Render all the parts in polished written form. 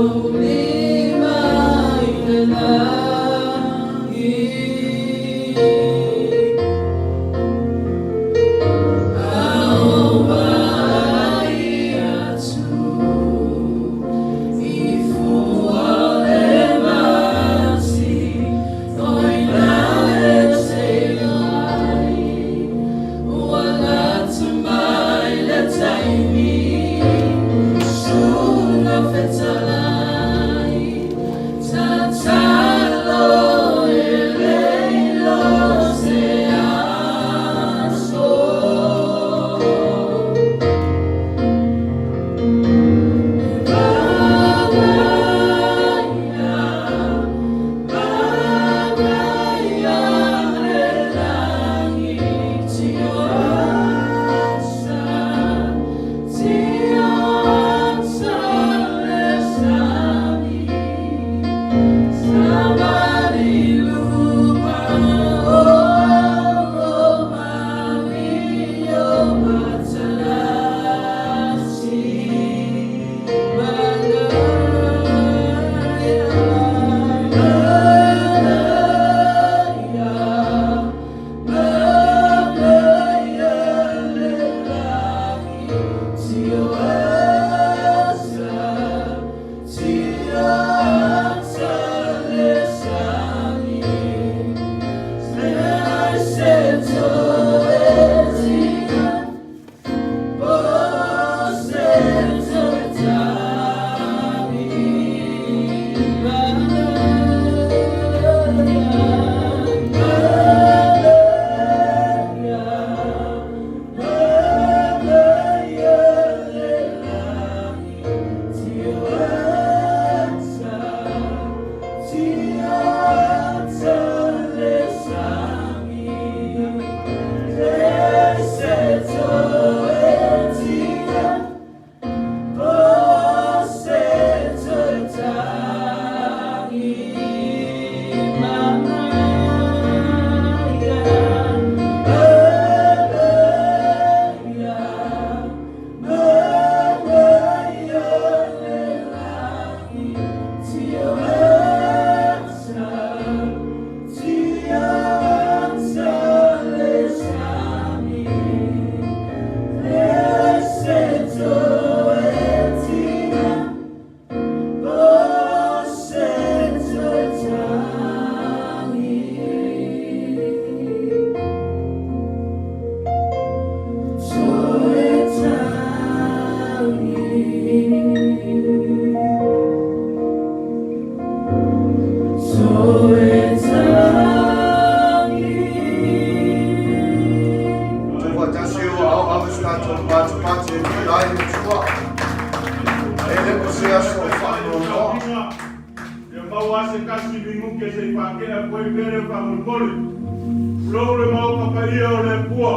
Lima i le lagi. A o vaai atu i fua o le mati, o ina e te ai, ua lata mai le taimi, suno fetalai, tatalo e le iloa se aso. Manaia, manaia le lagi, tio ata, tio ata le sami, Savali luma o o mami o matalasi. Manaia, manaia, manaia le lagi, tio ata, tio ata le sami. Se toetina, po se toetagi. Manaia, manaia, manaia le lagi, tio ata, tio ata le sami. Se toetina, po se toetagi. Manaia, manaia, manaia le lagi, tio ata, tio ata le sami. Se toetina, po se toetagi. Toetagi. Toetagi. Tuufatasi o ao ave se tatou patipati e vila ai le Atua. E le o se aso o faanoanoa. Ia maua se tasi minuke se i faakea koe pele faamolemole. Tulou le maota paia o le Atua.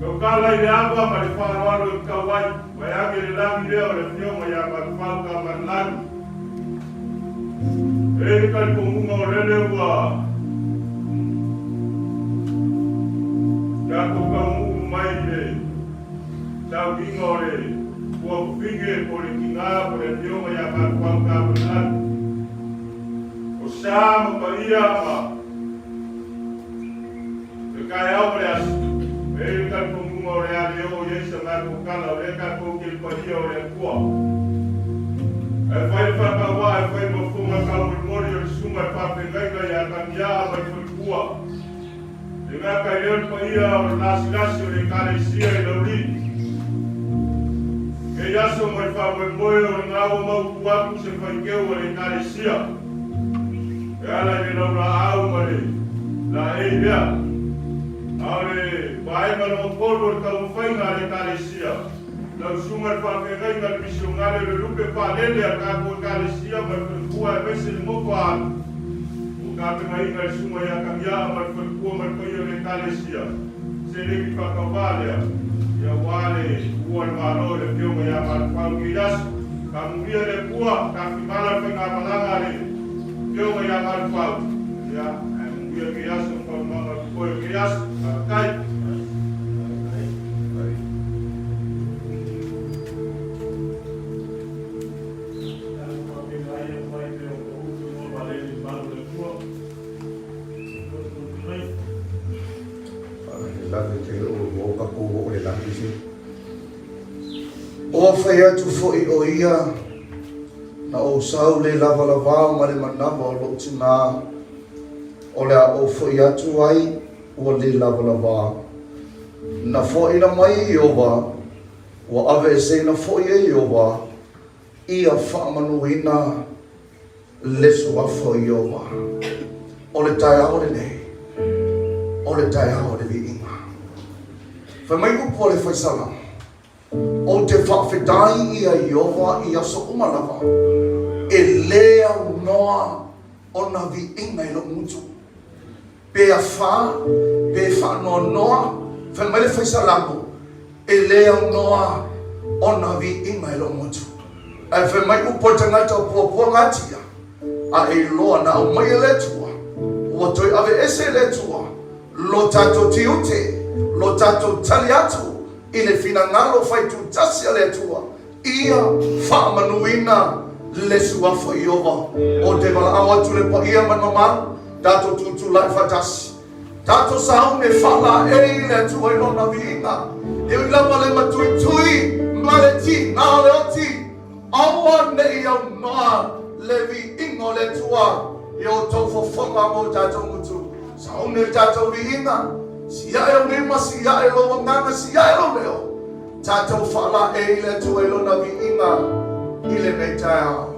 Tautala i le ava ma le faaaloalo e tatau ai, vaeane le lagi lea o le Afioga ia Matufau Tamalelagi. E i ai le talitonuga o lele ua tatou taunuu mai i le sauniga o le tuafafine po o le tina po o le Afioga ia Matufau Tamalelagi. O sa ma paia ma le taeao ma le aso, e i ai le talitonuga o le a le oo i ai sa matou tala, o lea tatou te i le paia o le Atua. Ae fai le faatauā e fai ma fofoga taumolimoli o le susuga i le faafeagaiga ia Tagiaa mai Falefua. E gata i lea o le paia o le lasilasi o le Ekalesia i Laulii. Nei aso ma le faamoemoe o lena ua mautu atu se faiteu a le Ekalesia e ala i le laulaau ma le laei lea. A o le vaega lona tolu o le taumafaiga a le Ekalesia, lau susuga i le faafeagaiga le misionale o le lupe faalele a le tatou Ekalesia ma le falefua aemaise le nofo a alo, ua tapenaina e le susuga ia Tagiaa ma le falefua ma le paia o le Ekalesia seleni faatauvaa lea, aua le tuua o le Malo i le Afioga ia Malufau i lenei aso. Faamanuia le Atua, tafimala le faigamalaga a le Afioga ia Malufau, ia, ae manuia lenei aso ma faamanuiaga o totoe o lenei aso. Faafetai. Ua fai atu foi ʻo ia, Na ou sau le lavalavā ma le manava o loʻu tinā, o le a ou foʻi atu ai ua le lavalavā. Na foaʻina mai e Ieova, ua aveeseina foi e Ieova, ia faamanuina le suafa o Ieova. O le taeao lenei, o le taeao o le viiga. Fai mai upu a le Fai Salamo, Ou te faafetai ia Ieova i aso uma lava, e lē aunoa ona viiga i loʻu gutu. Pe afā, pe faanoanoa, fai mai le Fai Salamo, e lē aunoa ona viiga i loʻu gutu. Ae fai mai upu a le tagata o puapua gatia, a e iloa na aumai e le Atua, ua toe aveese e le Atua lo tatou tiute, lo tatou tali atu i le finagalo faitutasi a le Atua, ia faamanuina le Suafa Ieova. Ou te valaau atu le paia ma le mamalu, tatou tutulai faatasi. Tatou sauni e faalaei i le Atua i Lona viiga. E ui lava le matuitui ma le tiga o le oti, aua ne i aunoa le viiga o le Atua i o outou fofoga ma o tatou gutu. Sauni le tatou viiga, siae ou lima, siae lou agaga, siae lou leo. Tatou faalaei i le Atua i Lona viiga i lenei taeao.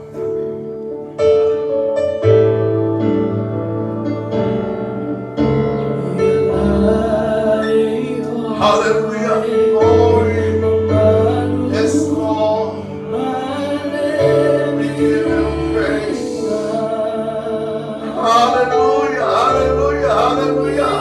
Hallelujah. Glory. Yes, Lord. We give you praise. Hallelujah. Hallelujah. Hallelujah.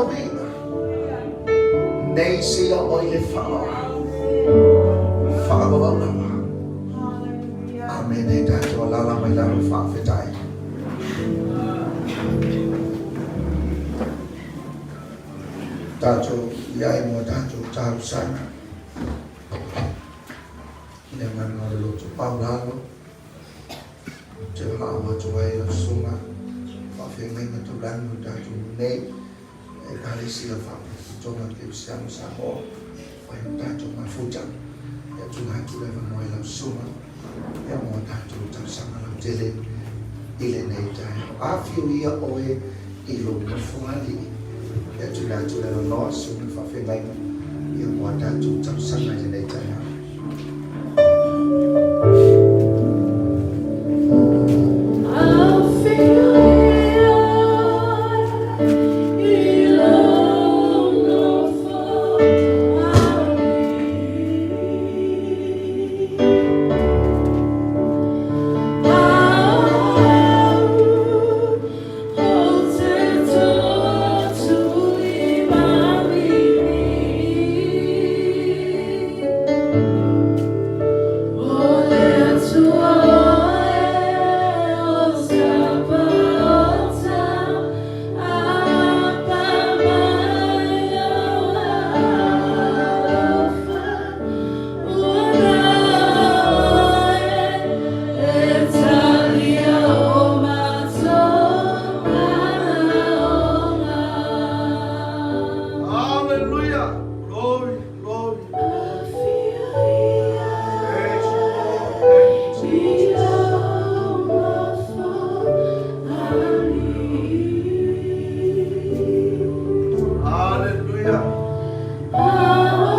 tatou viiga, nei seia oo i le faavavau. Faavavau lava. Amene. Tatou alaala mai lalo faafetai. Tatou i ai mo tatou talosaga. I le agaga o le loto paulalo, ou te valaau atu ai i lau susuga faafeagaiga taulagi o le tatou nuu nei, Ekalesia Faalapotopotoga Kerisiano Samoa, fai o tatou mafuta. Ia tuuina atu le avanoa i lau susuga ia mo a tatou talosaga lautele i lenei taeao. Afio ia oe i lou nofoalii. Ia tuuina atu le avanoa susuga i le faafeagaiga ia mo a tatou talosaga i lenei taeao. Hallelujah! Glory, glory, glory. Praise the Lord. Thank you, Jesus. Hallelujah. Amen.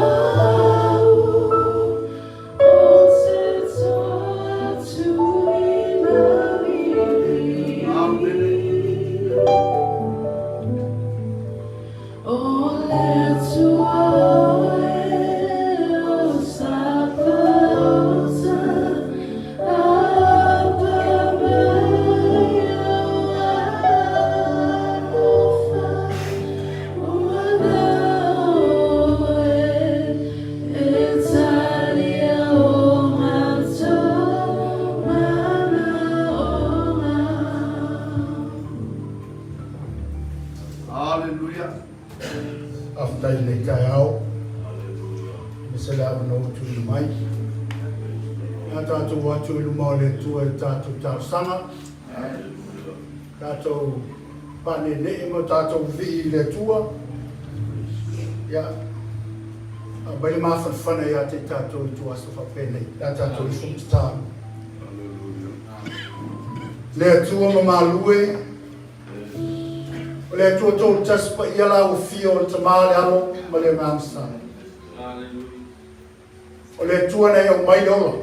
Hallelujah. Faafetai i lenei taeao, aemaise le avanoa ua tuuina mai. Ia tatou o atu i luma o le Atua i le tatou talosaga, tatou paaneenee ma tatou vivii i le Atua. Ia, aumai le mafanafana ia te i tatou i ituaso faapenei, pe a tatou ifo ma tatalo. Le Atua mamalu e, O le Atua Toatasi Paia la ua fia o le Tama, le Alo ma le Agaga Sa. O le Atua na e aumai le ola.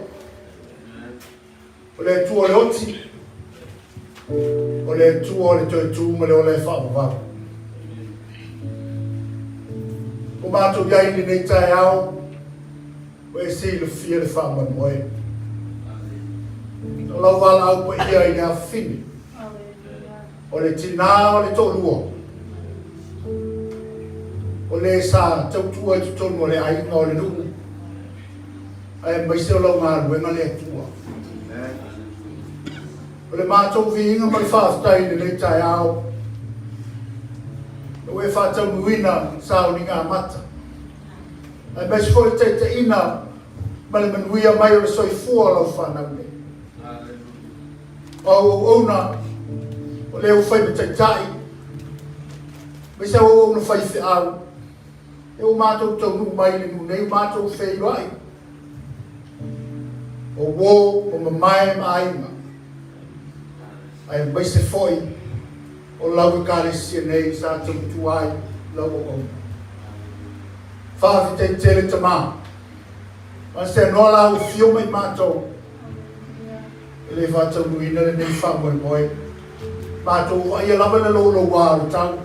O le Atua o le oti. O le Atua o le toe tu ma le ola e faavavau. Ua matou i ai i lenei taeao, ua e silafia le faamoemoe. O lau valaau paia i le afafine. O le tinā o le toalua, o le sa tautua i totonu o le aiga o le nuu, aemaise o lau galuega le Atua. O le matou viiga ma le faafetai i lenei taeao, ua e faataunuuina sauniga amata, aemaise foi le taitaiina ma le manuia mai o le soifua o lau fanau nei. O au auauna, o lea ua fai ma taitai, aemaise au auauna faifeau, e ua matou taunuu mai i le nuu nei, ua matou feiloai, o uo, o mamae ma aiga, aemaise foi o lau Ekalesia nei sa tautua ai lau auauna. Faafetai tele Tama, aseanoa la ua fio mai matou, E le faataunuuina lenei faamoemoe. Matou vaaia lava le louloua o le tau.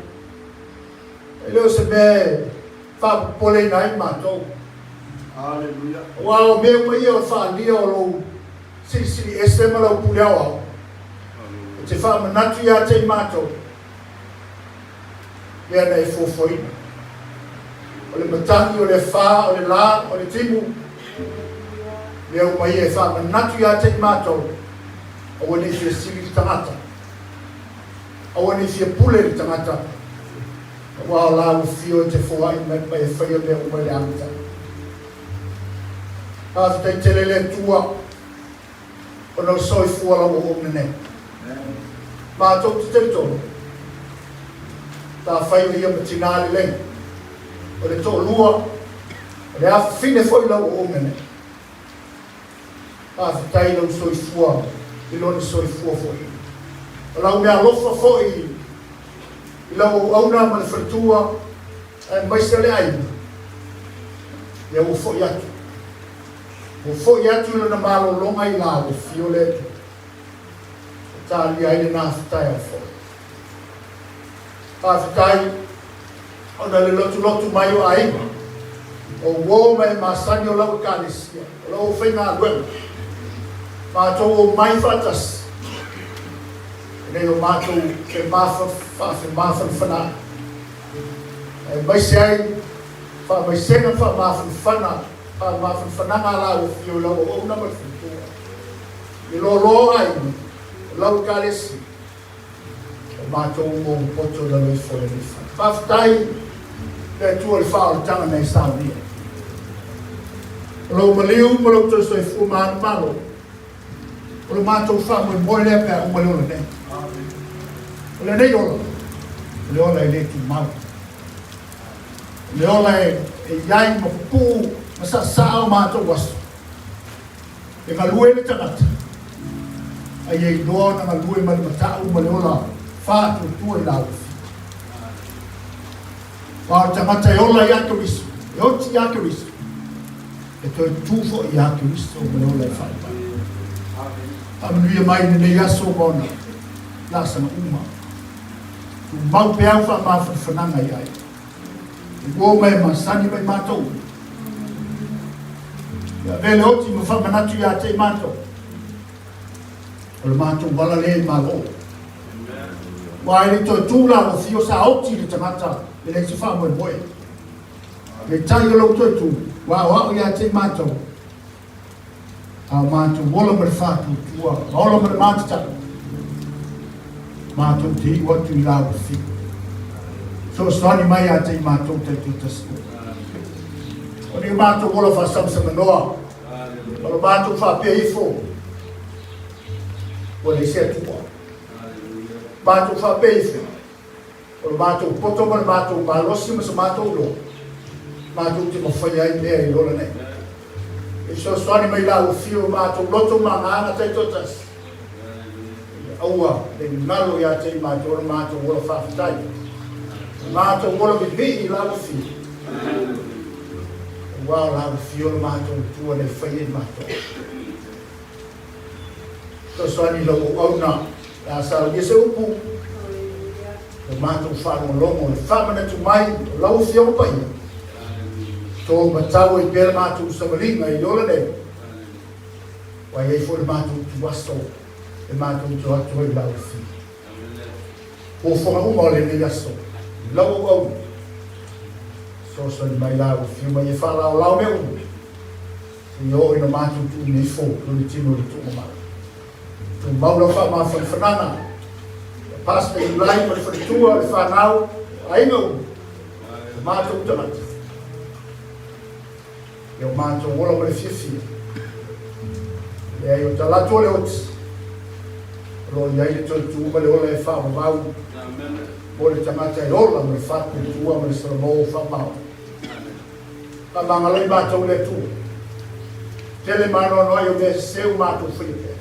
E le o se mea e faapopoleina ai matou. Aleluia. Aua o mea uma ia o le faaalia o lou silisili ese ma lau pule aoao. E te faamanatu ia te i matou. mea na e fuafuaina. O le matagi, o le afa, o le la, o le timu, mea uma ia e faamanatu ia te i matou, aua ne i fia sili le tagata, aua ne i fia pule le tagata, aua o la ua fio e te foai mai ma e faia mea uma i le amataga. Faafetai tele le Atua ona o le soifua lau auauna nei. Matou te talitonu, afai o ia ma tinā lelei, o le toalua, o le afafine foi lau auauna nei. Faafetai i lou soifua i lona soifua foi. O lau meaalofa foi i lau auauna ma le faletua aemaise o le aiga, ia ua foi atu. Ua foi atu i lona malologa i la ua fio le Atua. E talia ai lena taeao foi. Faafetai ona le lotulotu mai o aiga, o uo ma e masani o lau Ekalesia, o lau aufaigaluega, matou omai faatasi, ina ia o matou faafemafanafanaai, aemaise ai faamaisega ma faamafanafana, faamafanafanaga a la ua fio i lau auauna ma le faletua, i loaloa o aiga, o lau Ekalesia. O matou uma ua poto i lalo ifo o lenei fale. Faafetai le Atua i le faaolataga na e saunia. O lou maliu ma lou toe soifua manumalo, o lo matou faamoemoe lea pe a uma le ola nei. O lenei ola, o le ola e le tumau. O le ola e i ai ma pupuu ma saasaa o matou aso. E galue le tagata, a ia iloa ona galue ma le matau ma le ola faatuatua i lauafi. Aua o le tagata e ola ia Keriso, e oti ia Keriso, e toe tu foi ia Keriso ma le ola e faaipai. Faamanuia mai i lenei aso ma ona laasaga uma. Tumau pea au faamafanafanaga i ai. Ua uma e masani mai matou. Ia avea le oti ma faamanatu ia te i matou. O le matou ala lea i Malo. Aua e le toe tu la ua fio sa oti le tagata e leai se faamoemoe. Peitai o lou toe tu, ua aoao ia te i matou. A o matou ola ma le faatuatua, ma ola ma le matatau, matou te iu atu i la ua fiu. Fesoasoani mai ia te i matou taitoatasi uma. O ni o matou ola faasamasamanoa, o lo matou faapea ifo, ua leai se Atua. Matou faapea ifo, O lo matou poto ma le matou malosi ma so matou iloa, matou te mafaia ai mea i le ola nei. E fesoasoani mai la ua fio matou loto ma agaga taitoatasi. Ia aua ne i galo ia te i matou lo matou ola faafetai. Lo matou ola vivii i la ua fio. Aua o la ua fio lo matou Atua nei faia i matou. Fesoasoani i lau auauna pe a saunia se upu, lo matou faalogologo i le faamanatu mai o lau Afioga Paia, to matau ai pea le matou savaliga i le ola nei, ua i ai foi le matou ituaso e matou te o atu ai i lau Afioga. Fuafuaga uma o lenei aso i lau auauna, fesoasoani mai lau Afioga ia faalaolao mea uma, Seia oo ina matou tuuina ifo lona tino i le tuugamau. Tumau lau faamafanafanaga ia Pastor Iulai ma le faletua, le fanau, aiga uma, o matou tagata. Ia o matou ola ma le fiafia. Leai o talaatu o le oti, o lo o i ai le toe tu ma le ola e faavavau mo le tagata e ola ma le faatuatua ma le salamo faamaoni. Faamagalo i matou le Atua. Tele ma anoanoai o mea sese ua matou faia pea.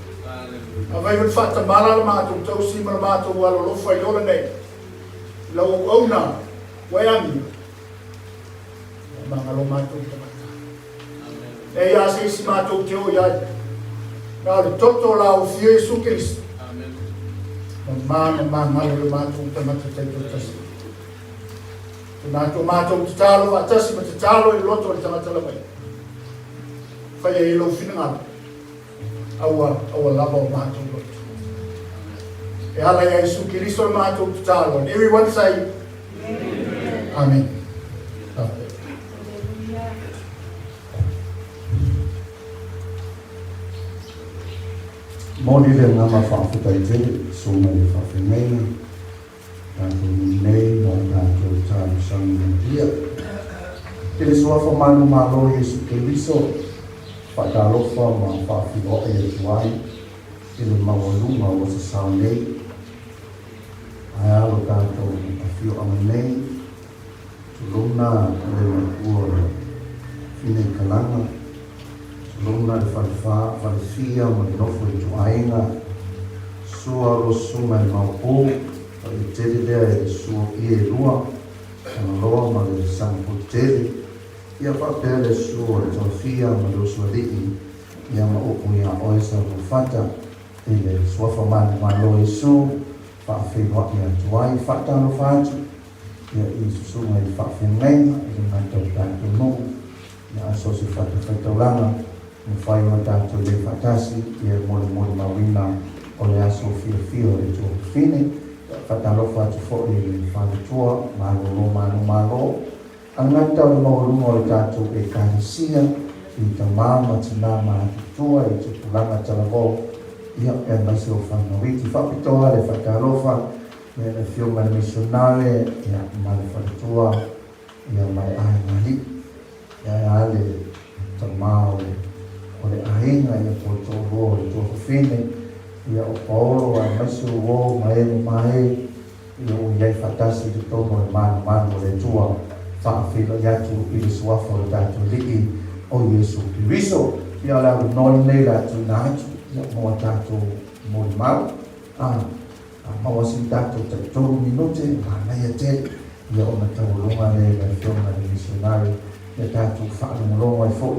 Avai foi le faatamala la matou tausi ma le matou alolofa i le ola nei, i lau auauna ua e amia. Faamagalo matou tagata. Leai lava se isi matou te o i ai, na o le toto o la Afio Iesu Keriso. Mama ma magalo le matou tagata taitoatasi. Te matou matou tatalo faatasi ma tatalo i le loto o le tagata lava ia. Faia i lou finagalo, aua, aua lava o matou loto. E ala ia Isu Keriso le matou tatalo. And everyone say, Amen. Amene. Faafetai. Momoli le agaga faafetai tele i Susuga i le Faafeagaiga tatou nuu nei mo a tatou talosaga manuia. I le Suafa manumalo o Iesu Keriso, faatalofa ma faafeiloai atu ai i le maualuga ua sasao nei. Ae a lo tatou afioaga nei, tulouna le matua o le Fineikalaga, tulouna le falefa, falefia ma le nofo ituaiga, sua o lo susuga i le Maopu, paia tele lea i le susu o ie e lua, Tagaloa ma le Sagapolutele, ia faapea le susu o le Toafia ma le Usoalii, ia ma upu ia oe Saoluafata, i le Suafa manumalo o Iesu, faafeiloai atu ai, faatalofa atu ia i susuga i faafeagaiga i le gata o le tatou nuu, ia a so o se fatafaitaulaga, mafai ona tatou i ai faatasi ia e molimoli-mauina o le aso fiafia o le Tuafafine. Ia faatalofa atu foi i le faletua, malolo manumalo, A gata o le maualuga o le tatou Ekalesia i tama ma tina ma atutua i tupulaga talavou, ia, aemaise o fanauiti. Faapitoa le faatalofa ia le Afioga i le Misionare, ia, ma le faletua, ia, ma le aiga alii. Ia, ae a le tama o le, o le aiga, ia, po o le toalua o le tuafafine, ia, o Paolo, aemaise o uo ma e ma e, Ina ua i ai faatasi i totonu o le malumalu o le Atua, faafeiloai atu i le Suafa o le tatou Alii o Iesu Keriso. Ia o le avanoa lenei o le a tuuina atu ia mo a tatou molimau. A, a maua si tatou taitolu minute, manaia tele ia ona taualoga lea i le Afioga i le Misionari ia tatou faalogologo ai foi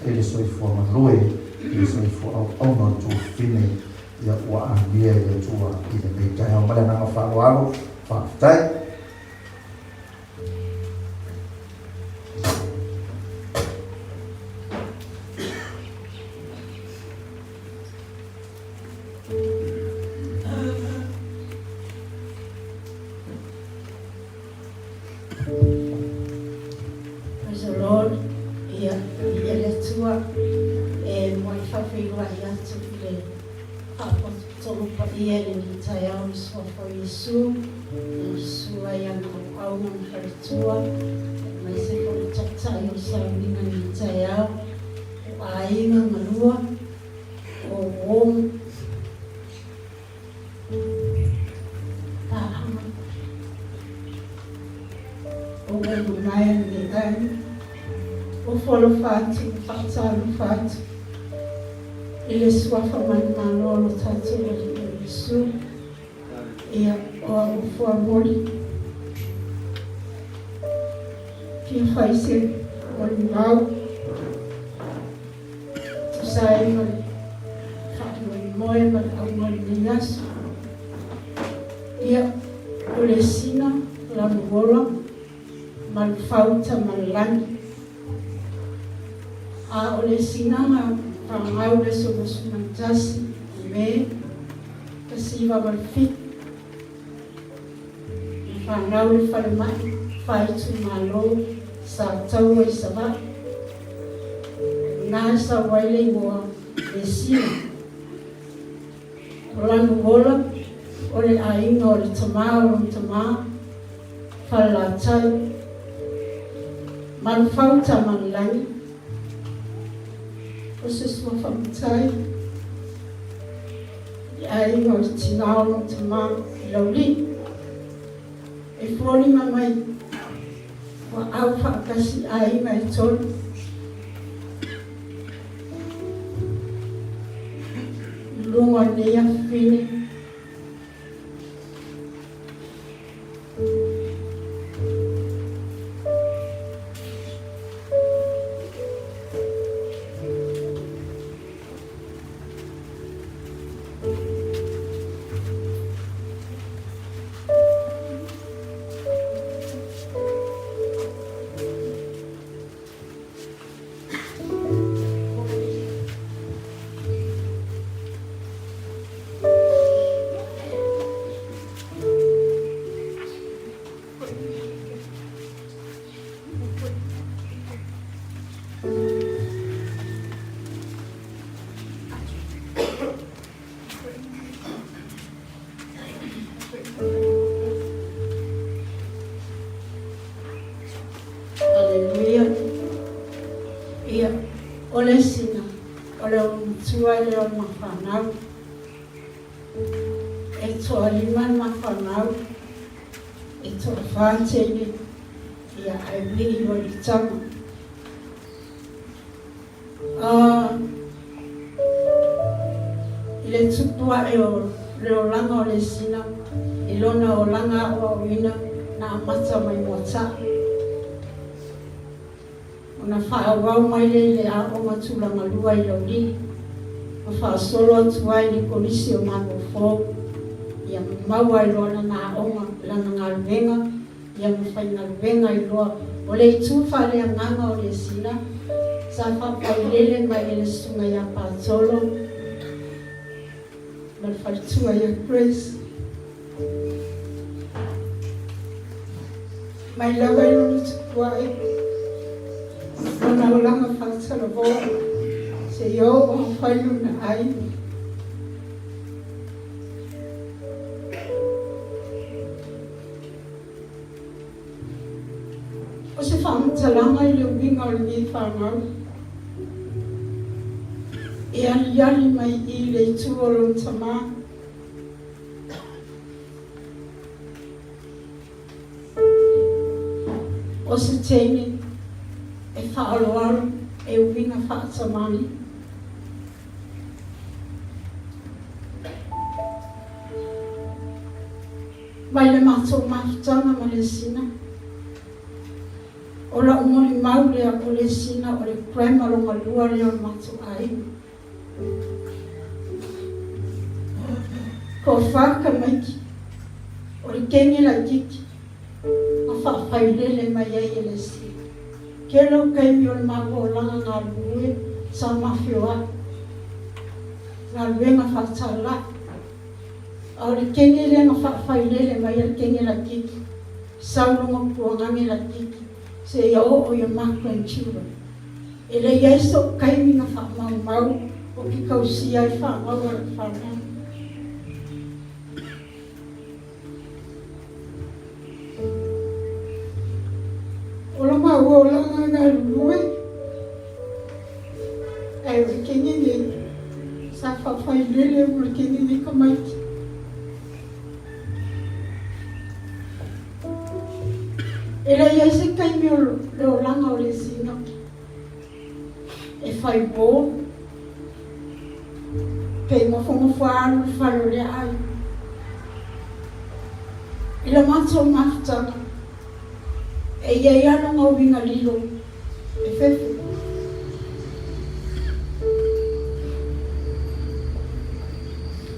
i le soifua galue, i le soifua auauna o le tuafafine Ia ua amia e le Atua i lenei taeao ma le agaga faaaloalo. Faafetai. Praise the Lord. Ia, viia le Atua e muai faafeiloai atu i le faapotopoto paia i lenei taeao i le Suafa o Iesu, i le susu ai ana auauna ma faletua, aemaise foi le Taitai o le sauniga i lenei taeao, o aiga galua, o uo, Paaga o Waimamae lenei aiga. Ofo alofa atu ma faatalofa atu i le Suafa manumalo o lo tatou Alii o Iesu. Ia, o au fuamoli. Fia fai se molimau. Tusa ai ma le faamoemoe ma le auga o lenei aso. Ia, o le sina lanuola ma le fauta ma le lagi. A o le sinaga fanau le aso 21 o Me 1987, na fanau i le falemai faaitumalo Sataua i Savaii. Na e sau ai le igoa Lesina. O Lanuola, o le aiga o le tama o lona tama, Falelatai, Malufau Tamalelagi, o se suafa matai, le aiga o le tina o lona tama i Laulii. E foliga mai ua au faatasi aiga e tolu. I luga o lenei afafine. le sina, o le olomatua lea o le mafanau. E toalima le mafanau, e toafa teine, ia ae vili loa i le tama. I le tupu ae o le olaga o Lesina i lona olaga aoaoina na amata mai Moataa, ona faaauau mai lea i le aoga tulaga lua i Laulii, ma faasolo atu ai i le Kolisi o Malofou, ia ma maua ai loa lana aoga, lana galuega Ia ma faigaluega ai loa. O le itu faaleagaga o Lesina, sa faapaulele mai e le Susuga ia Patolo ma le faletua ia Grace. Mai lava i lona tupua'i, lona olaga faatalavoa, seia oo ma fai lona aiga. O se faamatalaga i le uiga o lenei fanau e aliali mai i le itu o lona tamā. O se teine e faaaloalo e uiga faatamani. Mai le matou mafutaga ma Lesina. O la'u molimau lea o Lesina o le grandma lona lua lea o le matou aiga. Toafa tamaiti o le teine laitiiti na faafailele mai ai e Lesina. Tele o taimi o le maua olaga galulue sa mafioa'i galuega faatala'i. A o le kene lea na faafailele mai ai le kene laitiiti, sau lona tuagage laitiiti seia oo i a ma grandchildren. E le i ai so'u taimi na faamaumau ou te tausia ai fanau a la'u fanau. O lo maua olaga galulue, ae o le kene nei sa faafailele mo le kene nei tamaiti. E le i ai se taimi o le olaga o Lesina e fai uō pe nofonofo alu i le fale o le aiga. I le matou mafutaga, e i ai lava lona uiga lilo e fefe.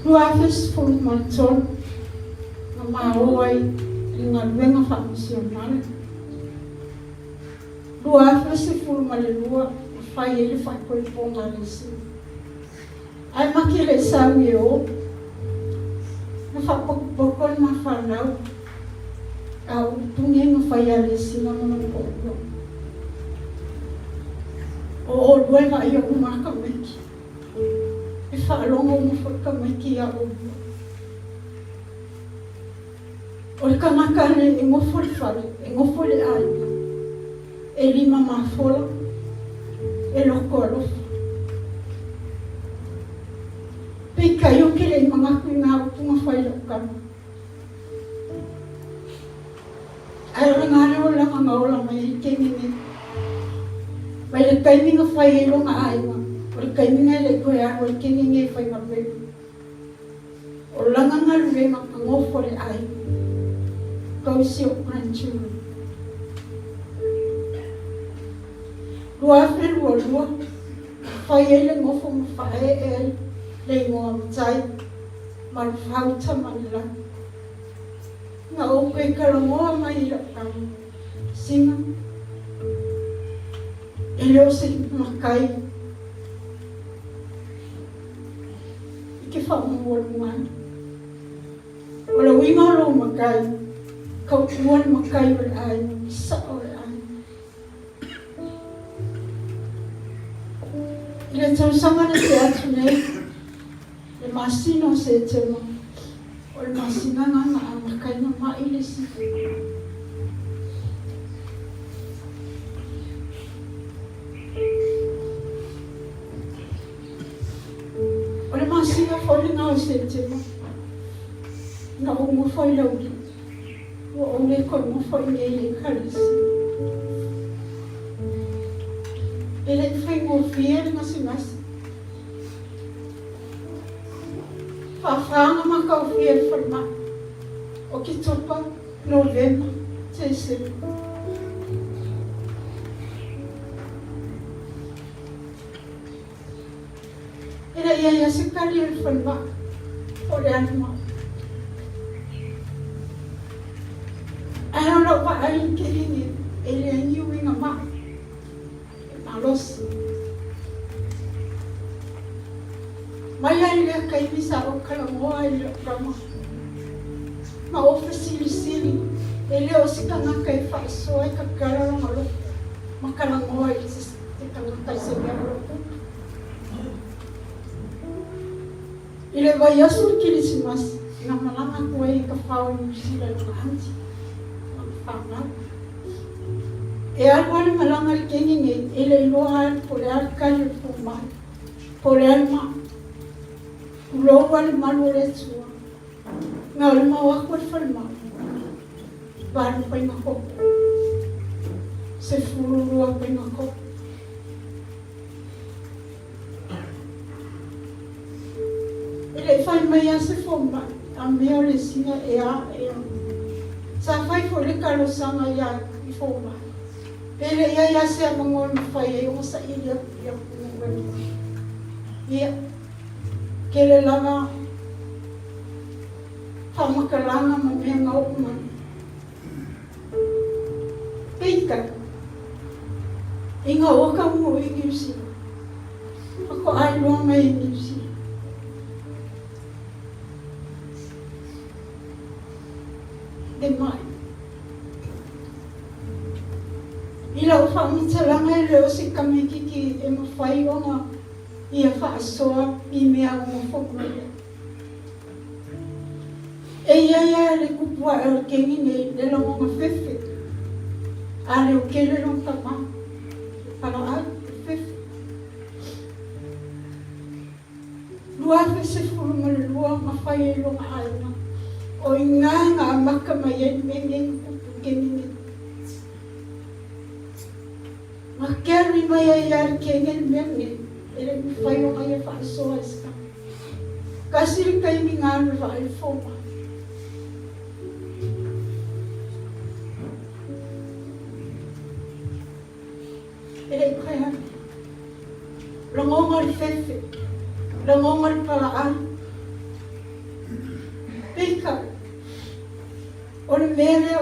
2013 na mao ai i le galuega faamisionare. 2012 na fai ai le faaipoipoga a le Sini. Ae make le sau e o, na faapotopoto le ma fanau, a o upu nei na fai a le Sina ma lona toalua. O oulua e vaaia uma a tamaiti, e faalogo uma foi tamaiti ia oulua. O le kanaka e nofo i le fale, e nofo i le aiga, e lima mafola, e loto alofa. Peitai ou te le i manatu i nā upu na fai i la'u tama. Ae o lena le olaga na ola mai ai i taimi nei. Mai le taimi na fai ai lona aiga, o le taimi na e le i toe alu ai le teine nei e faigaluega. O lana galuega ka nofo le aiga, tausi o'u grandchildren. 2022, na fai ai le nofo ma faaee ai le igoa matai ma le fauta ma le lagi. Na ou toe talanoa mai i la'u tama, Sina, e le o se matai i te faamaualuga ai. O le uiga o lou matai, tautua le matai o le aiga, le sa'o o le aiga. I le tausaga na tea atu nei, le masina o Setema, o le masina lena na amata ai ona ma'i le isi. Masina foi lena o Setema, na ou nofo i Laulii, ua ou le toe nofo i inei i le Ekalesia. E le i faigofie le gasegase. Faafaga makaofia i le falemai, Oketopa, Novema, Tesema. E le i ai lava se tali a le falemai po o le a le mai. Ae o lau vaai i le keligi e leai ni uiga mai, e malosi. Mai lava i lea taimi sa ou talanoa ai i lau tama ma ou fesilisili e le o se tagata e faasoa e tatala lona loto ma talanoa i se tagata i se mea o lo o tupu. I le vaiaso o le Kerisimasi, na malaga atu ai e Tafao i Niu Sila i lona aunty ma lana fanau. E alu lava le malaga i le kegi nei, e le iloa lava po o le a le tali o le fomai, po o le a le mai. Tulou lava le malu o le Atua, na o le mau atu a le falemai, valu paina koko, 12 paina koko. E le i fai mai lava se fomai, a mea o le sina e a e a. Sa fai foi le talosaga ia i fomai, pe le i ai lava se avanoa e mafai ai ona saili atu i atunuu e lua. Ia, tele lava faamatalaga ma mea na oo mai. Peitai, ina ua taunuu i Niu Sila, faatoa iloa mai e Niu Sila. Le mai. I lau faamatalaga e le o se tamaititi e mafai ona ia faasoa i mea o fanua lea. E i ai lava le kupu ae o le keni nei le lagona fefe, a leo kele lona tama, le palaau, le fefe. 2012 na fai ai lona aiga, o i ina na amata mai ai le mea nei na tupu i le keni nei. Na carry mai ai lava le keni le mea nei, e le i mafai ona ia faasoa e se tagata. Tasi le taimi na alu e vaai le fomai. E le i koe alu. Lagona le fefe, lagona le palaau. Peitai, o le mea lea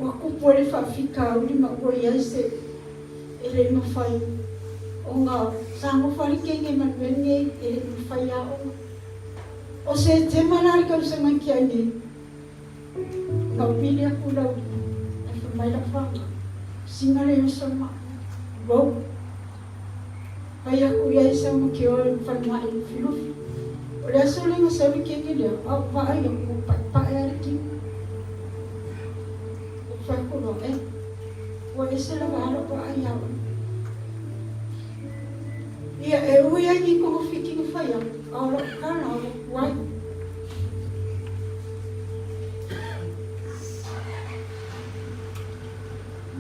ua tupu ai le faafitauli ma ua i ai se e le i mafai ona sa nofo lava le kenge ma le mea lenei e le i mafai lava ona o Setema la le tausaga i tiai nei na ou pili atu i lau ae fai mai lau fanau sina le oso le maa tulou fai atu i ai sau ma ke oe i le falemai i Lufilufi o le aso lea na sau le kenge lea a ou vaai atu ua paepae lava le tino ou fai atu loa eh Ua ese lava a lou vaai ia oe. Ia, e ui ai ni togafiti na fai atu, a o lau tala o lou tuai.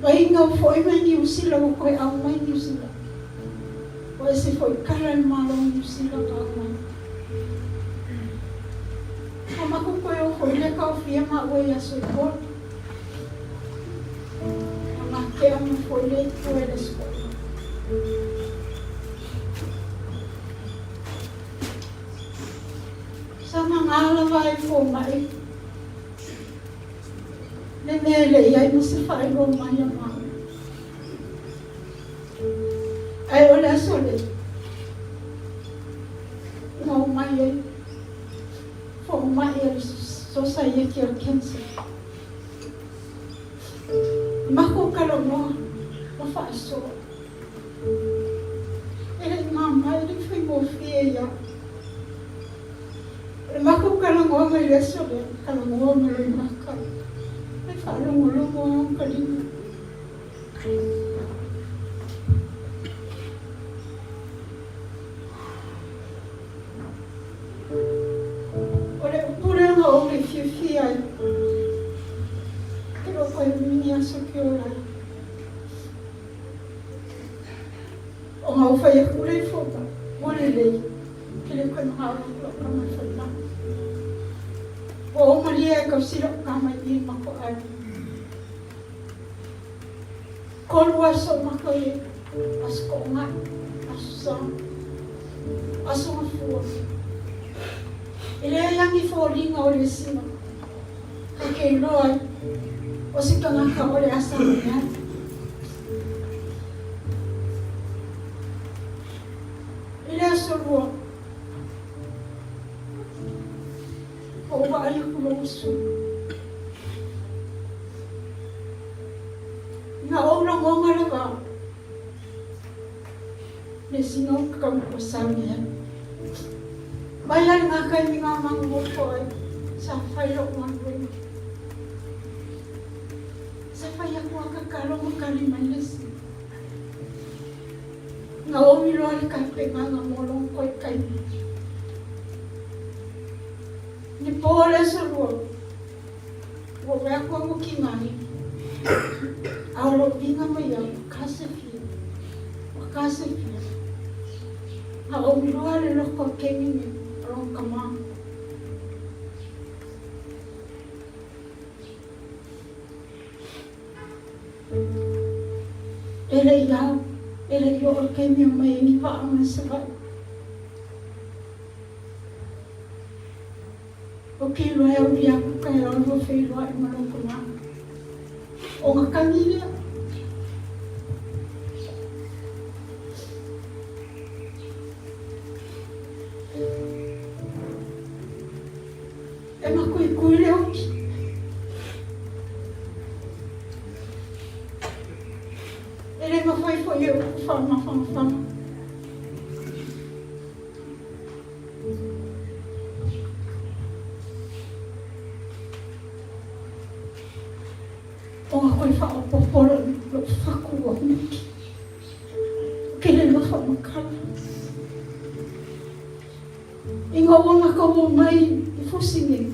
Mai na ou foi mai Niu Sila ua toe au mai Niu Sila. Ua ese foi kala le Malo o Niu Sila na au mai. Na matou toe o foi lea taofia maua i aso e tolu. Na matea mai foi lea i tua i le Aso Toonai. Sa maga lava ai fomai le mea e le i ai ma se faailoa mai a maua. Ae o le aso lea, na omai ai fomai a le Sosaiete o le Cancer. Matou talanoa ma faasoa. E le i mama, e le i faigofie ia au. O le matou talanoaga i le aso lea, talanoa ma Loimata, e faalogologo lava ma taliga. Ma ou fai aku lea i fomai, Ua lelei, ou te le toe manao atu lau tama i le falemai. Ua ou malie e tausi lau tama i i le matou aiga. 3 aso o matou i ai, Aso Toonai, Aso Sa, Aso Gafua. E leai lava ni foliga o le sina ta te iloa ai o se tagata o le a sauni ai. I le aso lua, ua ou vaai atu lou uso. Na ou lagona lava le sina o ka ua sauni ai. Mai lava i lena taimi na manumofo ai, sa fai lou galuega. Sa fai atu a tatalo ma tali mai le isi. Na ou iloa le tapenaga mo lona toe taimi. I le po o le aso lua, ua ou vaai atu au ua tigaina, a o lou viga mai au, ua kasefia, ua kasefia. Na ou iloa le loto o le taimi nei o lona tama. E le i ao, e le i oo le taimi e omai ai ni vaa mai Savaii. Ou te iloa e aulia atu taeao lua feiloai ma lou tama. Ona tagi lea. E makuikui le oki. E le mafai foi e upu faamafanafana. Ona koe faaopoopo lou fatu ua miki. Ou te le iloa faamakala. Ina ua matou omai i Fusi nei,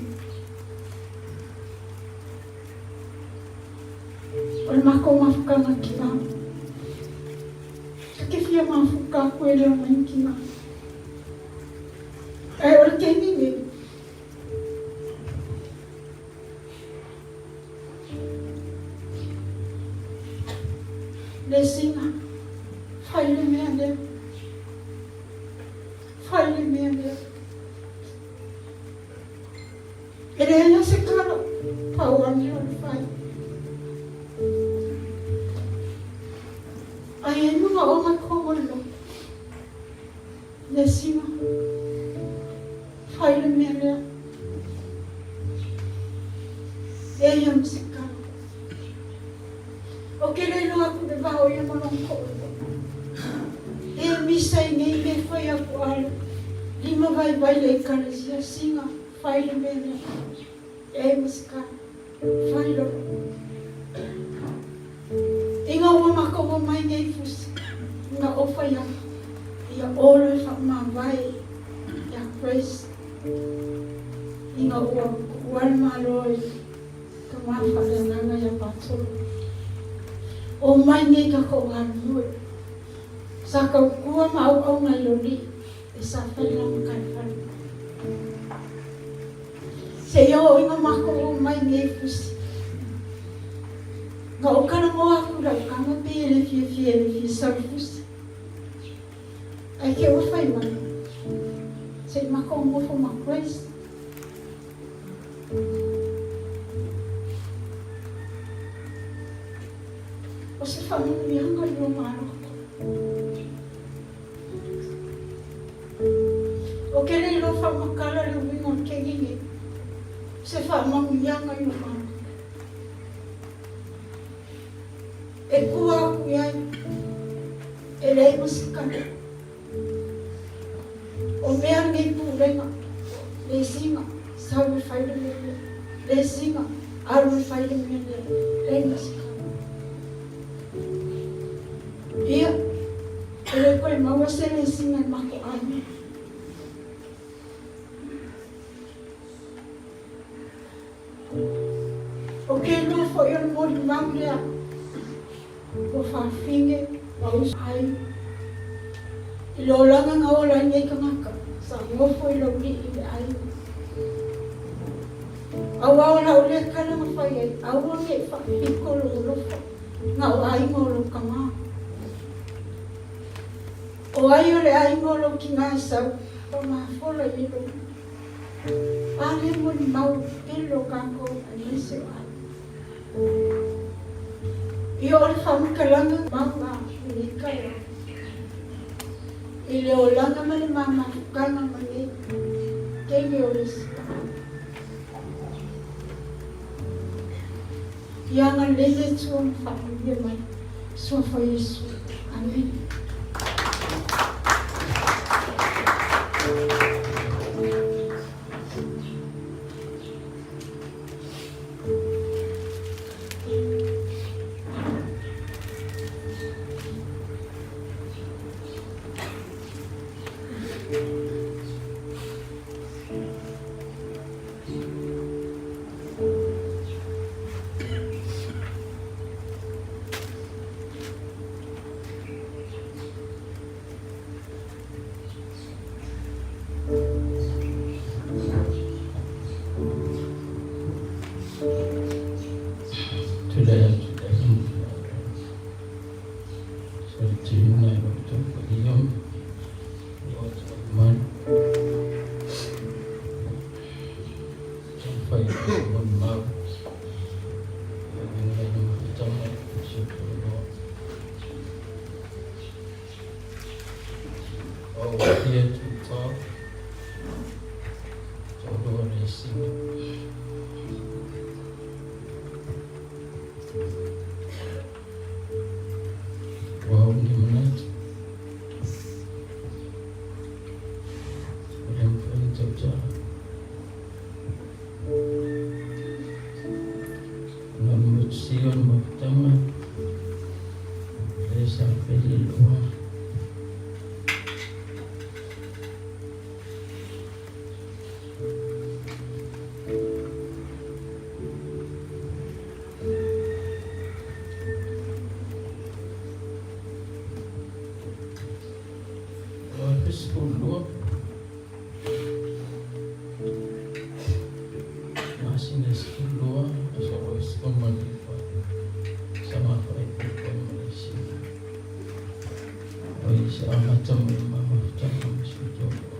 o le matou mafutaga tina. Ta te fia mafuta atu e le omai ni tina. Ae o le taimi nei, le sina, fai le mea lea. Fai le mea lea. E leai lava se tala, pau lava mea o le fai. Ae i ai manaoga i totonu o le loto. Le sina, fai le mea lea. E ai lava ma se tala. Ou te le iloa atu le va o ia ma lona toalua. E misa i nei mea e fai aku a lima vaivai le Ekalesia, siga, fai le mea lea. E ma se kala, fai lolo. Ina ua matou omai nei fusi, na ou fai atu, ia olo e faamavae ia Grace. Ina ua kuua le Malo i Tama faaleagaga ia Patolo. Omai nei tatou galulue. Sa tautua ma auauna i lolii e sa fai la ma Kalefale. Seia oo ina matou omai nei fusi. Na ou talanoa atu i lau tama pei e le fiafia e le fia sau i fusi. Ae ke ua fai mai, se i matou nofo ma Grace. O se faamanuiaga i lou maloto. Ou te le iloa faamatala le uiga o le kegi nei. O se faamanuiaga i lou maloto. E tua atu i ai, e leai ma se kala. O mea lenei pulega, lesiga, sau e fai le mea lea, lesiga, alu e fai le mea lea, leai ma se kala. Ia, e le toe maua se lesiga i matou aiga. O ke iloa foi o le molimau lea ua faafine ma uso ai. I le olaga na ola ai nei tagata, sa nofo i lou lii i le aiga. Aua o lau lea tala na fai ai, aua ne i faapito lou alofa na o aiga o lou tama. O ai o le aiga o lou tina e sau, pamafola i lou A lea molimau tele o tatou aemaise o aiga. Ia o le faamatalaga mau a lenei taeao i le olaga ma le mamafutaga ma nei taimi o le isi vaa. Ia agalelei le Atua ma faamanuia mai. Suafa Iesu. Amene. Tulai atu i le Solituina i lo outou paia ma lo outou mamalu. Taumafai atu se molimau e uiga i le mafutaga i si ou toaloa. O here to talk toaloa le sina. Ua ou ni manatu. Ua le mafai ona tautala. Ona o le motusia o le mafutaga, lea sa pele loa. 12 masina e 12 aso Aokuso ma Iva sa mafaipaipai ma le isi o i se amata mai ma mafutaga ma si ou toalua.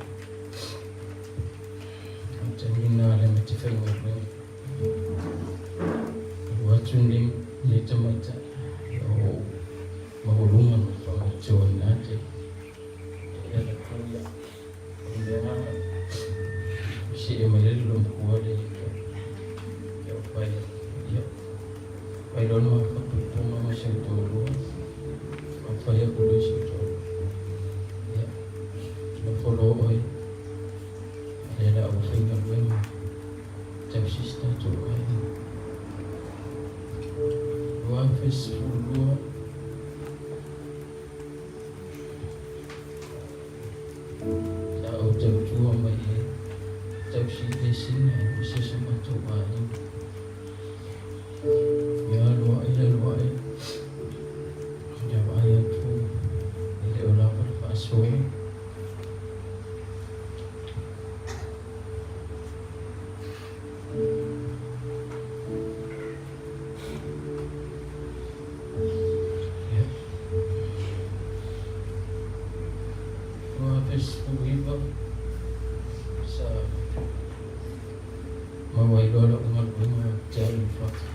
O le taimi lena le ma te faigaluega. Alu atu lenei tamaitai o maualuga ma le faamaitoina ate e ala kuia. O le mea lena e see mai ai le lomukua lea i uta. Ia o fai ia fai loa le mafaatuatuga ma si ou toalua. O fai aku loa i si ou toalua. Ia nofo loa oe a lea la ua faigaluega tausi si tatou aiga. 2012 Sa ou tautua mai e tausi i le sina ma se o matou aiga. Ia alu ae alu ae, ia vaai atu e le o lava le faasoa. Ia. 2019 sa maua ai loa lau galuega ou te alu i fafo.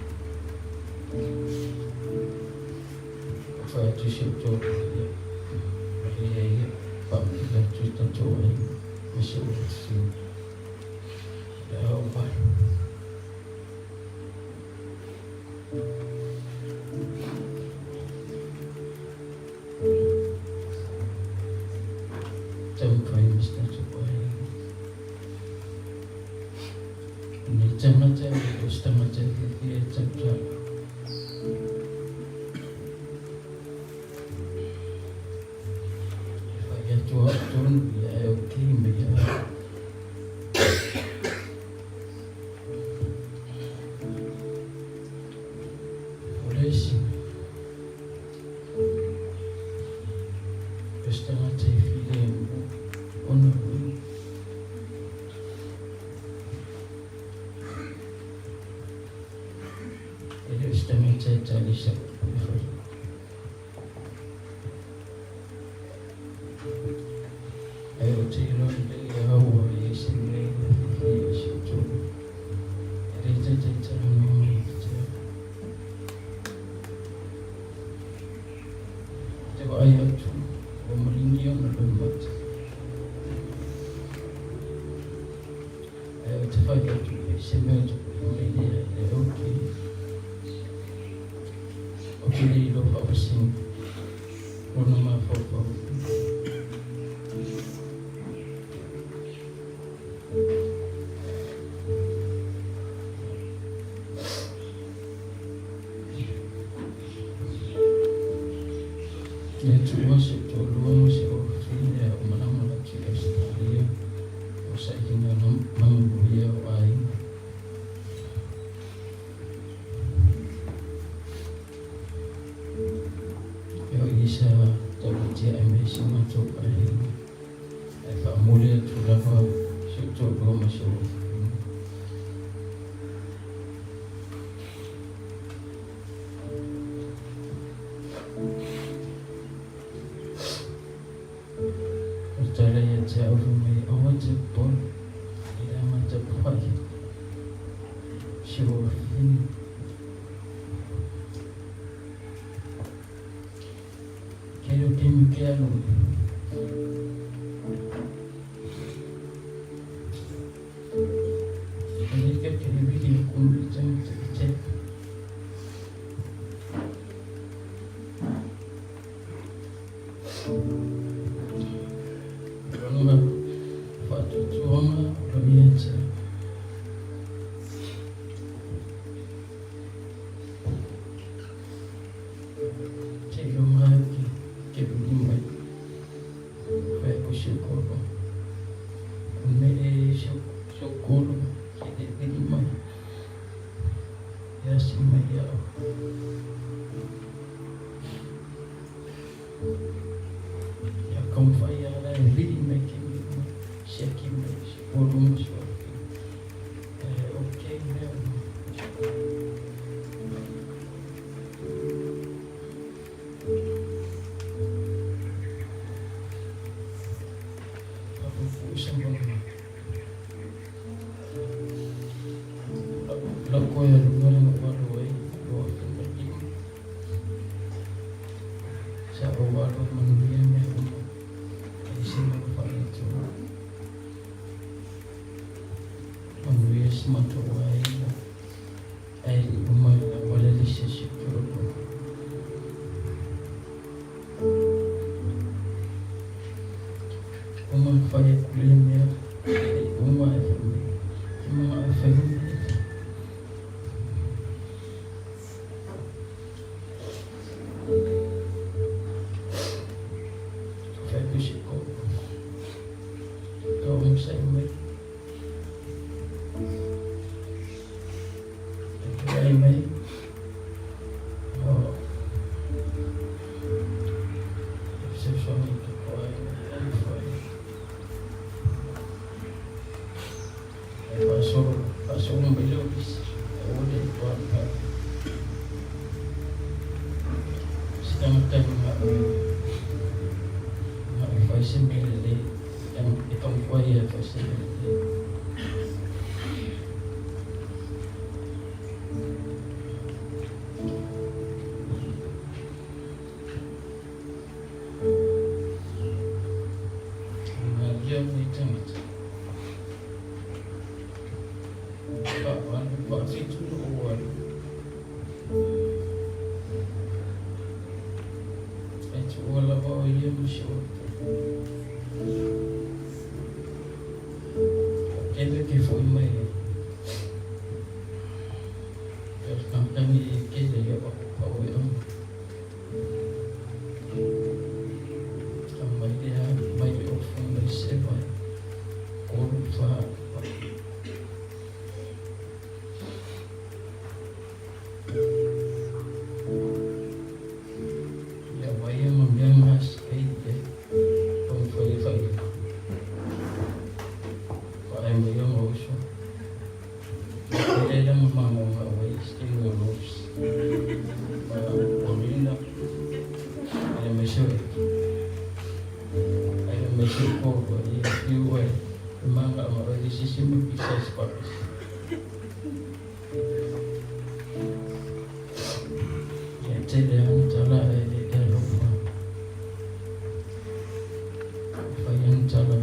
Ua fai atu si ou toalua ia, malie ia, faamalie atu i tatou aiga ma si ou afafine. Le a ou alu. Taumafai ma si tatou aiga. Nei tagata e o se tagata e fiafia e tautala. E fai atu au tonu ia e okay me ia au. O le isi, o se tagata e filia ona uiga. E le o se tagata e tali sau upu e fai. Ae ou te iloa lelei lava ua i ai se mea e fiafia i si outou. E le taitai talanoa mai ia te au. Ou te vaai atu ua maligi ona loimata. Ae ou te fai atu e se mea o te mai lea e le ok. Ou te le iloa faavasina lona mafaufau. Ia tuua si ou toalua ma si ou fafine a o malaga atu i Ausetalia mo sailiga manuia o aiga. E oo i sa tauatia ai mai si o matou aiga, ae faamuli atu lava si ou toalua ma si ou afafine. O le tala ia te au fai mai, Aua e te popole, i le amata pai si ou afafine. Kei o taimi ke alu ai. E le keke e wili a kunu i tangata i te. Lona faatuatuaga o lo ia te au. Seiloga ai ke ke vili mai fai aku si ou kolo. O mele si ou kolo ke le vili mai e asi mai iaʻu. Ia taumafai ala e vili mai ke mea uma, siaki mai si kolo ma si ou afafine. Ae okay mea uma. Lau koe alu ala na ou alu ai 2005. Sa ou alu ai manuia mea uma e isi mau faaletonu. Manuia si matou aiga. Ae le i uma i lau ala le isi asi o toalua. Uma fai aku lea mea, e le i uma ae fai mai, Ke manao e fai le mea lea. Fai aku i si ou koko. Ka onosai mai. E tulai mai o e fesoasoani i toko aiga e nofo ai. E faasolo, faasolo mai le ofisa, aua le i toa Se tagata e manao e, manao e fai se mea lelei, e taumafai ia e fai se mea lelei. Malia nei tangata. Faawalu, faafitu na ou alu. Ae tuua lava o ia ma si ou Tele ke foʻi mai ai. E o tangi e kele ia o pau e ona. A mai lea, mai le ofa mai sewa e kolu wha. Ia waia ma mea mas ei e. Pau whai e whai. si o'e Ai fai mai si o'u koa ia fiu oe e maga'a ma oe i le isi isi ma pisa i se papisi. Ia tele lava ana tala ae le alofa. E fai ana tala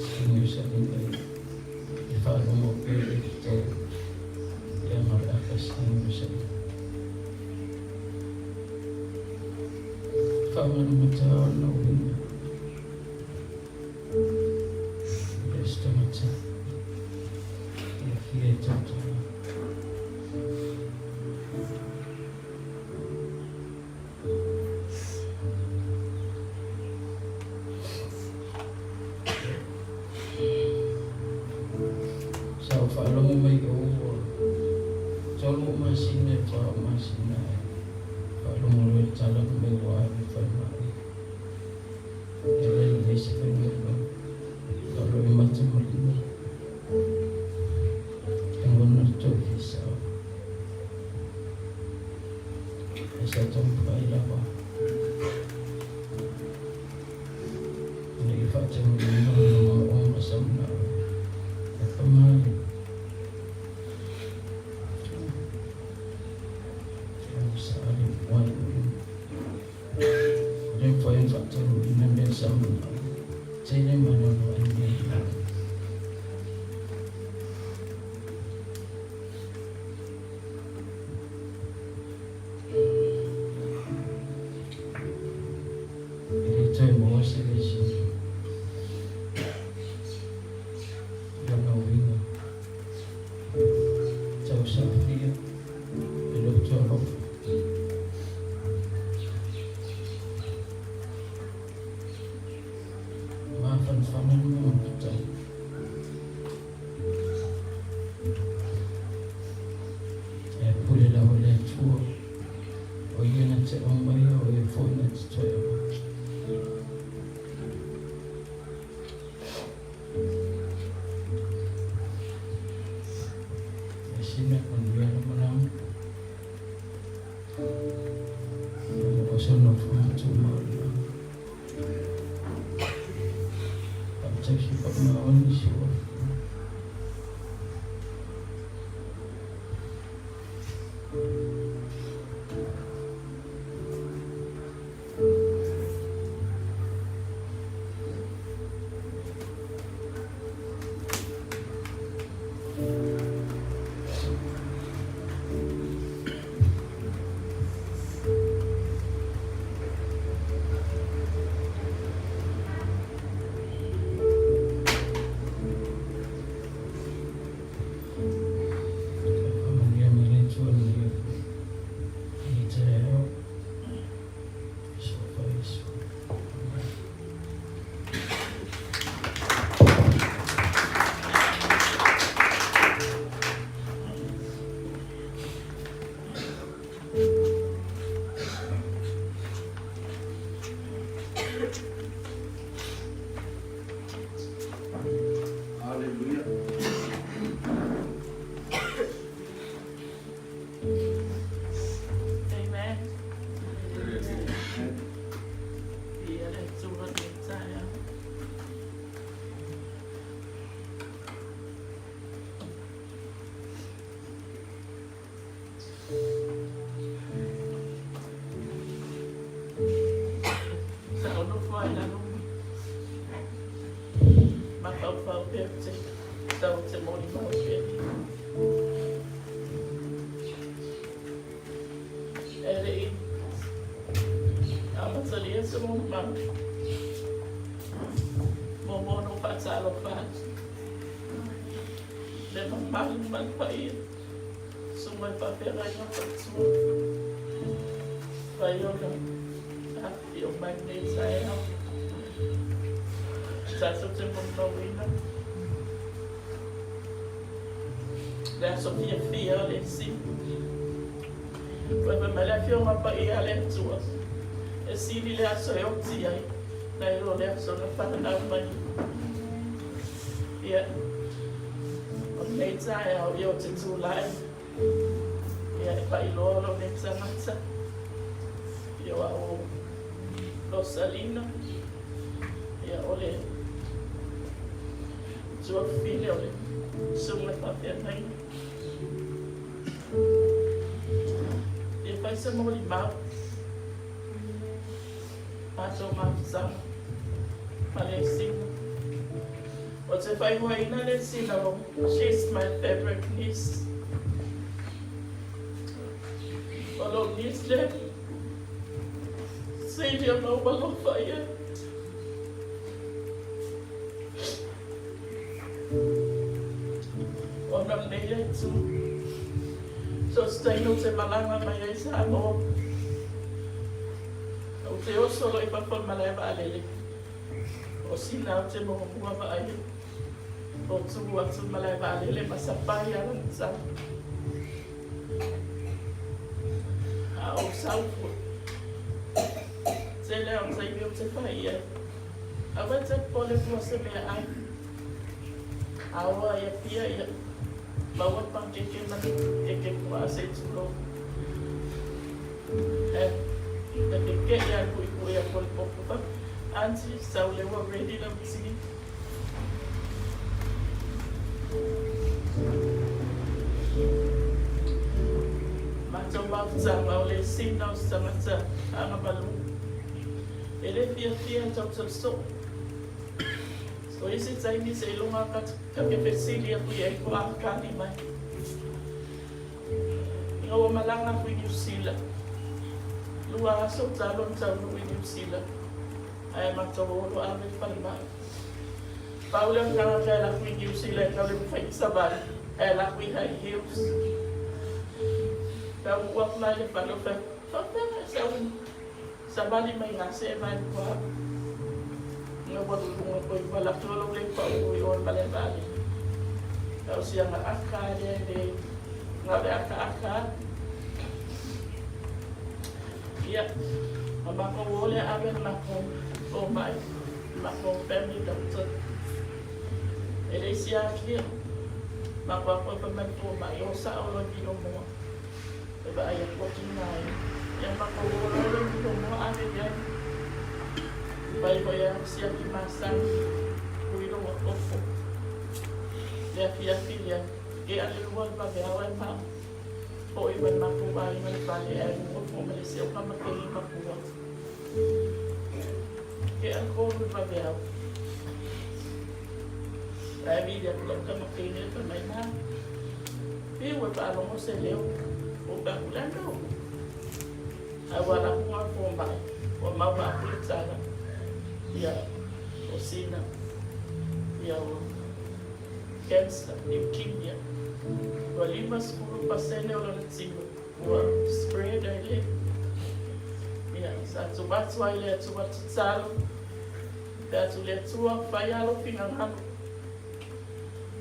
sini usaina i faalogo pea i le i aga o le aka sini usaina. Faamalumatā o lona uiga e le o se tagata e afia i tautala. Sa ou faalogo mai o ua 3 masina i le 4 masina ae faalogo loa i le tala mai ua ave i le falemai. E le lelei se faigamalo, o lo o i mata ma lima. Lagona le toe fia sao. Ae sa taumafai lava ina ia faataunuuina ona manaoga ma sa manao e faamalo. Ua saali mai E le mafai ona faataunuuina mea sa manao. Tele manoanoa i mea ia. E le toe maua se isi lona uiga. Tau saofia e lou toalofa. Mafanafana le mafuta. E pule lava le Atua, o Ia na te aumaia, o Ia foi na te toe avatu. E sina manuia le malaga. Ia maua se nofoaga tumau i le lagi. Faatausi faamaoni si ou afioga. Faamanuia mai le Atua i lenei lenei taeao. Suafa Iesu. Amen. Haleluia. Amen. Ia le Atua lenei taeao. Sa ou nofo ai lalo ma mafaufau pea te tau te molimau pea. E le i amatalia se molimau, muamua ona ou faatalofa atu le mamalu ma le paia. Susu mai faafeagaiga faletua. Fai ona afifio mai lenei taeao. Tatou te molimauina le aso fiafia o le Simu. Fai mai le Afioga Paia a le Atua, e sili le aso e oti ai, nai lo le aso na fanau mai. Ia, o lenei taeao ia ou te tulai, ia e faailoa lou nei tagata. Ia o au o Rosalina, ia o le tuafafine o le susuga faafeagaiga. Ia fai se molimau, matou mafutaga ma le sina. Ou te faaigoaina le sina o She's my favorite niece. O lou niece lea, sili ona ou alofa i ai. Ona o lenei itu, so o se taimi ou te malaga mai ai i Samoa, ou te oso loa i fafo o le malae vaalele, o sina ou te muamua vaai ai, o tu atu i le malae vaalele ma sapai alagata. A ou sau foi, tele lava o taimi ou te fai i ai. Aua e te popole pua se meaai. A oa i Apia ia maua le pakeke ma le keke puaa se i tulou. E e kekeʻi a le puipui atu o le popo fa Aunty sau lea ua ready lau tea. Matou mafutaga o le sina o se tagata agamalu. E le fiafia e tautau soo. O isi taimi seiloga ka te fesili atu i ai ko a kani mai. Ina ua malaga aku i Niu Sila, lua aso talu ona taunuu i Niu Sila, ae matou o loa ave i le falemai. Pau lea o le tagata e alu aku i Niu Sila e tau le mafai ona savali, ae alu aku i high heels. Taunuu aku la i le fale o fai atu, Faapea e sau Savali mai gase e vae kua nga ua luluga koe ua latu lou le pau i o le malae vaalele. A o si aga aka lea e le na o le akaaka a. Ia, ma makou o lea ave le makou fomai, le makou family doctor. E le siakia, makou aku e fai mai le fomai, o sao loa i Vilomoa. E vaai atu atu i ai. Ia matou o loa lea i Tomoa ave i ai. Fai foi a siaki masani, ui lou koko. Le afiafi lea, ea le lua le vaveao ae ma foi mai matou aiga i le fale ae nonofo ma le isi au tama kei matua. Ea le tolu le vaveao. Ae vili atu lau tama kei lea fai mai, Ma, Fiu e faalogo se leo o ka ulana o Ae ua ala atu ngā fomai, ua maua aku le tala ia o sina ia o cancer, leukemia. Ua 50 pasene o lona tino ua spread ai le ia sa atu atu ai le Atua tatalo pe atu le Atua fai alo finagalo.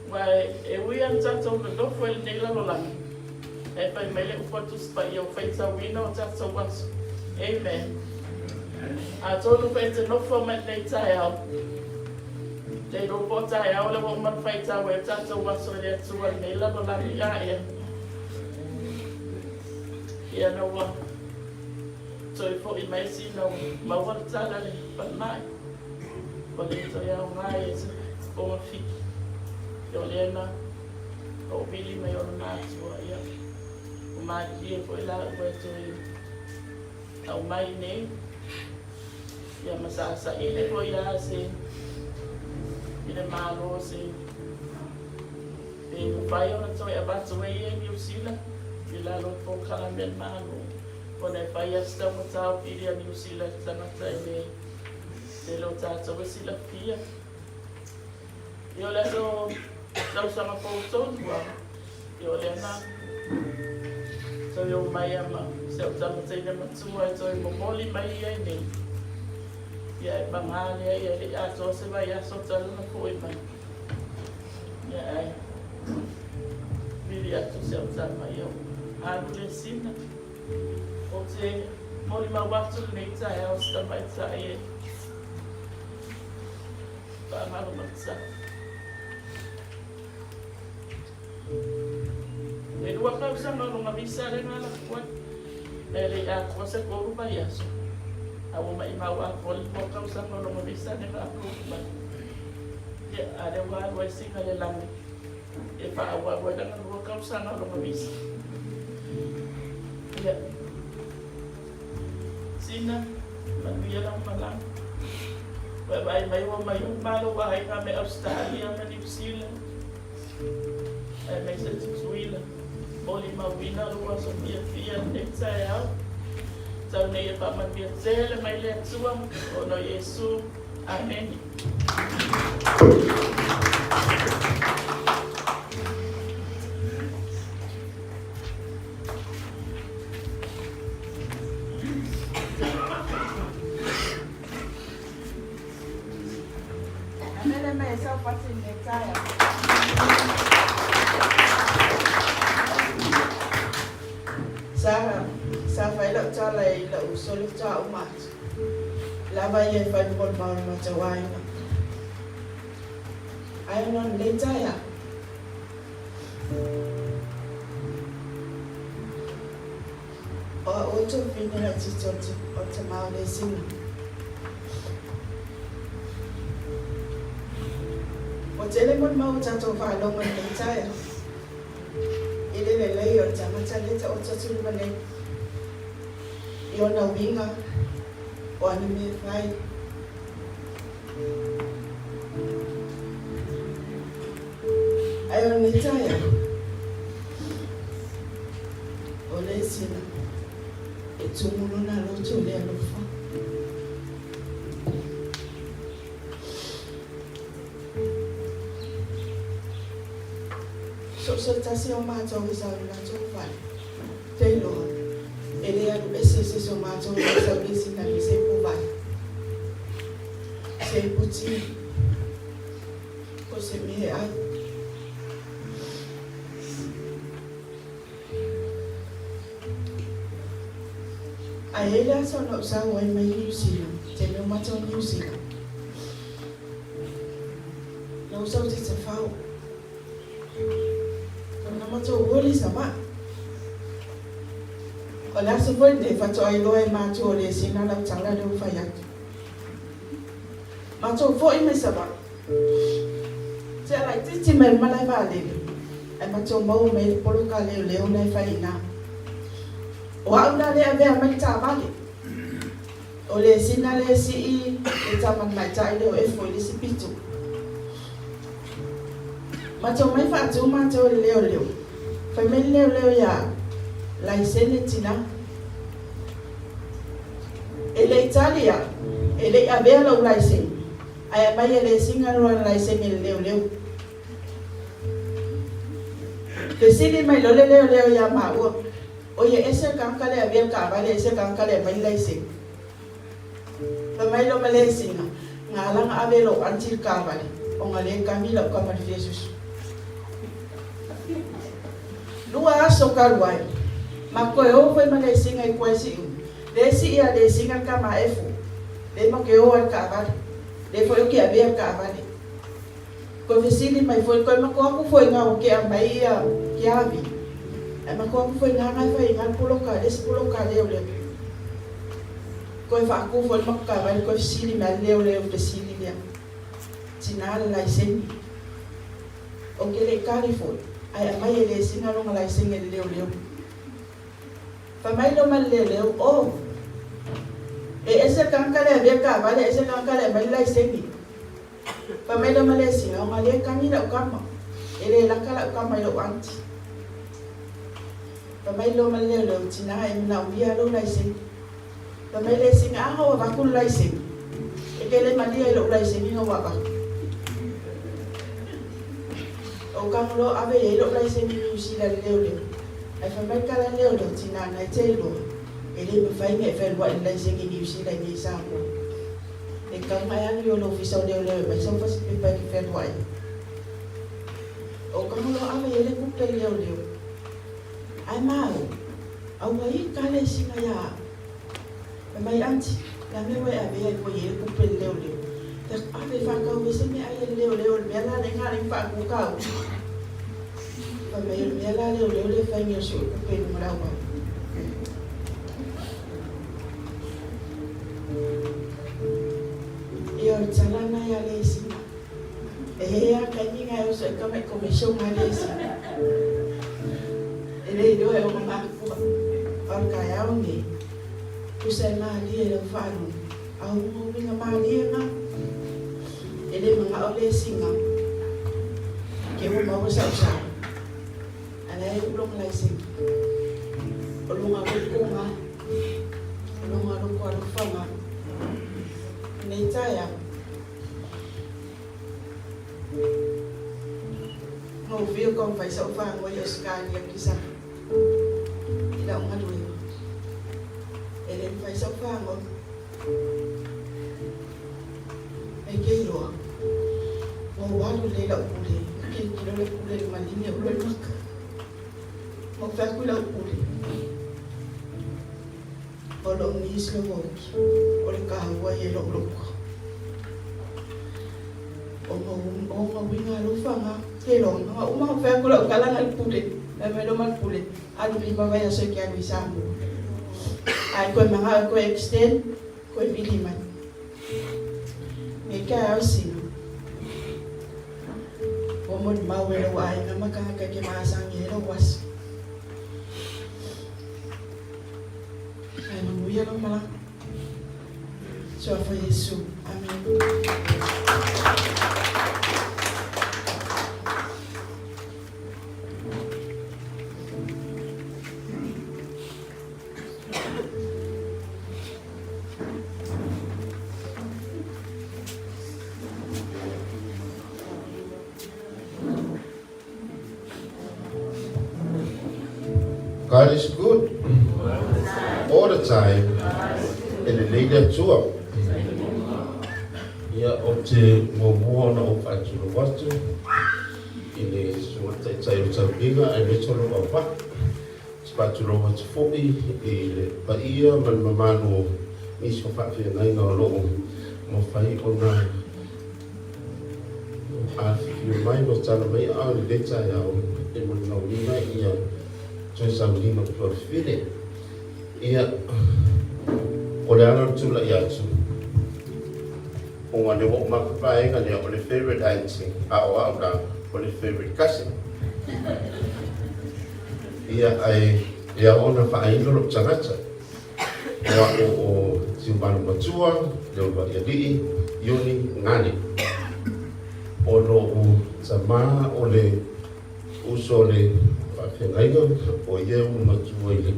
Aua e ui lava ina tatou nonofo i lenei lalolagi, ae fai mai le upu a Tusi Paia, ua faitauina o tatou aso. Amen. Atonu foi e te nofo mai lenei taeao, le iloa po o taeao lea ua uma ona faitau ai o tatou aso e le Atua i lenei lalolagi ae. Ia na ua toe foi mai sina ua maua le tala le falemai. Ua le toe aoga e se pogafiti. Ia o lea na hoʻopili mai ona matua, ia ua malilie foi la ua e toe aumai nei. Ia ma sa saili foi la se i le Malo se pe mafai ona toe avatu ai ia i Niu Sila i lalo o polokalame a le Malo ona e fai lava si taugata o pili a Niu Sila i le tagata e le Tele o tatou e silafia. Ia o le aso tausaga fou tonu a, ia o lea na toe o mai a ma si au tama teine matua e toe momoli mai ia i nei. Ia e pagā lea ia e le i atoa se vaiaso talu ona foi mai. Ia ae vili atu si au tama ia ua alu le sina. Ou te molimau atu lenei taeao se tamaitai e faagalo matau. E lua tausaga o lona visa lea na alu atu ai, ae le i atoa se tolu vaiaso. A ua maʻimau atoa le 2 tausaga o lona visa lea na approve mai. Ia, a lea ua alu ai sina le lagi e faaauau ai lana 2 tausaga o lona visa. Ia, sina, manuia lau malaga. Ua e vaai mai ua maioh uma lou aiga me Ausetalia ma Niu Sila, aemaise Tutuila. Molimauina lou aso fiafia lenei taeao. Tau nei e faamanuia tele mai le Atua ona o Iesu. Amene. Amene me sau pati ne taia. Sa sa fai lau tala i lau soli faatoa uma atu. Lava ia e fai mo le mau o le matou aiga. Ai ona o lenei taeao. O a outou fine laitiiti o le tama o le sina. Ua tele molimau o tatou faalogo i lenei taeao i le lelei o le tagata lea e taoto atu i luma nei i ona uiga o ana mea e fai. Ae o lenei taeao, o le sina e tumu lona loto i le alofa. So o se tasi o matou i sau i matou fale, te iloa, e le alu ese se isi o matou i sau le sina i se ipu vai, se ipu ti, po o se mea e ai. Ae i ai le aso na ou sau ai mai Niu Sila, taimi o matou i Niu Sila. Na ou sau i Tafao. Na matou ua le Savaii. O le aso foi lenei faatoa iloa e matou o le sina lau tala lea ua fai atu. Matou foi mai Savaii. Tea laitiiti mai le malae vaalele ae matou maua mai le poloka leoleo la e fai i ina. O au la lea e avea mai le taavale. O le sina lea e sii le tama tamaitai lea o Efo i le isi pito. Matou mai faatu matou e le leoleo. Fai mai le leoleo ia au, Laisene tina. E le i tali au, e le i avea lou laisene, ae aumai e le sina lona laisene e le leoleo. Fesili mai loa le leoleo ia maua, Oi e ese le tagata lea e avea le taavale, ese le tagata lea e aumai le laisene. Fai mai loa ma le sina, Na ala ona ave e lou aunty le taavale, ona lea e kami lau tama i le fia susu. 2 aso talu ai, ma toe o foi ma le sina i tua i Siumu. Le sii a le sina le tama a Efu, le ma te o ai i le taavale, le foi o te avea le taavale. Toe fesili mai foi, toe matou atu foi ina ua tea mai ia Keavi, ae matou atu foi ina na e fai ina le poloka, le isi poloka a leoleo. Toe faatu foi le matou taavale, toe fesili mai le leoleo i le fesili lea, Tina le laisene. Ou te le i tali foi, ae aumai e le sina lona laisene i le leoleo. Fai mai lea ma le leoleo, Oh! E ese le tagata lea e avea le taavale, ese le tagata lea e aumai le laisene. Fai mai lea ma le sina, Ona lea e kani lau tama, e le laka lau tama i lou aunty. Fai mai loa ma le leoleo, Tina, e manaomia lou laisene. Fai mai le sina, A na ua avatu le laisene, e te le malia i lou laisene na ua avatu. Ou tago loa ave i ai lou laisene i Niu Sila i le leoleo. Ae fai mai le tala a le leoleo, Tina, na e te iloa, e le mafai ona e fealuai i le laisene i Niu Sila i nei i Samoa. E tatau ona e alu i o le Ofisa o Leoleo e aumai sau fasipepa e te fealuai ai. Ou tago loa ave i ai le tupe i le leoleo. Ae maou, a ua i ka le sina ia au. Fai mai aunty, le a mea ua e avea ai foi i ai le tupe i le leoleo? Fai atu, ave e faatau ai se meaai a le leoleo, o le mea la lea na ala ai ona faatu taua. Fai mai, o le mea la a leoleo lea e fai nei o le sue tupe i luga o le auala. O le tala lena ia Lesina. E i ai lava taimi na e oso ai tamai commission a Lesina. E le iloa e ona matua. A o le taeao lenei, tusa e malie i lau faalogo, a o uga uiga malie na. E le manao Lesina ke ua maua sau sao, a la e uu lona laisene. O lona lotoga, o lona loto alofaga, lenei taeao. Na ou viu taumafai sau fagoa i Ausetalia Kisama i lau galuega. E le mafai sau fagoa. E te iloa, ua ou alu lelei i lau pule, na tilotilo le pule i le maligi ou loimata. Na ou fai atu i lau pule, O lou nisi lou oki, o le taua ia i lou loto. O ona uiga alofa na, te iloa, na uma ona fai atu lau tala na i le pule, fai mai loa ma le pule, alu lima vaiaso e te alu i Samoa. A e toe manao e toe extend, toe vili mai. Nei taeao sina, ua molimau e lou aiga ma tagata e te masani ai lou aso. Ae manuia lau malaga. Suafa Iesu. Amene. God is good all the time. E lelei le Atua. Ia, ou te muamua ona ou faatulou atu i le Susuga Taitai o le Tauliga aemaise o lou auvaa. Ou te faatulou atu foi i le paia ma le mamalu o nisi o faafeagaiga o lo o mafai ona Afifio mai ma tala mai a o lenei taeao e molimauina ia toe sauniga o le tuafafine. Ia, o le ala o le tulai atu, ona lea ua uma atu le vaega lea o le favourite auntie, a o au la, o le favourite cousin. Ia, ae e ao ona faailo lou tagata. O au o Tiumalu Matua, Leuluaialii, Iuni Gane. O lou tama o le uso o le faafeagaiga, o ia e ulu matua i le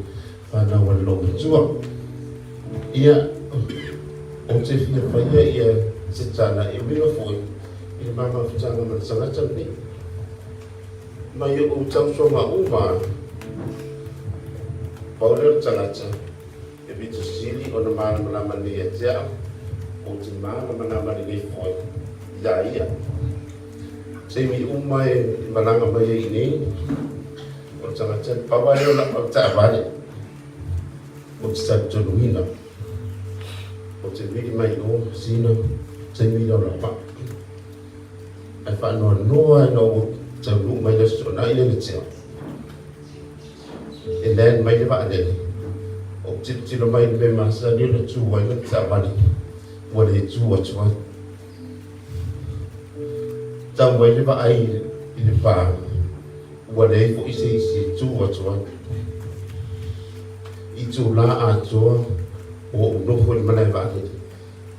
fanau a le loomatua. Ia, ou te fia faia ia se tala e uiga foi i le ma mafutaga ma le tagata lenei. Mai oʻu tausoga uma, pau lea o le tagata e pito sili ona malamalama nei ia te au, ou te malamalama lelei foi iā ia. Taimi uma e malaga mai ai i inei, o le tagata, pau lava lea o lau avetaavale, ou te talitonuina, ou te vili mai i o, sina, taimi lea o lau vaa. Ae faanoanoa ina ua taunuu mai le Aso Toonai lea na tea, e land mai le vaalele, ou tilotilo mai i le mea masani ona tu ai lana taavale, ua le tu atu ai. Tau mai le vaai i le pa, ua leai foi se isi e tu atu ai. I itulā atoa ua ou nofo i le malae vaalele.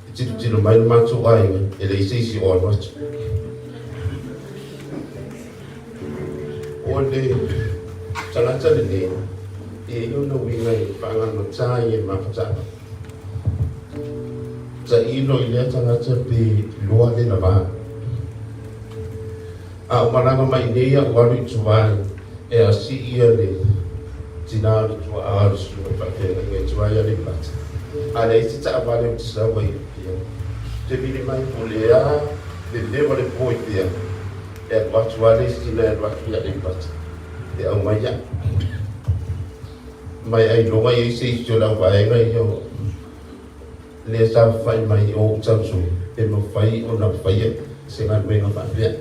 I tilotilo mai le matou aiga, e leai se isi o alu atu. O le tagata lenei, e i ai ona uiga e faagamatā ai e mafutaga. Tailo i lea tagata pe loa le lavā. A o malaga mai nei au alu i tua e asi ia le tina o le tuaa o le susuga i faafeagaiga i tua i Aleipata. A leai se taavale ou te sau ai i Apia. Ou te vili mai po o le a le lewa le po i Apia, e alu atu lava le isi tina e alu atu i Aleipata e aumai au. Mai ailoga i ai se isi o le auvaega ia o lea sa fai mai o ou tauso e mafai ona faia se galuega faapea.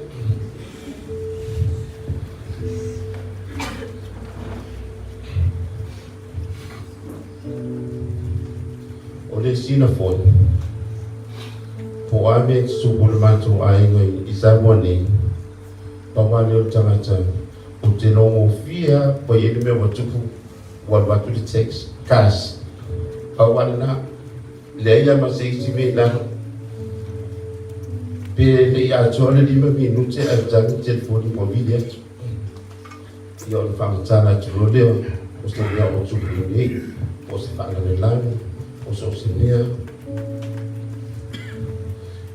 O le sina foi, Po o a mea e tutupu i le matou aiga i Samoa nei, pau lava lea o le tagata ou te logofie lava ua i ai le mea ua tupu, ua alu atu le text, cuz. Pau lava lena. Leai lava ma se isi mea i lalo. Pe le i atoa le lima minute ae tagi le telefoni ua vili atu. Ia ona faamatala atu loa lea o se mea o tupu nei, po o se faalavelave, po o so o se mea.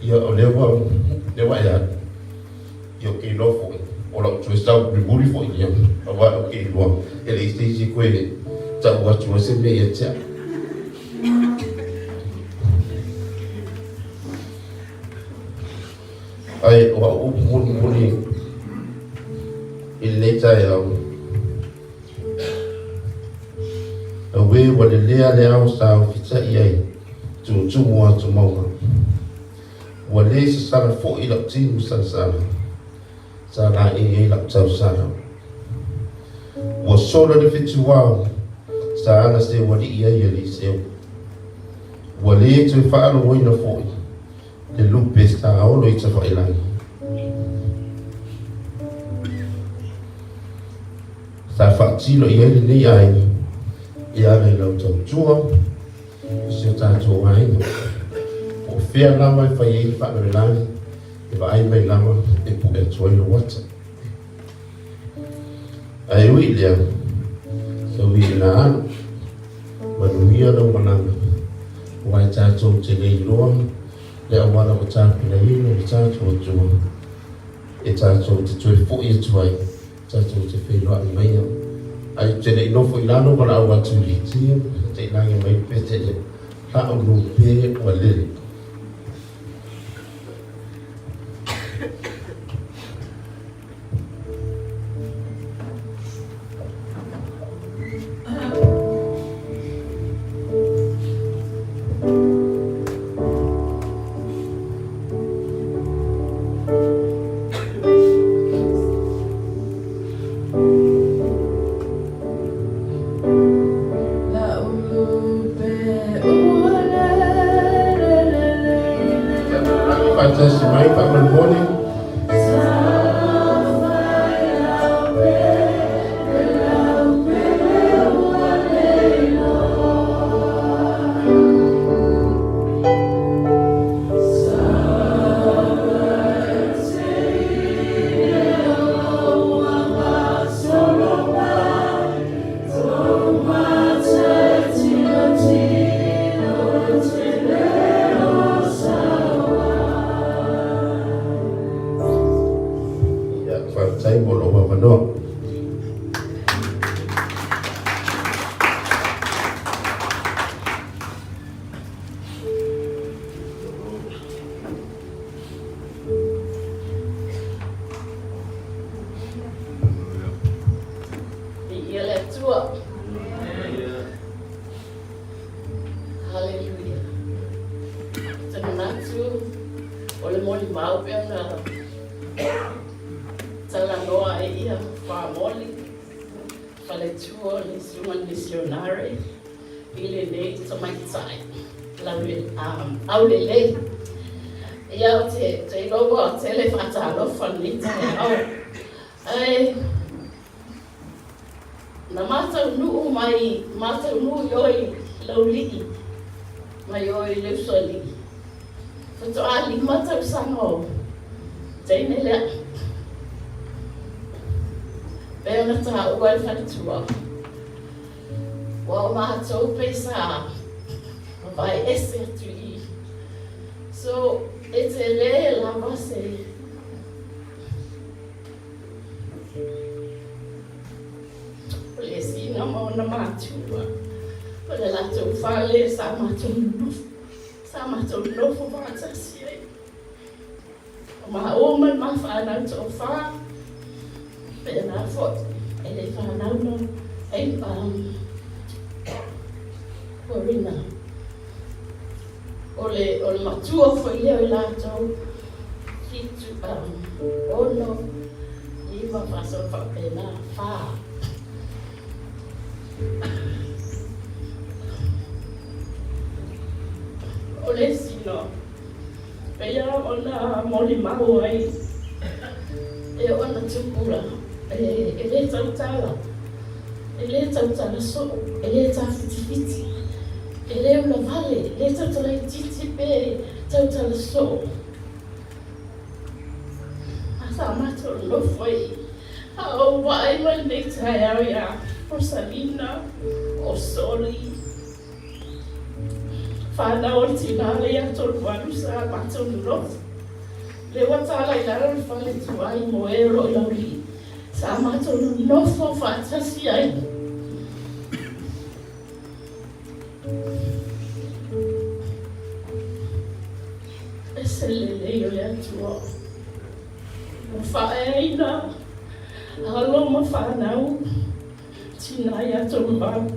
Ia o lea ua, lea ua e alu. Ia ou te iloa foi, o lau toe sau mulimuli foi lea, aua ou te iloa e leai se isi e toe tau atu ai se mea ia te au. Ae o au upu mulimuli i lenei taeao, Auē ua lelea le ao sa ofitai ai tumutumu atu mauga. Ua le sasala foi lau timu salasala, sa laei ai lau tausala. Ua sola le fetuao, sa ala seualii ai Eliseu. Ua le toe faalogoina foi le lupe sa olo i tafailagi. Sa faatino i ai lenei aiga e ala i lau tautua i si o tatou aiga. Po o fea lava e fai ai le faalavelave, e vaai mai lava e pue atu ai lou ata. Ae ui i lea, sau i ina alu, manuia lau malaga, aua e tatou te le iloa le auala ua tapenaina e le tatou Atua e tatou te toe foi atu ai, tatou te feiloai mai ai. Ae ou te le i nofo i lalo valaau atu i le team, te i lagi mai le pete lea, la'u lupe ua lele. Faatasi mai faamolemole. Ia, faafetai mo lou avanoa. Viia le Atua. Haleluia. Ou te manatu o le molimau pea na talanoa ai ia Famoli faletua o le susuga i le misionare i lenei tamaitai aulelei. Ia ou te iloa ua tele faatalofa i lenei taeao. Ae na mataunuu mai, mataunuu i o i Laulii, mai o i Leusoalii. Faatoa lima tausaga o teine lea. Pei ona taua e le faletua, ua o matou pei sa vavae ese atu i i. So, e tele lava se O le sina ma ona matua, o le latou fale sa matou nonofo, sa matou nonofo faatasi ai. O maua ma le ma fanau toafa, faapena foi e le fanau na ai Corina. O le, o le matua foi lea o i latou, fitu, ono, lima, faasolo faapena, fa. O le isi no, Pei lava ona molimau ai e ona tupulaga, e le tautala, e le tautala soo, e le tafitifiti, e le ulavale, e le tautala itiiti pe tautala soo. A sa matou nonofo ai, a ou vaai mai lenei taeao iā Rosalina, o Soli, Fanau o le tina lea ia Tolualu sa matou nonofo. Lea ua tala i lalo le fale tuai mo e o lo o i Laulii. Sa matou nonofo faatasi ai. Ese le lelei o le Atua. Ua faaeaina alo ma fanau. Tina ia Toluvalu.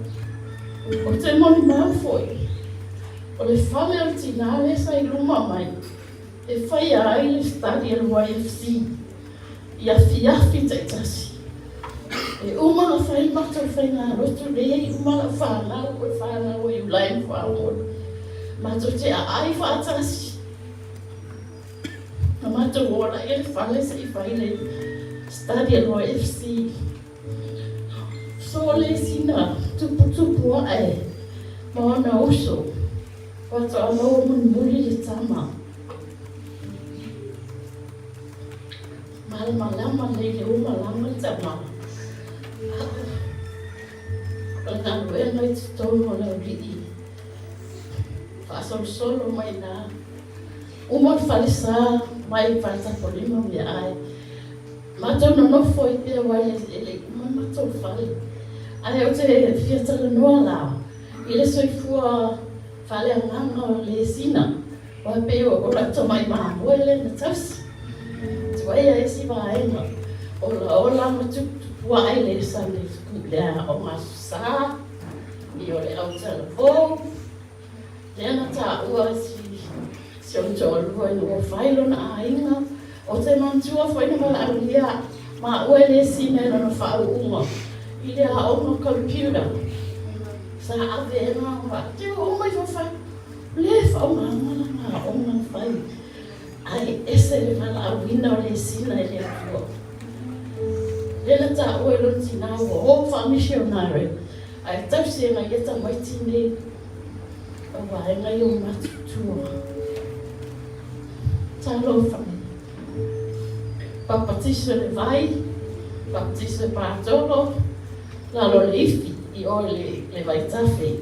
Ou te molimau foi, o le fale o le tina lea sa i luma mai e faia ai le study a le YFC i afiafi taitasi. E uma ona fai le matou faigalotu lea e i ai uma lau fanau, o le fanau a Iulai ma Faamoli. Matou te aai faatasi. Na matou o la i le fale se i fai le study a le YFC. So le sina tuputupu ae ma ona uso faatoa maua mulimuli le tama. Malamalama lelei le uma lama le tama. O le galuega i totonu o Laulii faasolosolo mai ina. Uma le falesa mai Faletapolima meaai. Matou nonofo ai pea aua e le i uma le matou fale. Ae ou te fia talanoa la i le soifua faaleagaga o le sina, aua e pei o lau tamai mamoe lea na tausi. Tuai a isi vaega, olaola ma tuputupuae le Sunday School, le aoga Aso Sa, ia o le autalavou, Lea na taua si ou toalua ina ua fai lona aiga. Ou te manatua foi na valaaulia maua e le isi mea lona faauuga i le aoga computer. Sa ave ai lana te oo mai fafai. Le faaaogaina lana aoga na fai. Ae ese le valaauina o le sina e le Atua. Lea na taua e lona tina ua o faamisionare ae tausi e nai ia tamaiti nei. O vaega ia o matutua. Talofa e. Papatiso i le vai, papatiso i le patolo, lalo o le ifi i o i le vaitafe.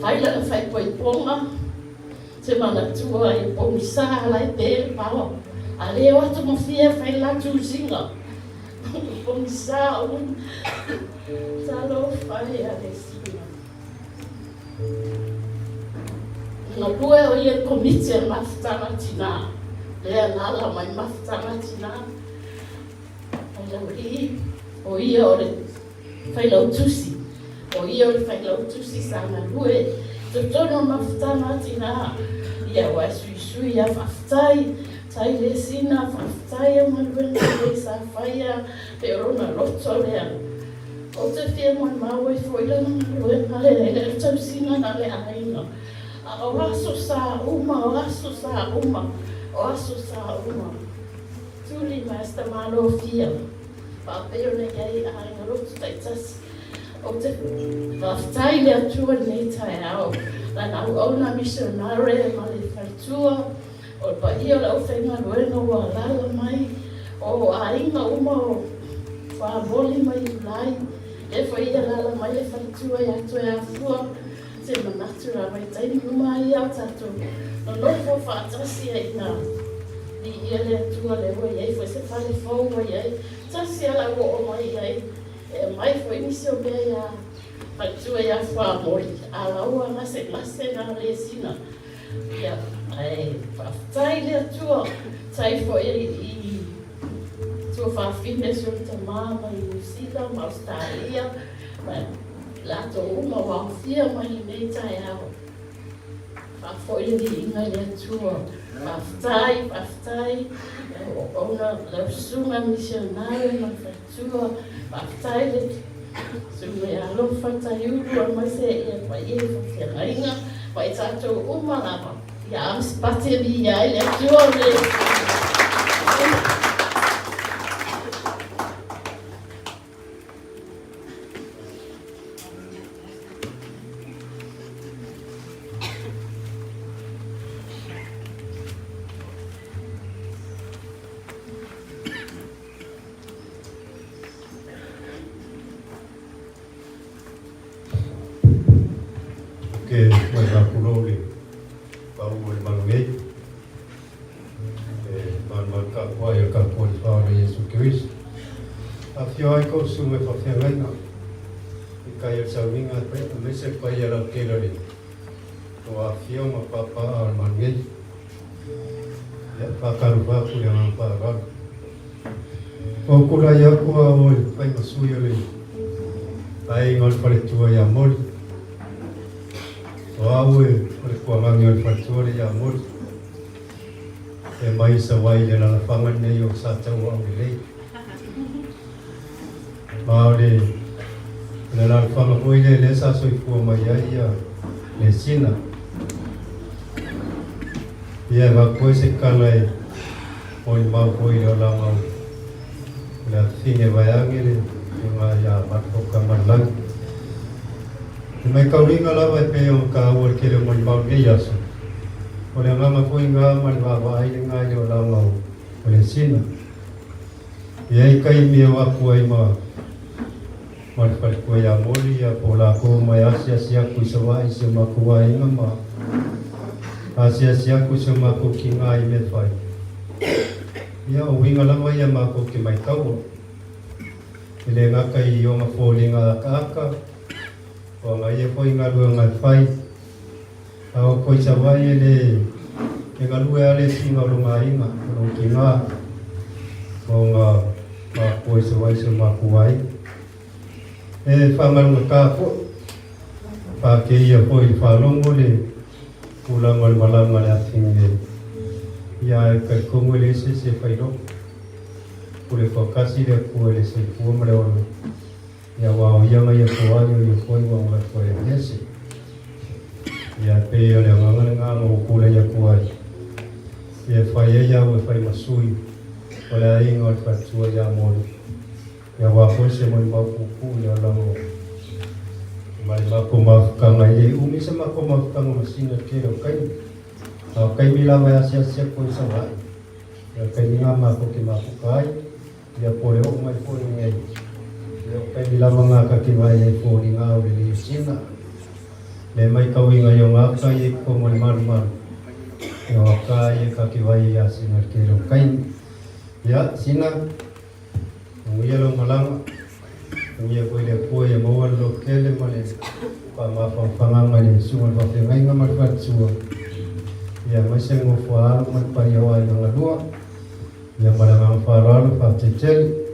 Fai lana faaipoipoga, te manatua i pogisa la e pe le paoa. A le o atu ma fia fai le la tusiga. Pogisa o Talofa e a le sina. Galue o ia i le Komiti a le Mafutaga Tina, lea e alaala mai Mafutaga Tina. Failaualii, o ia o le Failautusi, o ia o le Failautusi sa galue i totonu o le Mafutaga Tina. Ia aua e suisui lava, faafetai, tai le sina, faafetai au galuega lelei sa faia, pei o lona loto lea. Ou te fia molimau ai foi lana galuega lea i le tausiga na le aiga. A o aso sa uma, o aso sa uma, o aso sa uma. Tuli mai si tamalofia, faapei ona i ai aiga lotu taitasi. Ou te faafetai i le Atua i lenei taeao, lana auauna misionare ma le faletua, O le paia o le aufaigaluega ua alaala mai, o aiga uma o Famoli ma Iulai, lea foi e alaala mai le faletua ia Toeafua, se manatu lava i taimi uma ia o tatou nonofo faatasi ai ina viia le Atua lea ua i ai foi se fale fou ua i ai, tasi lava lau oo mai i ai, e aumai foi nisi o mea ia faletua ia Famoli, a la ua gasegase na le sina. Ia, ae faafetai le Atua, tai foi i tuafafine si ou tama mai Niu Sila ma Ausetalia, ma latou uma ua aofia mai lenei taeao. Faafoi le viiga i le Atua. Faafetai, faafetai, auauna lau susuga misionare ma le faletua. Faafetai le Susuga ia Alofa Taiulu aemaise ia paia i faafeagaiga ma i tatou uma lava. Ia a ma se pati e viia ai le Atua o le. Ke mai faapulou le pau o le malu nei. E malumalu tapuai o le tapuai o le Fa o Iesu Keriso. Afio ai kou susuga i faafeagaiga i kai o le sauniga aemaise le paia lautele o le o afio ma papaa o le malu nei. Ia, faatalofa atu i le agaga faaaloalo. Ua ou tulai atu au e fai ma sui o le aiga o le faletua ia Moli. O au e o le tuagagi o le faletua lea ia Moli. E mai i Savaii i le alalafaga lenei o Sataua Aulelei. Ma o le le alalafaga foi lea lea sa soifua mai ai ia Lesina. Ia e avatu ai se tala e molimau foi i le olaga o le afafine vaeage le Afioga ia Matoka Malelagi. E maitauina lava e pei ona taua i le tele o molimau i lenei aso, o le agaga foi lena ma le vaavaai lena i le olaga o le sina. E i ai taimi e o atu ai ma ma le faletua ia Moli ia po o latou mai asiasi atu i Savaii i si o matou aiga ma asiasi atu i si o matou tina i mea fai. Ia o uiga lava ia matou te maitaua. E le gata i ona foliga akaaka, o ana ia foi galuega e fai. A o atu i Savaii e le e galue lava le sina o lona aiga, o lona tina, ma ona makua i Savaii si o matou aiga. E faagalugata foi, faateia foi i le faalogo le tulaga o le malaga a le afine, ia ae talitonu e leai se isi e fai loto. Pule toatasi le Atua i le soifua ma le ola. Ia aua o ia na ia foai o ia foi ua ona toe ese. Ia e pei o le agaga lena na ou tulai atu ai. Ia e fai ai au e fai ma sui o le aiga o le faletua ia Moli. Ia aua foi se molimau puupuu i le olaga o ma le matou mafutaga. E le umi se matou mafutaga ma sina i le tele o taimi. A o taimi lava e asiasi atu ai i Savaii. Ia o le taimi lena matou te mafuta ai. Ia po o le oo mai foi lenei, ia o taimi lava na ta te vaai ai foliga au le Niu Sina. Le maitauina i ona ata ia i totonu o le malumalu, ia o ata ia ta te vaai ai ia Sina i le tele o taimi. Ia, Sina, manuia lau malaga, manuia foi le Atua ia maua le lototele ma le faamafanafanaga i le susuga i le faafeagaiga ma le faletua, ia aemaise le nofo a alo ma le paia o aiga galua. Ia ma le agaga faaaloalo, faafetai tele.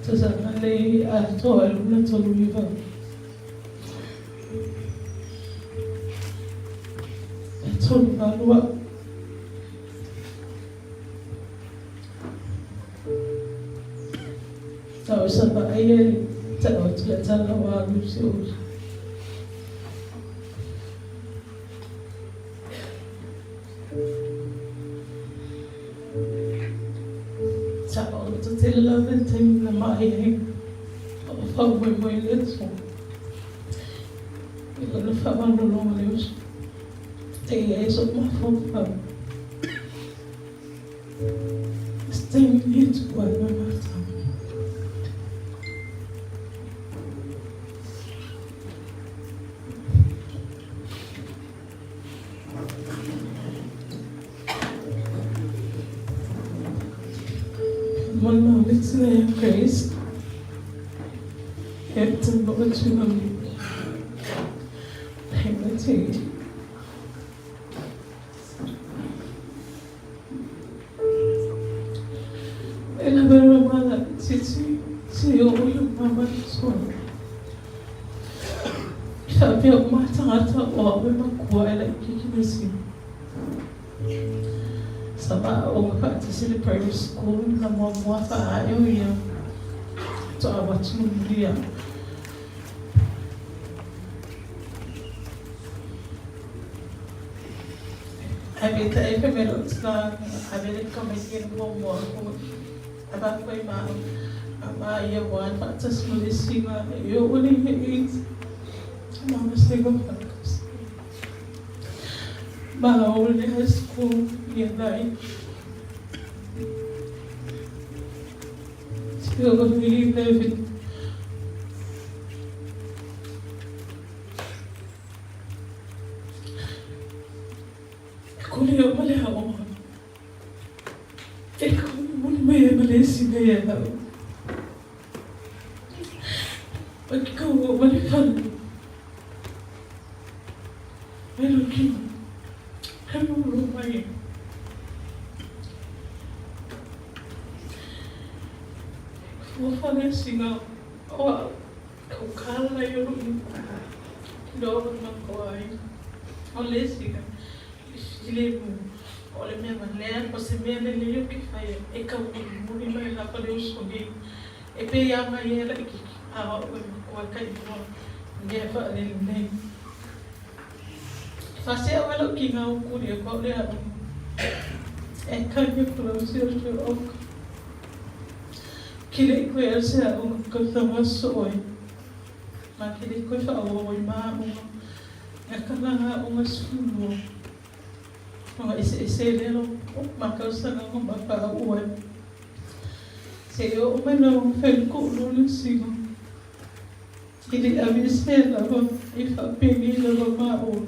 Tausaga le atoa e 29. E 32. Tau sa vaai e tau atu le tala o alu si uso. Sa o tele lava le taimi na ma'i ai o faamoemoe i le Atua i lona faamalologa le uso e i ai sou mafaufau. Se taimi e tupu ai ma matou. Titilaia Grace e te mo atu E lava lava titi si o le mama sua. Faapea uma tagata o au e makua e laitiiti le sini. Sa faaoga faatasi le primary school na muamua faaee o ia faatoa avatu mulimuli au. Ae peitai fai mai lou tina ave le tamaiti e muamua aku avatu ai ma au a ma ia ua alu faatasi ma le isi e oo nei i le age ma single faatasi ma oo i le high school year 9 seia oo i le 11. E kuli o le aoga. E muli mai ai ma le isi mea ia au. Ma ke kau o ma le fale. Mai lo kino. He lulu mai. Ua fale singa o au. Kaukala i o lo ma ai. O le singa. Filemu. O le mea valea, o se mea lelei o ke whaia, e kau mulimuli mai lava le uso nei. E pei a mai e laitiiti, a o au e makua kai moa, mea whaalele nei. Whasea o lau ki ngā ukuri e kua le au. E kai me kura o se o oka. Ki le koe a se au ka tawa soe. Ma ki le koe wha o i maa unga. Nga kala unga sfulua. Unga ese ese lelo. Ma kausaga ngo ma wha ue. Se o mai lau whenku lulu singa. I le ave se lava i whaapeni lava ma o.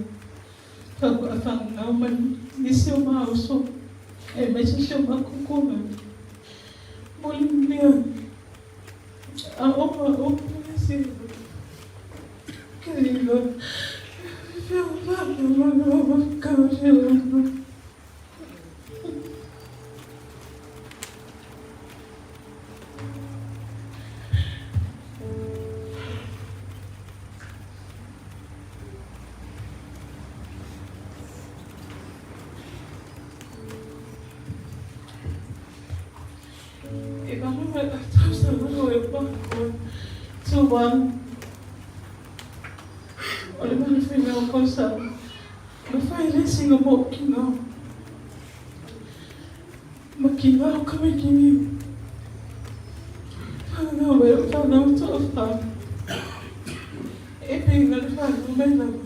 Wha mai nisi o ma uso. E mai se o ma kukuna. Moli mea. A o ma o si. Querido. Eu vou ficar gelando. E valu mai tausaga o e pako. 21. O le malofina o kausaga. Ma fai le singa mo ki ngā. Ma ki ngā o ka mai ki ni. Whanau e o whanau toa wha. E pinga le whanau mai lava.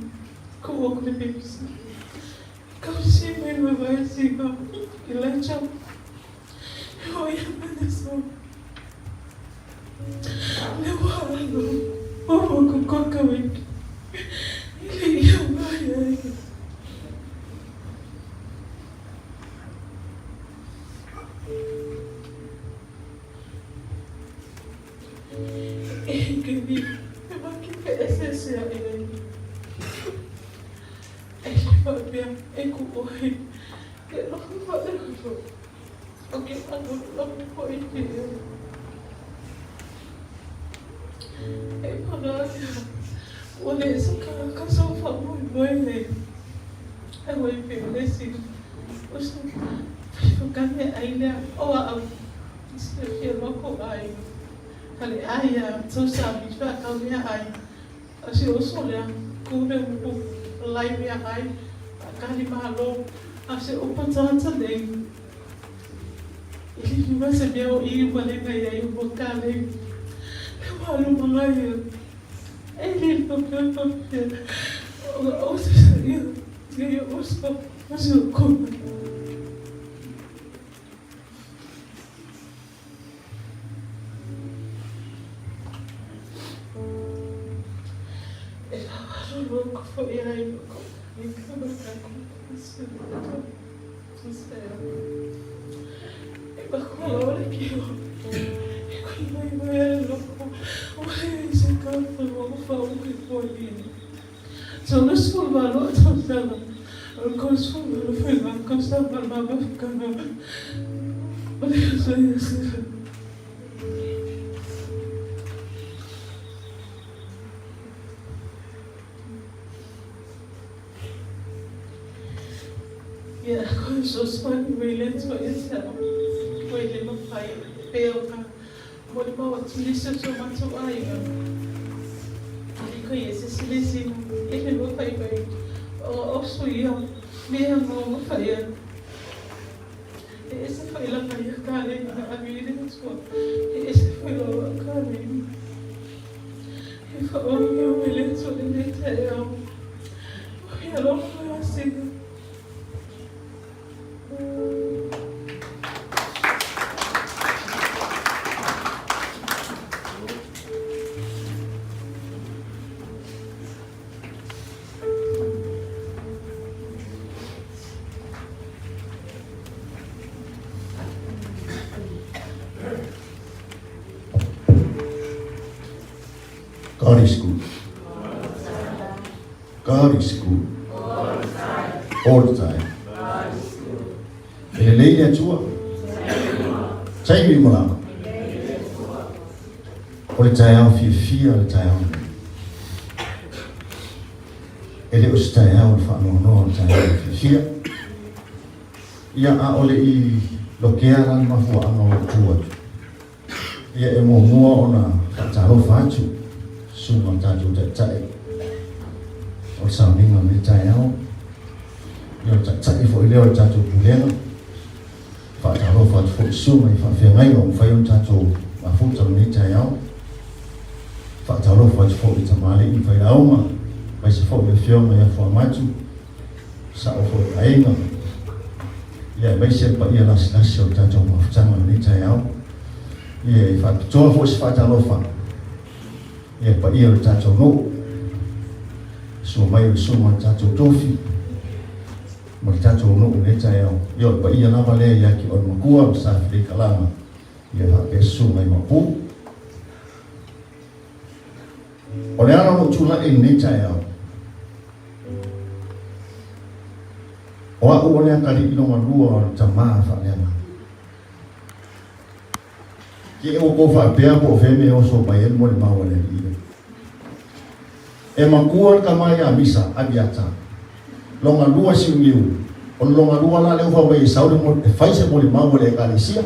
Ko o ko le pepisi. Ka o si mai le vai singa. I le chau. E o ia mene so. Le wālo. O mo ko koka wiki. I le ia mai ai. E ke ni. E maki pe ese se a e nei. E le whapea e ku ohe. E lohu wha e lohu. O ke anu lohu po i te e. E para ia. Ua le sa ka ka sa wha moi moi nei. E hoi pe le si. O sa whakane ai lea o a au. Se fia loko ai. Fale ai a tau sa mi wha kau mea ai. A si oso lea, ku me upu, lai mea ai, a kali malo, a se upa tata nei. I li ma se mea o i wale ngai ai o ka le. Le walu manga ia. E li lo ke o ke. O o se ia. Ia o so o se o kona. E whakaaro ko fo i ai ko i ka maka ko se se. E makoa le ki o. tapuaia. 38 tausaga, o le 38 foi ma tausaga o le ma mafutaga o le Aso Iosefa. Ia, ko fesoasoani mai le Atua ia te au, ua le mafai pea ona molimau atu nisi o so matou aiga. E like ia se isi le isi e le mafai mai ona oso ia mea ma ona faia. E ese foi lava ia kalena na ave i le Atua, e ese foi lava kalena. E whaohia mai le Atua lenei taeao. Oi alofa mai asina. God is good. God is good. All the time. E lelei le Atua. Taimi uma lava. O le taeao fiafia le taeao lenei. E le o se taeao o le faanoanoa, o le taeao fiafia. Ia, a o le i lokea la le mafuaaga o lou tu atu, ia e muamua ona faatalofa atu susuga o tatou taitai o le sauniga o lenei taeao, ia o le taitai foi lea o le tatou pulega. Faatalofa atu foi i susuga i faafeagaiga ua mafai ona tatou mafuta i lenei taeao. Faatalofa atu foi i tamalii ma failauga, aemaise foi le afioga ia Fuamatu, sao foi o aiga, ia aemaise le paia lasilasi o le tatou mafutaga i lenei taeao. Ia e faapitoa foi se faatalofa ia le paia o le tatou nuu, sua mai o le susuga o le tatou tofi ma le tatou nuu i lenei taeao. Ia o le paia lava lea ia te oe Matua ma Sa Filei Kalama, ia faapea susuga i Maopu. O le ala o lou tulai i lenei taeao, o a'u o le atalii logalua o le tamā faaleagaga. Ke ua kou faapea po o fea mea e oso mai ai le molimau a le alii lea. E makua le tama ia Misa, Abiata, logalua siumiu, o le logalua la lea ua fai mai e sau le e fai se molimau a le Ekalesia.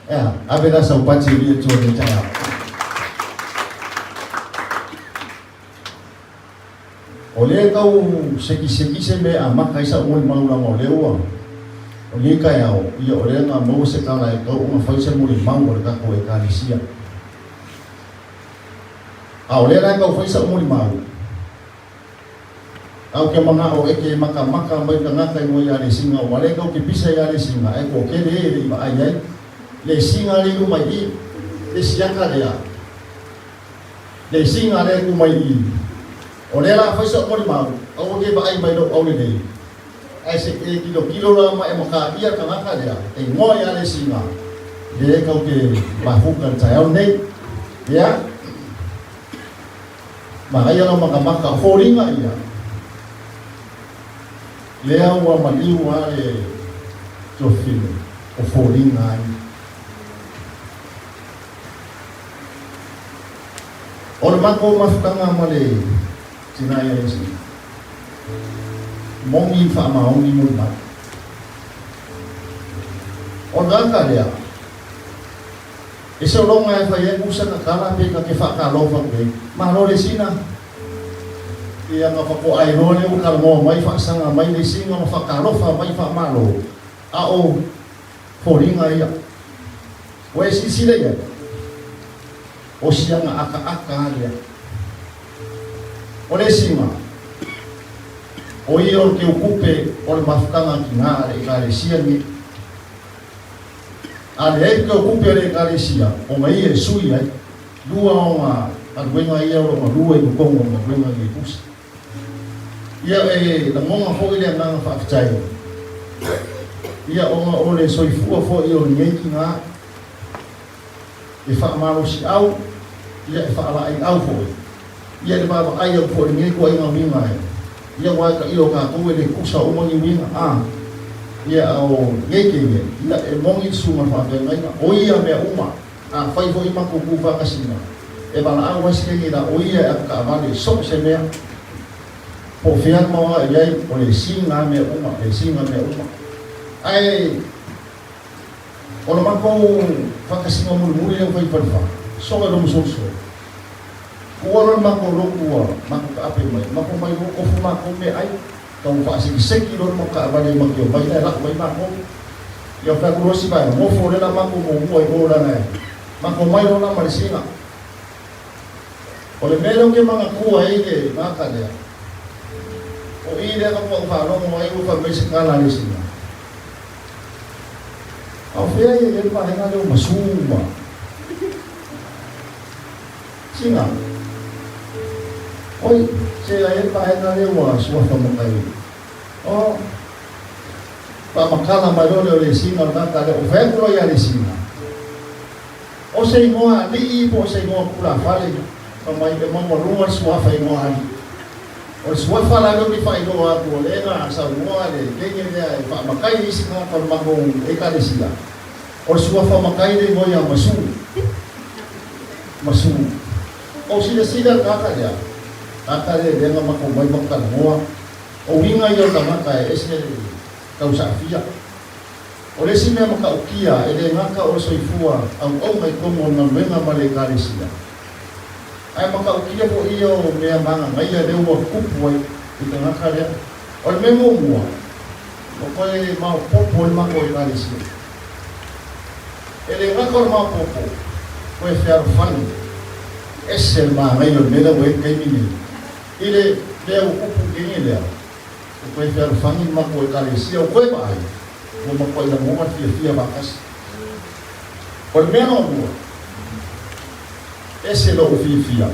E a, ave la sau pati e lia tua i le taeao. O lea e tau sekiseki se mea e amata ai sa'u molimau laga o lea ua o lenei taeao, ia o lea na maua se tala e tau ona fai se molimau a le tatou Ekalesia. A o lea la e tau fai sa'u molimau, a ou te mana'o e ke makamaka mai tagata i mua ia Lesiga, ua lea tau ke pisa ia Lesiga, ae toatele e le i vaai ai Lesiga le i luma i i, le siaka lea. Le isiga lea e tu mai i i. O lea la fai sa'u molimau, aua ke vaai mai lou aulelei, ae se e kilokilo la ma e makaia le tagata lea e igoa ia le isiga, lea kau ke mafuta i le taeao lenei. Ia, manaia lau makamaka, o foliga ia, lea ua maliu a le tuafafine, o foliga ai. O le matou mafutaga ma le tina ia Iesu, moni le faamaoni molimau. O le tagata lea, e sologa e fai ai pusa na tala pe na te faatalofa atu ai, Malo le sina. Ia na faatoa iloa lea ua talanoa mai, faasaga mai le sina ma faatalofa mai faamalo, a o foliga ia. Ua e silasila i ai? O siaga akaaka a lea. O le isiga, o ia o le teukupe o le mafutaga tina a le Ekalesia lenei. A leai le teukupe a le Ekalesia, ona ia e sui ai lua ona galuega ia o lo o galue i totonu o le galuega lenei pusa. Ia e lagona foi le agaga faafetai, ia ona o le soifua foi o lenei tina e faamalosiau, ia e faalaeiau foi. Ia le vaavaai atu foi i lenei ituaiga uiga e, ia aua e tailo tatou e le tusa uma ni uiga, a, ia a o lenei kenge, ia e moni le susuga i le faafeagaiga, o ia mea uma, afai foi matou tu faatasiga, e valaau ai se kenge la o ia e avetaavale so o se mea, po o fea le maoae i ai, o le siga mea uma, le siga mea uma. Ae o le matou faatasiga mulimuli lea ua fai i Falefa, sola i lou musomuso. Ua loa le matou lotu ua matou taape mai, matou mai loa tofu matou meaai, tau faasekiseki loa le matou taavale ma te omai la e la'u ai matou. Ia fai atu loa isi vaega, nofo lea la matou muamua i o leaga e matou omai loa la ma le siga. O le mea lea ou te manatua ai le gata lea, o i lea faatoa ou faalogo ai ua fai mai se tala a le siga. A o fea e i ai le vaega lea o Masu ma Sina. Oi, se ai le vaega lea ua suafa makai. O, faamatala mai loa lea o le sina o le tagata lea, o fai atu loa ia le sina. O se igoa alii po o se igoa tulafale, fai mai e maualuga le suafa igoa alii. O le suafa la lea ou te faailoa atu o lea na saunoa le kenge lea e faamatai i isi tagata o le matou Ekalesia, o le suafa matai le igoa ia Masu. Masu. O silasila le tagata lea, tagata lea lea na matou omai matou talanoa, o uiga ia o tagata e ese le tausaafia. O le isi mea matautia, e le gata o le soifua auauna i totonu o le galuega ma le Ekalesia, ae matautia foi ia o mea magagaia lea ua tupu ai i tagata lea. O le mea muamua, ua toe maopoopo ai le matou Ekalesia. E le gata o le maopoopo, toe fealofani, ese le manaia o le mea lea ua i ai le taimi nei. I le mea ua tupu i le taimi lea, Ua toe fealofani le matou Ekalesia, ua toe vaai, ua matuai lagona le fiafia faatasi. O le mea lona lua, ese lou fiafia,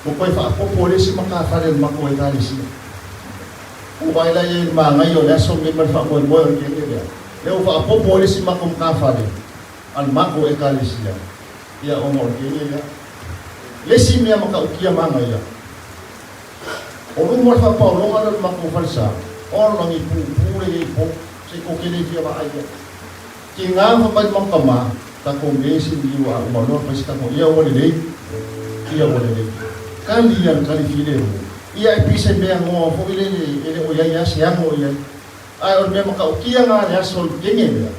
ua toe faaopoopo le isi matafale a le matou Ekalesia. Ua vaai la i ai i le manaia o le aso lenei ma le faamoemoe o le kene lea, lea ua faaopoopo ai le isi matou matafale a le matou Ekalesia, ia ona o le kene lea. Le isi mea matautia manaia, O luma o le faapaologa lea o le matou falesa, o lagi puupuu le iai po, se i tou te le fia vaai ai. Tiga fa mai le mau tama, tatou me se niu a uma loa fai se tatou ia ua lelei, ia ua lelei. Kali ia le kali filemu, ia e pei se mea ngoa foi lele e le o iai a se ano o iai. Ae o le mea matautia na le aso le kenge lea,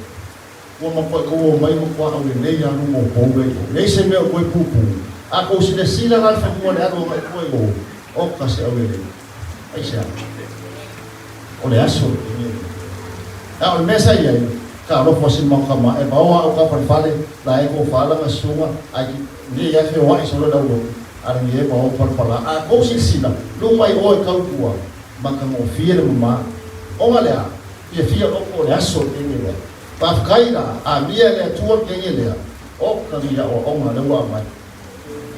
Ua matuai tou omai ma tuaau lelei a luma o pou lea i o. Leai se mea o toe puupuu. A tou silasila la le fanua le alu agai tua i o, oka se aulelei. Aisea? O le aso le taimi lenei. A o le mea sa i ai, talofa si mau tama e vaoa au ka falefale, la e tou faalaga susuga, ai ki, nei a feoai solo le aulotu, a le nei e vaoa palapala. A tou silasila, luma i o e tau tua, matagofie le mama. Ona le a? Fiafia loko o le aso le kenge lea. Faafetai la, amia e le Atua le kenge lea, oka ni aoaoga lea ua aumai.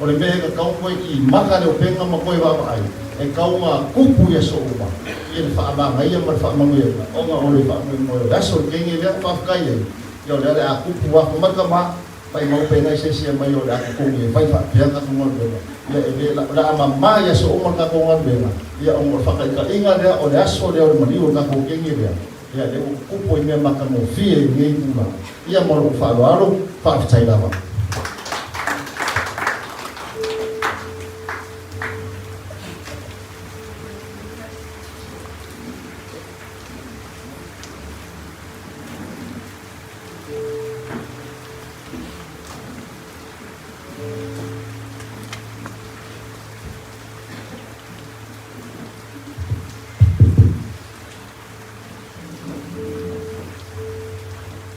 O le mea e tatau koe i maka le openga ma koe vaavaai, e tau nga kupu i aso uma, ia le faamagaia ma le faamanuiaina, ona o le faamoemoe o le aso le kenge lea, faafetai ai, ia o lea le a kupu a famaka ma, maimau pe nai se isi e aumai o le a totogi e fai faapea le tatou galuega, ia e le, o le a mama i aso uma le tatou galuega, ia ona o le faataitaiga lea, o le aso lea o le maliu o le tatou kenge lea, ia lea ua tutupu ai mea matagofie i lenei tulaga. Ia ma lou faaaloalo, faafetai lava.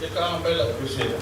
Ke ka mai lau pesela.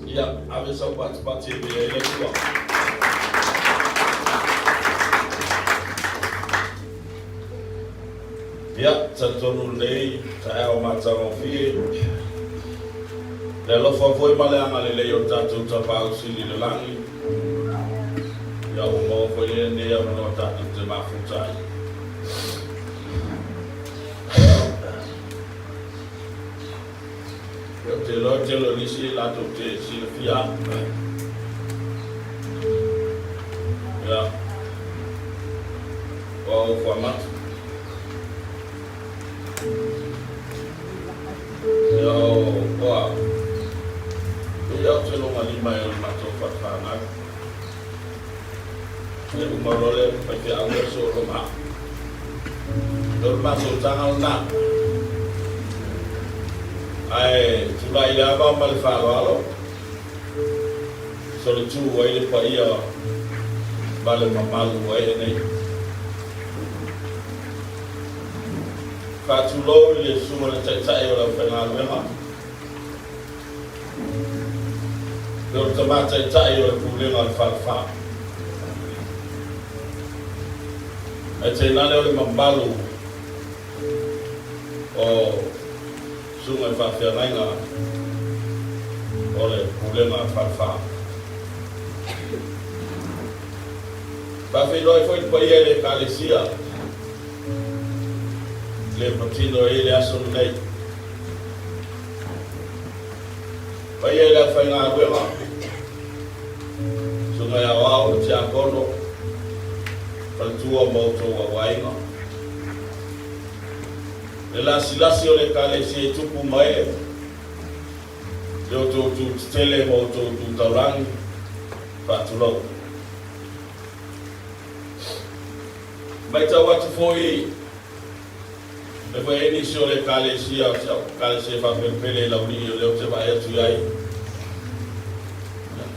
Ia, ave sau patipati e viia ai le Atua. Ia, talitonu lenei taeao matagofie, le alofa foi ma le agalelei o le tatou Tapaau Sili i le Lagi, ia ua maua foi lenei avanoa tatou te mafuta ai. Ou te iloa tele o nisi latou te silafia au. Ia, o au fuamatu. Ia, o, o au. Ia, ou te logalima ai o le matou falefanau. Ia, uma loa le faifeau lea so o ma. O le matou taga lena. Ae tulai le ava ma le faaaloalo, solitu ai le paia ma le mamalu ua ee nei. Faatulou i le Susuga i le Taitai o le aufaigaluega, o le Tama Taitai o le Pulega o le Falefa. Ae tainane o le mamalu o susuga i faafeagaiga o le Pulega a le Falefa. Faafeiloai foi le paia i le Ekalesia le patino ai le aso lenei. Paia i le aufaigaluega, susuga i aoao, le tiakono, faletua ma outou auaiga. Le lasilasi o le Ekalesia i tupu ma ee, i outou tu tetele ma outou tu taulagi, faatulou. Matau atu foi e fai ai nisi o le Ekalesia, o si au Ekalesia e faapelepele i Laulii o lea ou te vaai atu i ai.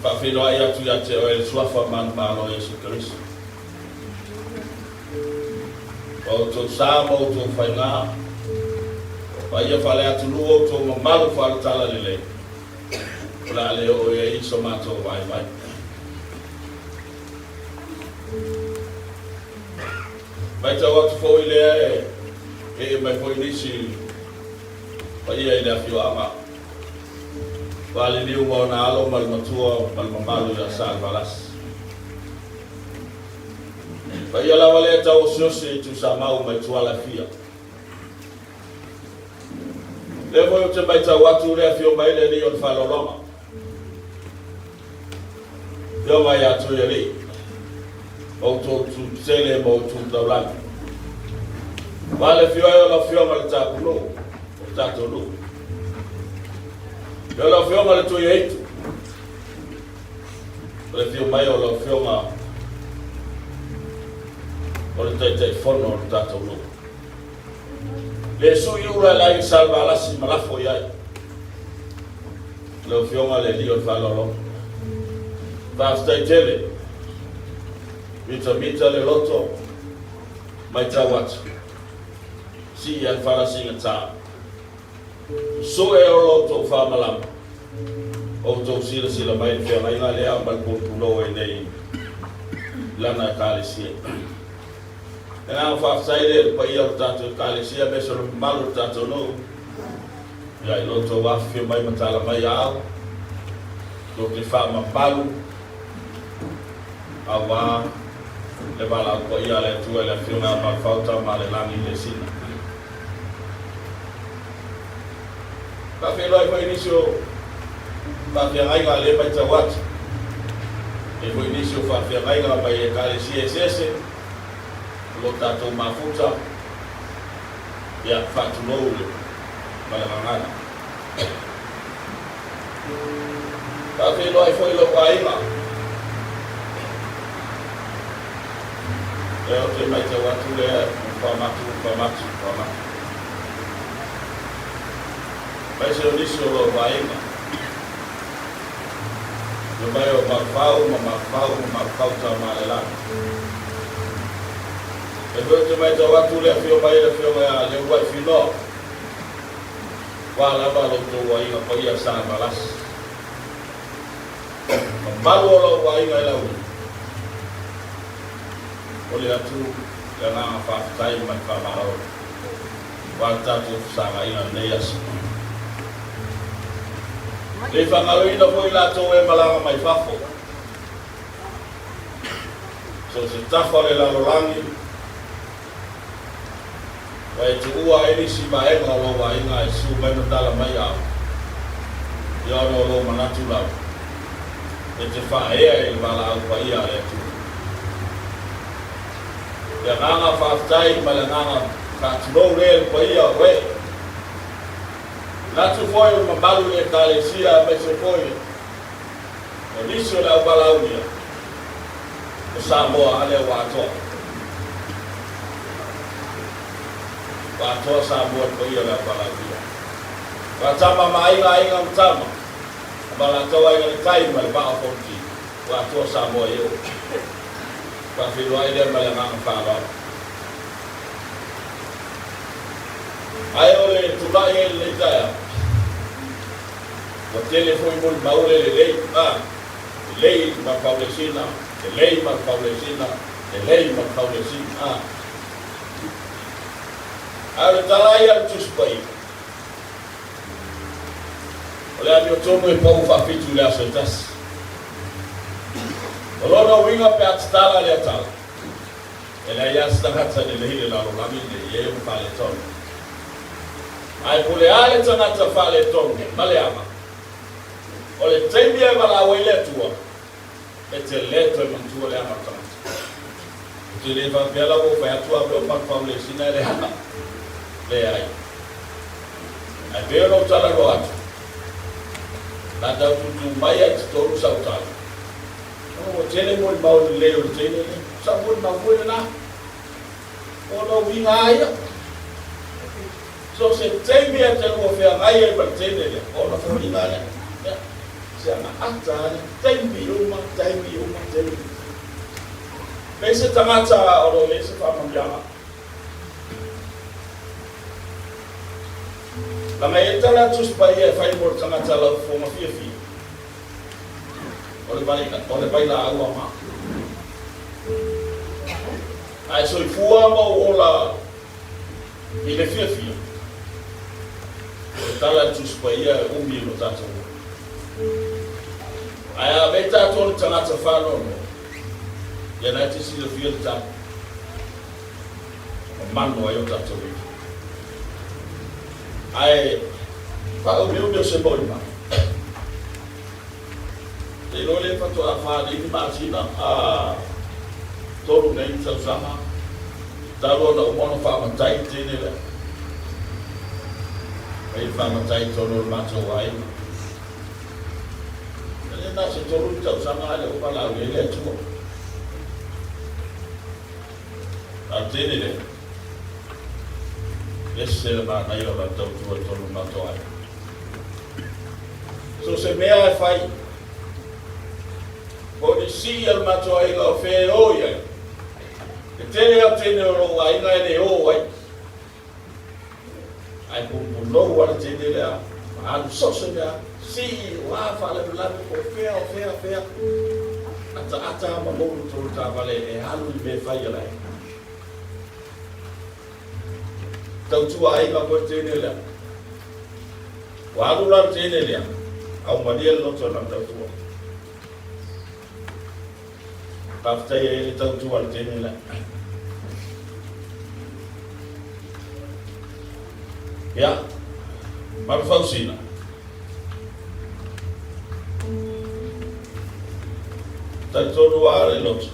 Faafeiloai atu ia te oe le Suafa manumalo o Iesu Keriso. O outou sa ma outou faigā, paia faale-atunuu outou mamalu faale-talalelei, o le a le oo i ai so matou vaivai. Matau atu foi lea e ee mai foi nisi paia i le afioaga o Aliliu ma ona alo ma le matua ma le mamalu ia Salevalasi. Paia lava lea tau osiosi i Tuisamau ma Ituala e fia. Lea foi ou te matau atu le afio mai le alii o le faaaloaloga. Afioga ia Tuialii, ma outou tu tele ma outou taulagi. Aua le afio ai o lau Afioga i le Tapunuu o le tatou nuu. Afio lau Afioga i le Tuiaitu, o le afio mai o lau Afioga o le Taitaifono o le tatou nuu. Le sui ula e le aiga Salevalasi ma lafo i ai. Lau Afioga le Alii o le Faaaloalo. Faafetai tele. Mitamita le loto, matau atu. Sii a le falasiga ta. Sue o lo outou faamalama. Outou silasila mai le feagaiga lea ma le pulupulou ai nei lana Ekalesia. Le agaga faafetai lea i le paia o le tatou Ekalesia aemaise o le mamalu o le tatou nuu, ia i lo outou afifio mai ma tala mai au, tou te faamamalu aua le valaau paia a le Atua i le Afioga ia Malofau Taumalelagi Lesina. Faafeiloai foi nisi o faafeagaiga lea e matau atu. E i ai foi nisi o faafeagaiga mai Ekalesia eseese o lo o tatou mafuta, ia, faatulou le ma le gagana. Faafeiloai foi lou aiga. Lea ou te matau atu lea, Fuamatu, Fuamatu, Fuamatu. Aemaise o nisi o lou aiga. Fai mai o Malofau ma Malofau ma Malofau Taumalelagi. E foi ou te matau atu le afio mai o le afioga ia Leuluai Finoa. Ua lava lo outou aiga paia Sa Valasi. Mamalu o lou aiga i lau Momoli atu le agaga faafetai ma le faamalo aua le tatou fesagaiga i lenei aso. E le faagaloina foi i latou e malaga mai fafo, so o se tafa o le lalolagi, ua e tuua ai nisi vaega o lou aiga e susu mai ma tala mai au, ia ona o lou manatu lava e te faaea i le valaau paia a le Atua. Le agaga faafetai ma le agaga faatulou lea i le paia o oe. Manatu foi o le mamalu i le Ekalesia aemaise foi o nisi o le auvalaaulia o Samoa a lea ua atoa. Ua atoa Samoa i le paia o le auvalaaulia. Ua tama ma aiga, aiga ma tama, ma latou aiga le tai ma le vaa o Fonoti. Ua atoa Samoa i o. Faafeiloai lea ma le agaga faaaloalo. Ae o le tulai ai i lenei taeao, ua tele foi molimau le lelei, a, lelei ma le faulesina, lelei ma le faulesina, lelei ma le faulesina, a. Ae o le tala ia a le Tusi Paia, O le amiotonu e pau faafitu i le aso e tasi. O lona uiga pe a tatala lea tala, e leai lava se tagata lelei i le lalolagi lenei e ona faaletonu. Ae po o le a le tagata faaletonu ma leaga, o le taimi e valaau ai le Atua, e te le toe manatua leaga o le tagata. Ou te le faapea la ua ou fai atu a pea o pau le sina e leaga. Leai. Ae pei ona ou talanoa atu, na tau tutu mai ai totonu sau tala. Ona ua tele molimau lelei o le teine lea. Sau molimau foi lena. O lou uiga lava ia. So se taimi e te lua feagai ai ma le teine lea, ona foliga lea. Ia, se agaata lava lea. Taimi uma, taimi uma, taimi uma. Pei se tagata o lo o i ai se faamanuiaga. Leaga e i tala Tusi Paia e fai mo le tagata laufofoga fiafia, o le vai, o le vailaau ama. Ae soifua ma ou ola i le fiafia, o le tala a le Tusi Paia e umi i lo tatou ola. Ae a avea tatou le tagata faanoanoa, ia na e te silafia le tala. Mamano ai o tatou ivi. Ae faaumiumi o se molimau. Te iloa lea faatoa fa nei ni masina a tolu nei tausaga talu ona uma ona faamatai le teine lea. Mai le faamatai i totonu o le matou aiga. E le na o se tolu ni tausaga ae le o valaau i ai le Atua. A o le teine lea, ese le manaia o lana tautua i totonu o le matou aiga. So se mea e fai, po o ni sii a le matou aiga o fea e o i ai, e tele au teine o lou aiga e le o ai. Ae punonou lava le teine lea ma alu so o se mea, sii, o a faalavelave, po o fea, o fea, fea, ataata ma mou le tolu taavale e alu i mea e fai a le aiga. Tautua aiga foi le teine lea. Ua alu la le teine lea, aumalie le loto i lana tautua. Faafetai ai le tautua a le teine lea. Ia, Manufausina. Talitonu lava le loto.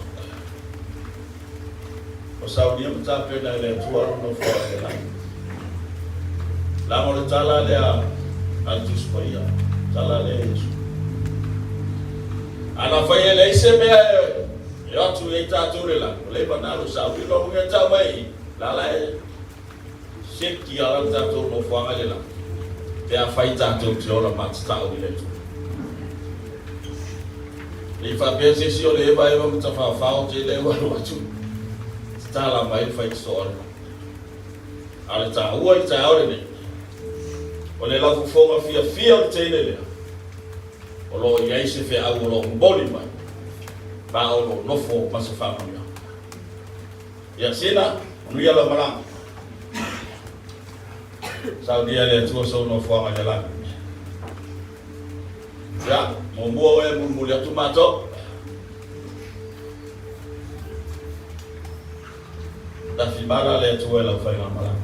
Ua saunia ma tapena e le Atua lou nofoa i le lagi. Leaga o le tala lea a le Tusi Paia, tala lea a Iesu. A na fai e leai se mea e o atu i ai tatou le lagi, ua leva ona alu sauni lou uiga tau mai i, la la e seki ala le tatou nofoaga i le lagi, pe afai tatou te ola matatau i le Atua. Ne i faapea se isi o le evaeva ma tafaofao tele ua alu atu, tatala mai le faitotoa lena. A o le taua i le taeao lenei, o le laufofoga fiafia o le teine lea. O lo o i ai se feau o lo o momoli mai, ma o lo o nofo ma se faamanuiaga. Ia Sina, manuia lau malaga. Saunia e le Atua sou nofoaga i le lagi. Ia, muamua oe e mulimuli atu matou. Tafimala le Atua i lau faigamalaga.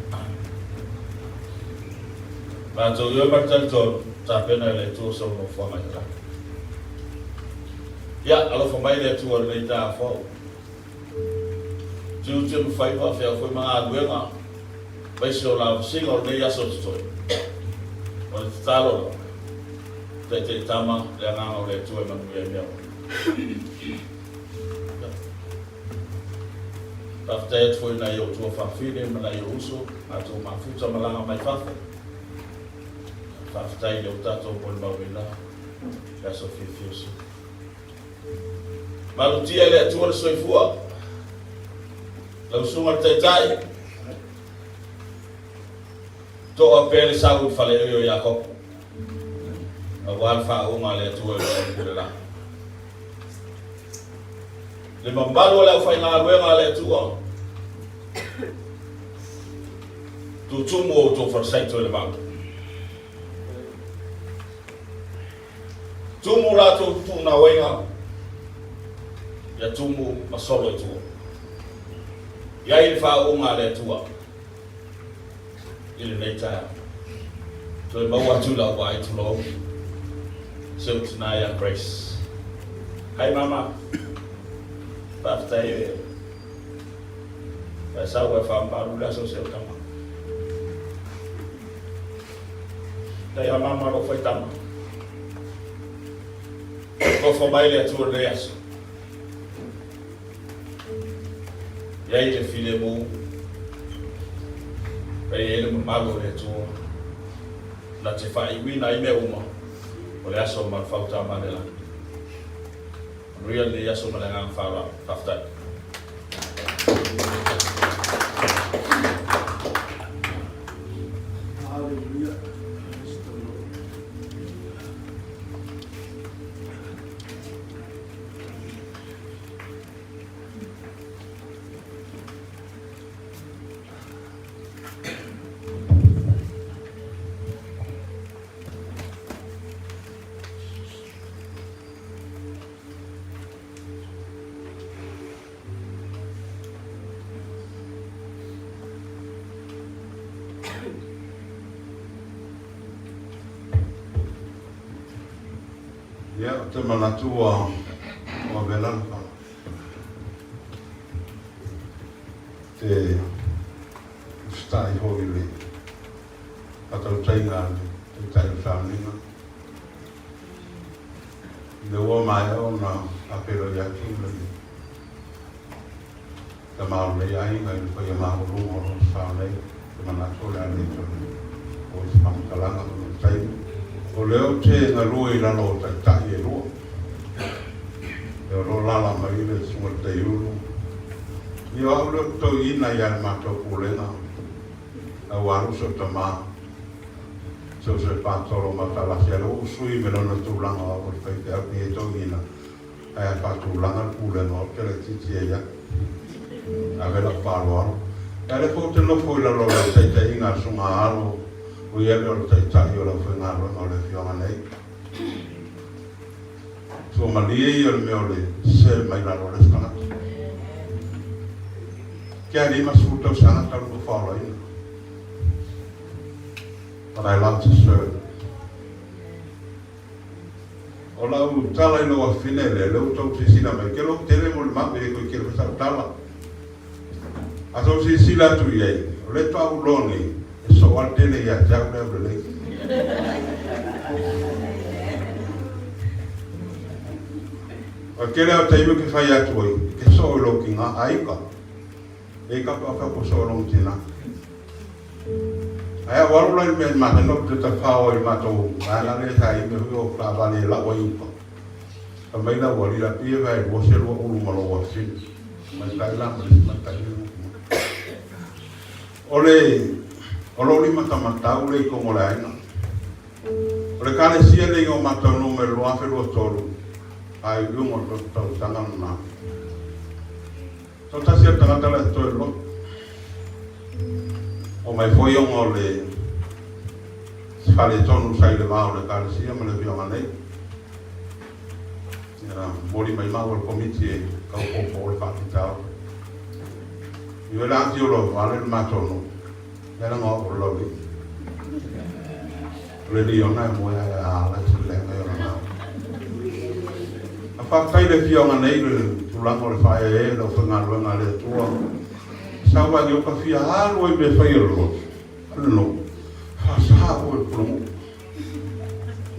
Matou ioe ma le talitonu, tapena e le Atua sou nofoaga i le lagi. Ia, alofa mai le Atua i lenei taeao fou. Tiute ma faiva, feau foi ma galuega, aemaise o lavasiga o lenei aso totoe. O le tatalo lava, taitaitama le agaga o le Atua e manuia ai mea uma. Faafetai atu foi i nai ou tuafafine ma nai ou uso, matou mafuta malaga mai fafo. Faafetai i le ua tatou molimauina le aso fiafia o Sili. Malutia e le Atua le soifua. Lau susuga le Taitai, toa pea le sau i le faleoi o Iakopo, aua le faauuga a le Atua i lona pule la. Le mamalu o le aufaigaluega a le Atua, tutumu outou falesaito i le vao. Tumu latou tuunauaiga, ia tumu ma solo i tua. I ai le faauuga a le Atua i lenei taeao. Toe maua atu i lau vaai tulou, si ou tina ia Grace. Hi mama, faafetai e faasau e faamamalu le aso o si au tama. Dai a mama lou faitama. Alofa mai le Atua i lenei aso. I ai le filemu, e i ai le mamalu o le Atua, na te faaiuina ai mea uma o le aso ma le fautama le lagi. Manuia lenei aso ma le agaga faaaloalo. Faafetai. Hallelujah. Praise the Lord. Ia, ou te manatu ua vela le fala. Te usitai foi i le faatautaiga a le Taitai o Sauniga. Ina ua maea ona faafeiloai atu le tama o lenei aiga i le paia maualuga o lo o sao nei, ou te manatu o le a le toe oo i se faamatalaga ona o le taimi. O lea ou te galue i lalo o taitai e lua, e o lo o lala mai le Susuga i le Taiulu. Ia o au lea ou te toeaina ia le matou pulega, aua lou uso tama. Soso e patolo matalasi a lea ua ou sui me lona tulaga o au o le faifeau pei e toeaina ae a faatulaga le pulega ou te laitiiti ai au. Ave lau faaaloalo. Ae lea foi ou te nofo i lalo o le taitaiga a le Susuga Alo, o ia lea o le taitai o le aufaigaluega o le afioaga nei. Suamalie ia o le mea o le sese mai lalo o le isi tagata. Ke a 50 tausaga talu ona faaolaina. But I love to serve. O lau tala i lou afafine lea, lea ua tou silasila mai, ke lou tele mo le mau, e le toe tele foi sau tala. A tou silasila atu i ai, o lea faatoa ou iloa nei, e soo lava le tele ia te au le aulelei. O le tele lava o taimi ou te fai atu ai, e te soo i lou tina, aiga. E ka pa ka soo lou tina. Ae a ou alu la i le mea i masani ou te tafao ai i le matou vaega lea sa i ai mea foi o taavale e lau ai i uka. Fai mai lau alii la pei e vaelua se lua ulu ma lou afafine. Tamaitai la ma le isi tamaitai lea na tuu mai. O le o lou limatamatau lea i totonu o le aiga. O le Ekalesia lenei o ma taunuu mai le 2023, a i luga o le tausaga lena. Toatasi le tagata la e toe loto. O mai foi ona o le faaletonu sa i le va o le Ekalesia ma le afioaga nei. Ia, momoli mai maua le komiti e tau poupou le faafitauli. Ioe le afio loa vale le matou nuu. Ia la ngā o lau i. O le liona e moe ai a ala te lenga i ona ngā. A whātai le fioanga nei le tulaga o le whaea e lau whangaluenga a le Atua. Sau ai o ka fia alu ai me whai o le lotu. A le no. Whasaha o e pulungu.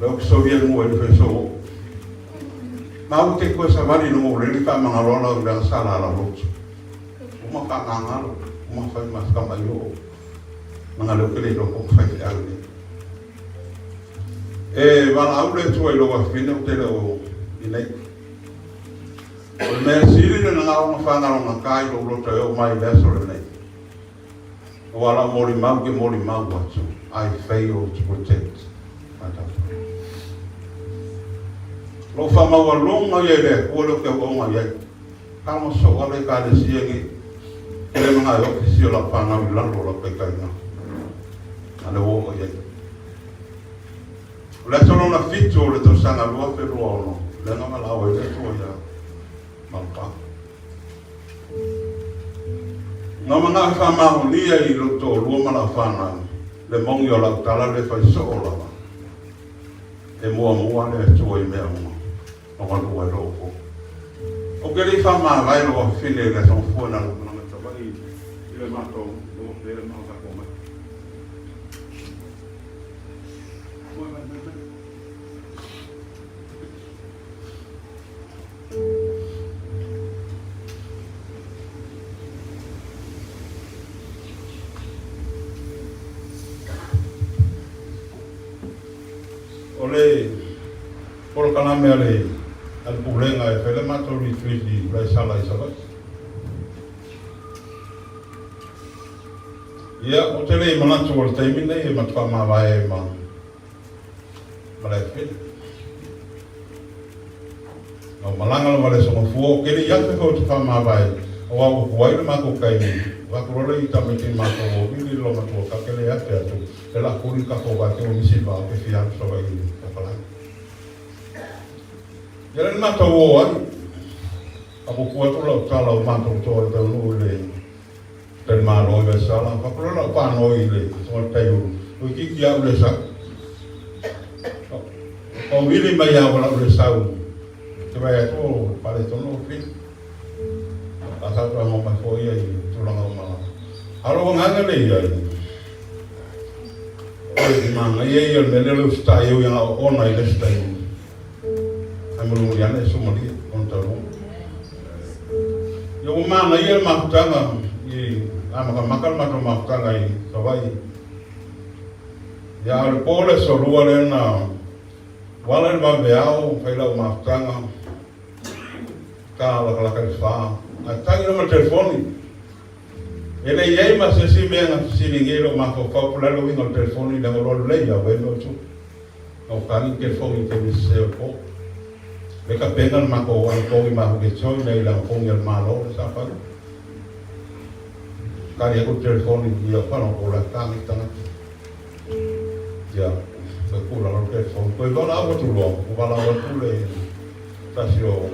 Le o ki ia ngua i le whai so. Ma u te koe sa vali no mo le li wha mangaloa lau le sa la la lotu. Uma wha ngangalo. Uma whai ma whakama i o. Manga leo ke le loko whai te au nei. E valaau le Atua i lou afafine ou te le o i nei. O le mea sili lena gaoga fagalogatā i lou loto e oo mai i le aso lenei. Aua lau molimau ke molimau atu, I fail to protect my daughter. Lou faamaualuga ia i le Atua lea ou te auauna i ai. Kama soa le Ekalesia nei, e le mana e ofisi o lau fanau i lalo o lau taitaiga. A le ua oo i ai. O le aso lona fitu o le tausaga 2026, lea na valaau ai le Atua iā Maupa. Na manao e faamaonia i lou toalua ma lau fanau le moni o lau tala le fai soo lava. E muamua le Atua i mea uma. O galue ai lou po. Ou te le i faamavae lou afafine i le aso gafua na lou malaga i Savaii i le matou nuu pele ma o tatou mai. Mai, mai, mai, mai. O le polokalame a le a le Pulega e fai le matou retreat i Vaisala i Savaii. Ia, ou te le i manatu o le taimi lenei e matua faamavae ai ma ma le afifine. Na ou malaga lava i le aso Gafua, ou te le i afe foi ou te faamavae, aua ua tuai le matou taimi, avatu loa le ita mai te matou o vili lo matua ka te le afe atu, le la kuli le tatou vai te ua misi le vaa ou te fia alu Savaii i le papalagi. Ia le matou o ai, a kuku atu lau tala o matou toa i taunuu i le Talimalo i Vaisala, avatu loa lau panoi i le Tamaitai Ulu, toeitiiti lava au le sau. O vili mai lava lau le sau, te vaai atu o faaletonu ou fili. A sa toe ago mai foi ia i tulaga o malama. A o lou agaga lea i ai, o le manaia ia o le mea lea o le usitai au ia na oona i le isi taimi. Ae mulimuli ane e sumalie ona taunuuga. Ia ua manaia le mafutaga i amatamata le matou mafutaga i Savaii. Ia a o le po le aso lua lea na wala i le vaveao fai lau mafutaga ta lakalaka i le fa ae tagi lava le telefoni. E le i ai ma se isi mea na fesiligia i lou mafaufau po o le a le uiga o le telefoni leaga o lo alu lelei au e mea o tupu. Na o tagi le telefoni i taimi sese o le po. Le tapena le matou anapogi matou te join ai i le anapogi a le Malo le sa fai. Tali atu le telefoni ia faalogo la tagi le tagata. Ia, toe tuu lalo le telefoni. Toe valaau atu loa, ua valaau atu le tasi o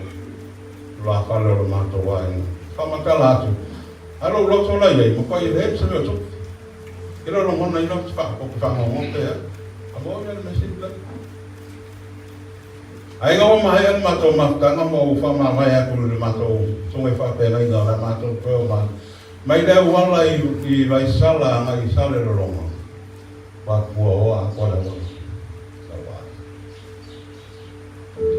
tulafale o le matou aiga. Faamatala atu, ae lou loto la i ai, matua i le se mea o tupu. E le o lagona ina ou te faanoanoa pea. A moni le mea sili lea. Ae ina ua maea le matou mafutaga ma ou faamavae atu i le matou susuga i faafeagaiga o le a matou toe o mai, mai le auala i Vaisala agai i Salelologa, ua puaoa atoa le auala. Sau ai.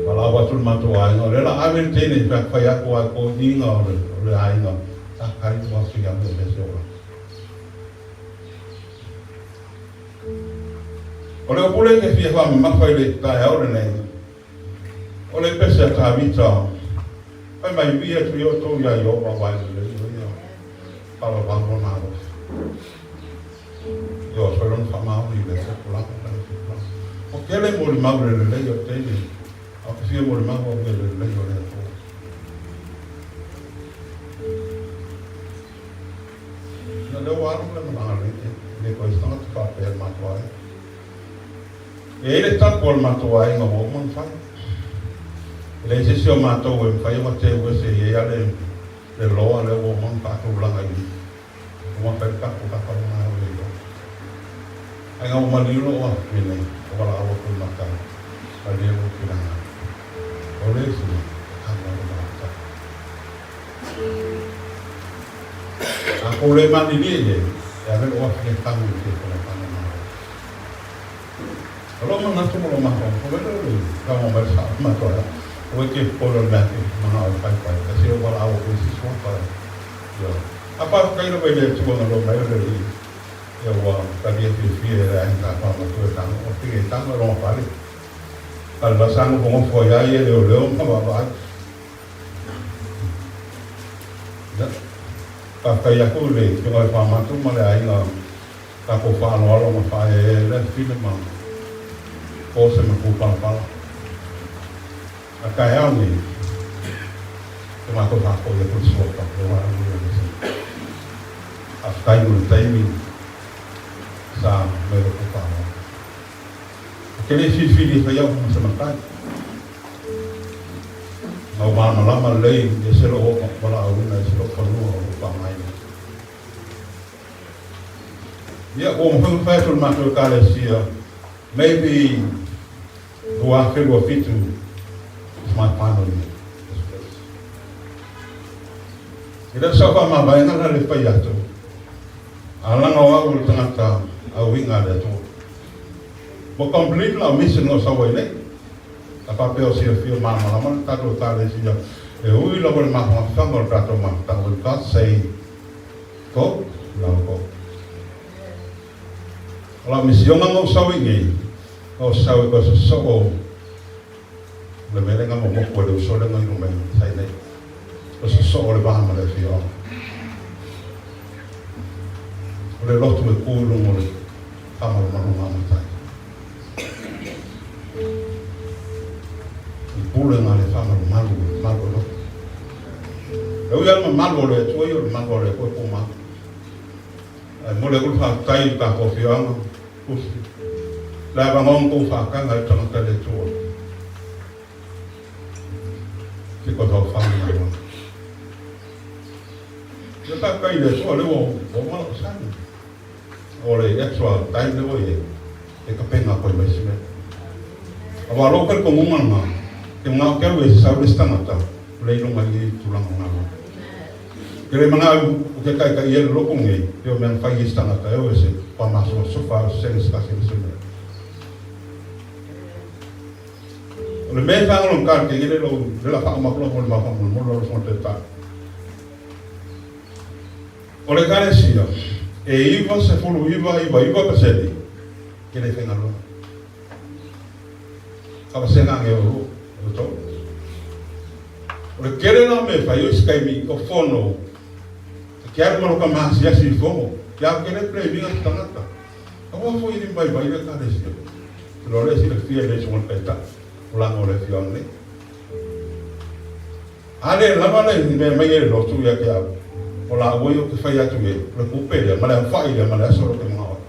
Valaau atu le matou aiga, o lea la ave le teine i fai atu ai toeaiina o le aiga, sa kai ua fia mea se ola. O le upu lea e te fia faamamafa i le taeao lenei, o le pese a Tavita, fai mai, Viia atu ia outou iā Ieova aua e lelei o ia faavavau lona alofa. Ioe, fai lona faamaoni i le tupulaga ma le tupulaga. Ua tele molimau i le lelei o le taimi, a ou te fia molimau au i le lelei o le Atua. Ia lea ua alu le malaga nei, e le toe se tagata faapea i le matou aiga. E i ai le tapu a le matou aiga ua uma ona fai. E leai se isi o matou e mafai ona teu ese, e i ai lava le loa lea ua uma ona faatulaga i ua fai le tapu faapaluma au e iloa. Ai nga ua maliu lou afafine, o valaau atu i matai, malie lou finagalo. O le isi mea, e kau ai le valaau. A kou le malilie i ai, e ave lou afafine e kau i te fale malo. O lou manatu ma lou mafaufau, e le o le tago mai le sao ma toea, aua e te popole o le mea e te manao e fai fai, ae se o valaau atu i se isi waka. Ioe. A faafetai lava i le Atua na lou mai o le Alii, ia ua talia fiafia e le aiga sa faamatua e tago, o pili e tago e lona fale. A le la sa nofonofo ai ai e leoleo ma vaavaai. Ia, faafetai atu i le Afioga i le Faamatu ma le aiga tatou faaaloalo na faaeaea ai lea file ma po se matua palapala. A taeao nei, te matou faafoi atu le suafa o le Aleluia le Sili. Faafetai mo le taimi sa mai lou faaaloalo. Ou te le filifili e fai au ma se matai. Na ou malamalama lelei ese lou valaauina, ese lou fanua o lou faaaogaina. Ia, ua mafai ona fai atu e le matou Ekalesia, maybe 2027 is my final year in this place. E le o sau faamavaega la le fai atu, a laga o au o le tagata auiga a le Atua. Ua complete lau mission o sau ai nei. A faapea o silafia malamalama le tatou Ekalesia, e ui lava le mafanafanaga o le tatou mafutaga, when God say go, now go. O lau misioga na ou sau ai nei, na ou sau e toe sosoo le mea lea na momoku e le uso lea na inu mai sai nei. Toe sosoo le va ma le afioaga. O le lotu e ku i luga o le faamalumaluga a matai. I pulega le faamalumalu o le malu o lotu. E ui lava le mamalu o le Atua ia o le malu a le Atua e pumau. Ae momoli atu le faafetai i le tatou afioaga, Usi, le avanoa ma tou faataga i le tagata le Atua. Se koe faufau i aua. Le faafetai i le Atua lea ua uma lau sani. O le extra time lea ua i ai, e tapena atu ai ma isi mea. Aua o lou talitonuga lena, ke manao ke alu e sau le isi tagata, o le iloga i nei tulaga o galuega. Ke le manao o ke taitai ia le loko nei, e o mea na fai e isi tagata e o e se pa masofasofa o se sene se tasi se mea. O le mea e whangalo ka ke ngele lo le la wha makula mo le mafa mo mo lo fo te ta. O le ekalesia, e 99.99% ke le whaingaloa. Ka vasega ange o lua, o le tolu. O le kele la o mea e fai, o isi taimi o fono, e ke alu ma lo ka maasiasi i fono, ke au kele plei minga te tangata. Aua foi e le vaivai le ekalesia. Te loa le silafia le susuga i le Taitai, o lana o le afioaga nei. A le lava le mea mai e le lotu ia te au, o laua ia ou te fai atu i ai, o le tupe lea, ma le aofai lea, ma le aso lea ou te manao ai.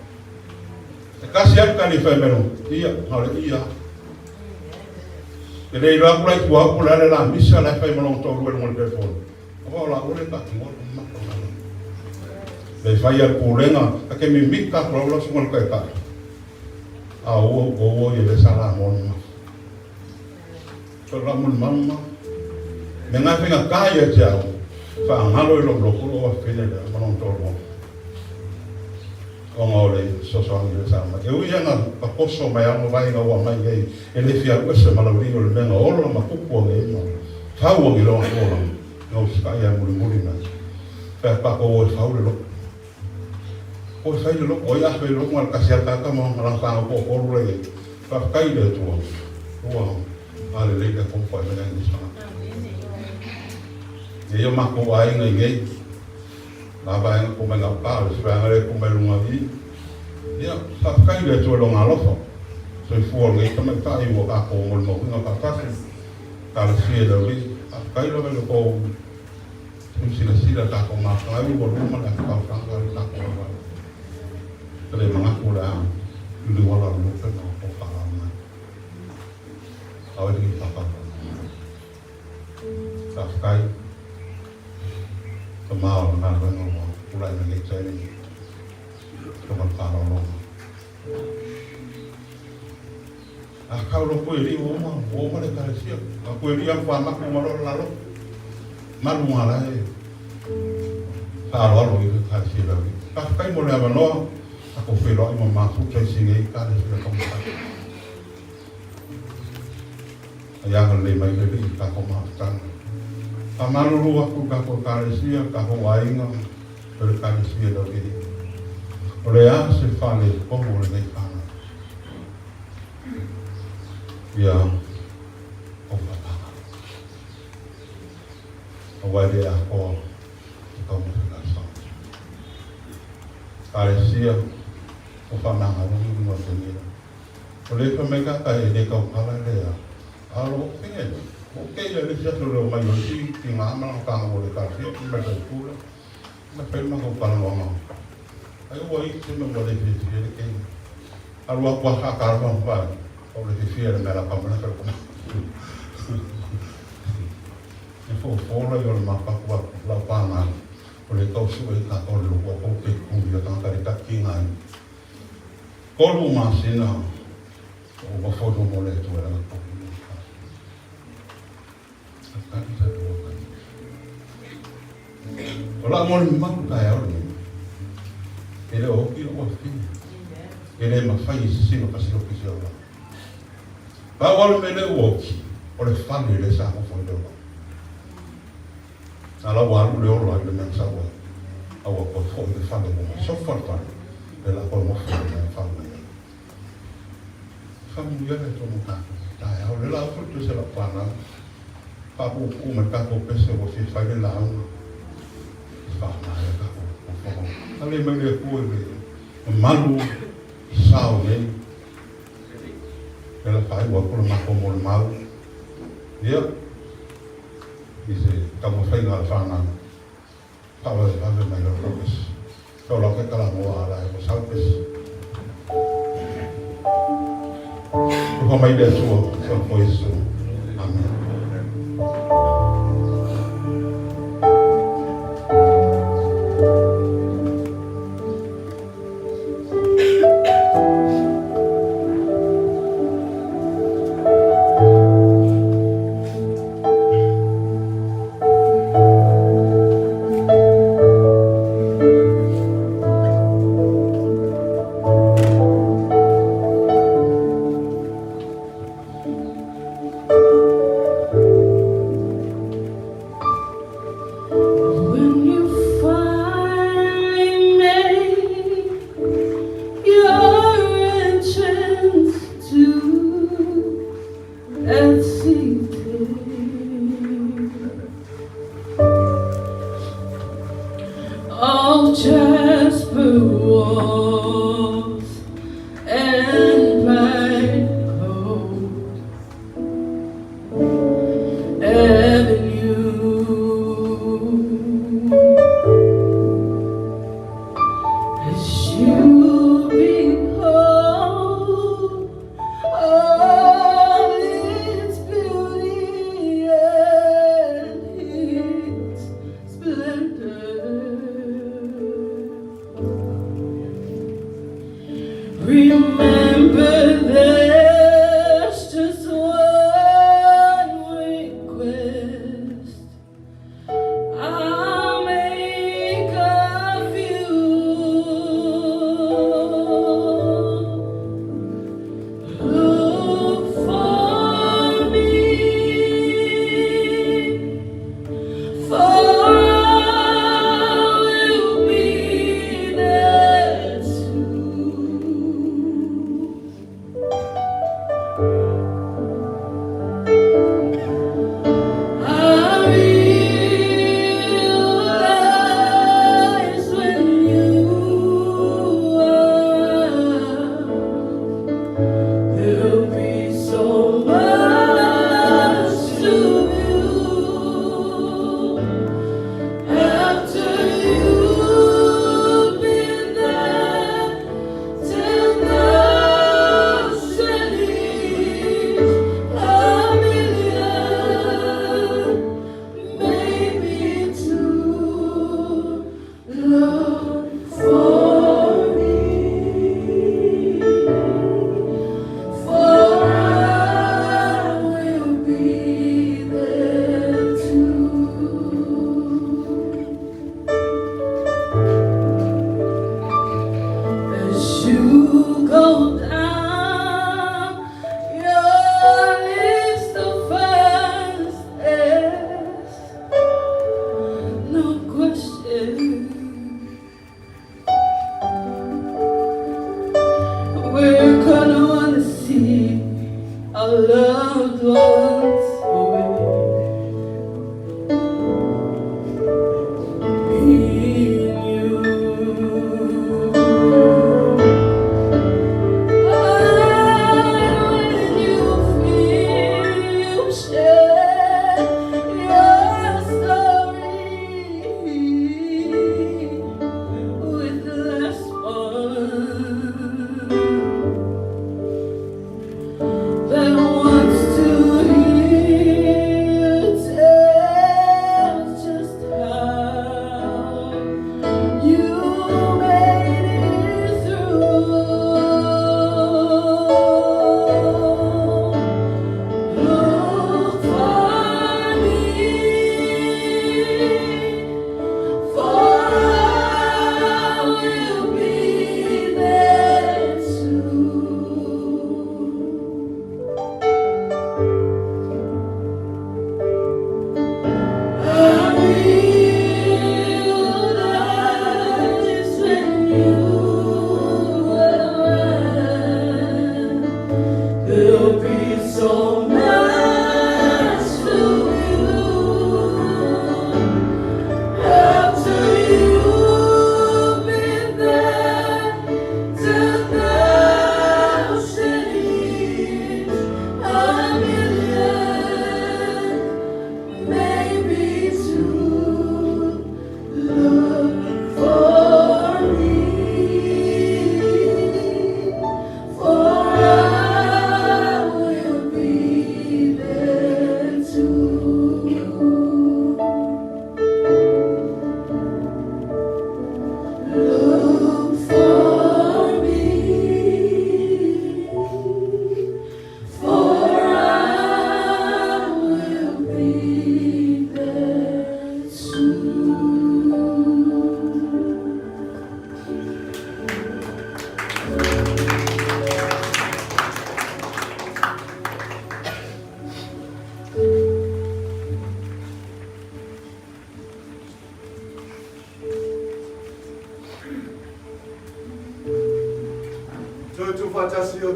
E tasi lava le tali e fai mai loa, ia, na o le ia. E le iloa atu la i tua atu po o le a le la misa la e fai ma lona toalua i luga o le telefoni. Aua o laua lea e faatinoa le mamafa o galuega. Le fai a le pulega, ta te mimita atu lava lau susuga i le taitai. A ua ua ia lea sa la moa le mamafa. So la mo le mama. Me ngā whenga kā ia te au, whaangalo i lou lotu lou afafine lea ma lona toalua. Ona o le fesoasoani lea sa aumai. E ui lava na paposo mai lava ma vaega ua aumai nei e le fia alu ese ma laulii o le mea na ola ma tupu ane ai ma fau ane i lona tolaga, na usitai lava mulimuli mai. Fai atu tatou o e fau le lotu. O e fai le lotu, o ai a fai le lotu na o le tasi lava le tagata ma lana fanau toatolu la i ai. Faafetai i le Atua ua galelei le Atua ma foai mai ai nisi tagata. E i ai o matou aiga i nei, la vaega po mai gauta, o le isi vaega lea po mai luga i. Ia, faafetai i le Atua i lona alofa. soifua o lenei tamaitai ua tatou molimauina faatasi. Talosia e le Alii. Faafetai lava i lo tou silasila i tatou mafuaaga ua luma le afa tausaga i le tatou auala. E le manatu o le a liliuala o le lupe ma o tou faaaloalo mai. Ao e le faatauta. Faafetai. Tama o le galuega ua tulai mai nei taimi. Tama le faaaloaloga. A kau lo koe li ua uma, ua uma le ekalesia. A koe li alu whamaku ma loa lalo. Malu ngā lae. Whaaloalo i le ekalesia lau li. Faafetai mo le avanoa, a ko wheloai ma mafuta i sinei ekalesia taumafai. Ai agalelei mai le Alii i tatou mafutaga. Faamalulu atu i tatou Ekalesia, tatou aiga, o le Ekalesia lau Alii. O le a se faaletonu o lenei fanau? Ia ou faapagalo. Aua e le atoa se taumafaiga a Samoa. Ekalesia, o faamagalo i luga o le O le fai mai kaka e le tautala le a alo o fea le o ke ia le sia le o mai o si ki ngā ma ka o le ka sia ki mai ka kula ma fai ma ko kala no ai o i se me le fi fi le ke alu a kwa ka ka ro fa o le fi fi le me la pa ma ka ko e fo fo la yo ma pa kwa la pa na o le tau su e ka o le ko ko ke ku ya ka ka ka ki ngā Tolu masina o nofo i luma o le Atua e lana tolu i lana fale. Tali tatou agai. O lau molimau taeao lenei, e le o oki lou afine, e le mafai e sisino ka siloki se ola. Pau lava le mea lea ua oki, o le fale lea sa nofo ai le ola. A la ua alu le ola i le mea na sau ai, a ua toe foi le fale ua masofa le fale, lea la toe nofo le mea na fau mai ai. Faamanuia le Atua mo tatou taeao. Lea la ua foi toe se lau fanau, faapuupuu mai le tatou pese ua fia fai le lauga e faaaoga ai tatou fofoga. Agalelei mai le Atua i le mamalu sao nei. Lea la faaiu atu le matou molimau. Ia. I se taumafaiga a le fanau, faavavevave mai lau lau pesi. Sau lau ke talanoa a lae ua sau pesi. Alofa mai le Atua, Soifua Iesu. Amen.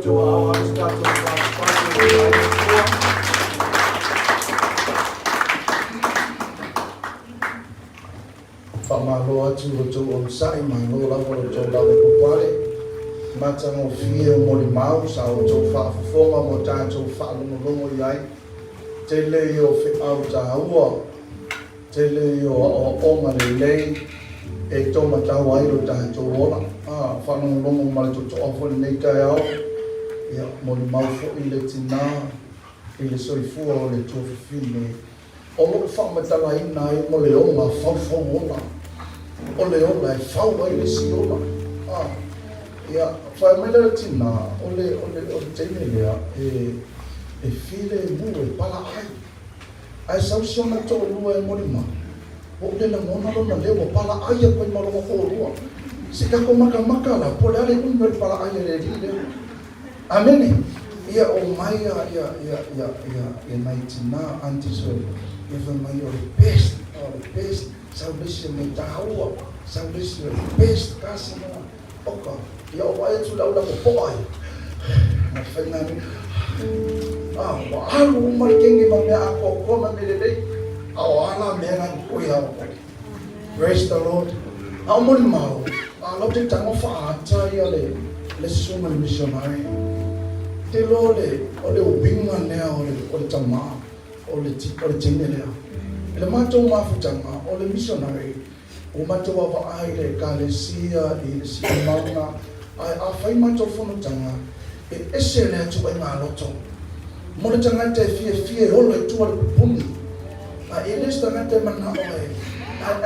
outou aao alo se tatou papapati o le Atua. Faamalo atu i lo outou onosai, malo lava lo outou lavapapale, matagofie o molimau sa outou faafofoga ma o tatou faalogologo i ai. Tele ia o feau taua, tele ia o aoaoga lelei e taumatau ai lo tatou ola. A faalogologo ma le totoa foi i lenei taeao, ia molimau foi le tina i le soifua o le tuafafine O lo o faamatalaina ai mo le ola faufau ola, o le ola e fau ai le isi ola. A, ia, fai mai le tina, o le, o le, o le teine lea, e, e filemu, e palaai. Ae sau si ona toalua e molimau, ua ou le lagona lona leo, ua palaai atu ai ma lona toalua. Se i tatou matamata la, po o le a le umi o le palaai a le alii lea. Amene! Ia omai ia ia ia ia ia ia nai tina aunties o ia fai mai o le best o le best sau le isi mea taua sau le isi o le best kasi na oka ia o vaai atu le au lako poa ai na fai na ni ah ua alu uma le kenge ma mea atoatoa ma mea lelei a o ala mea na koe au. Praise the Lord. A o molimau, a lau te tago faaata ia le le susuga le missionary. Te loa le o le uiga lea o le o le tama o le o le teine lea. I le matou mafutaga o le missionary ua matou vaavaai i le ekalesia i le siimauga ae afai matou fonotaga e ese le ituaiga loto. Mo le tagata e fiafia e ola i tua le pupuni. A e le se tagata e manao e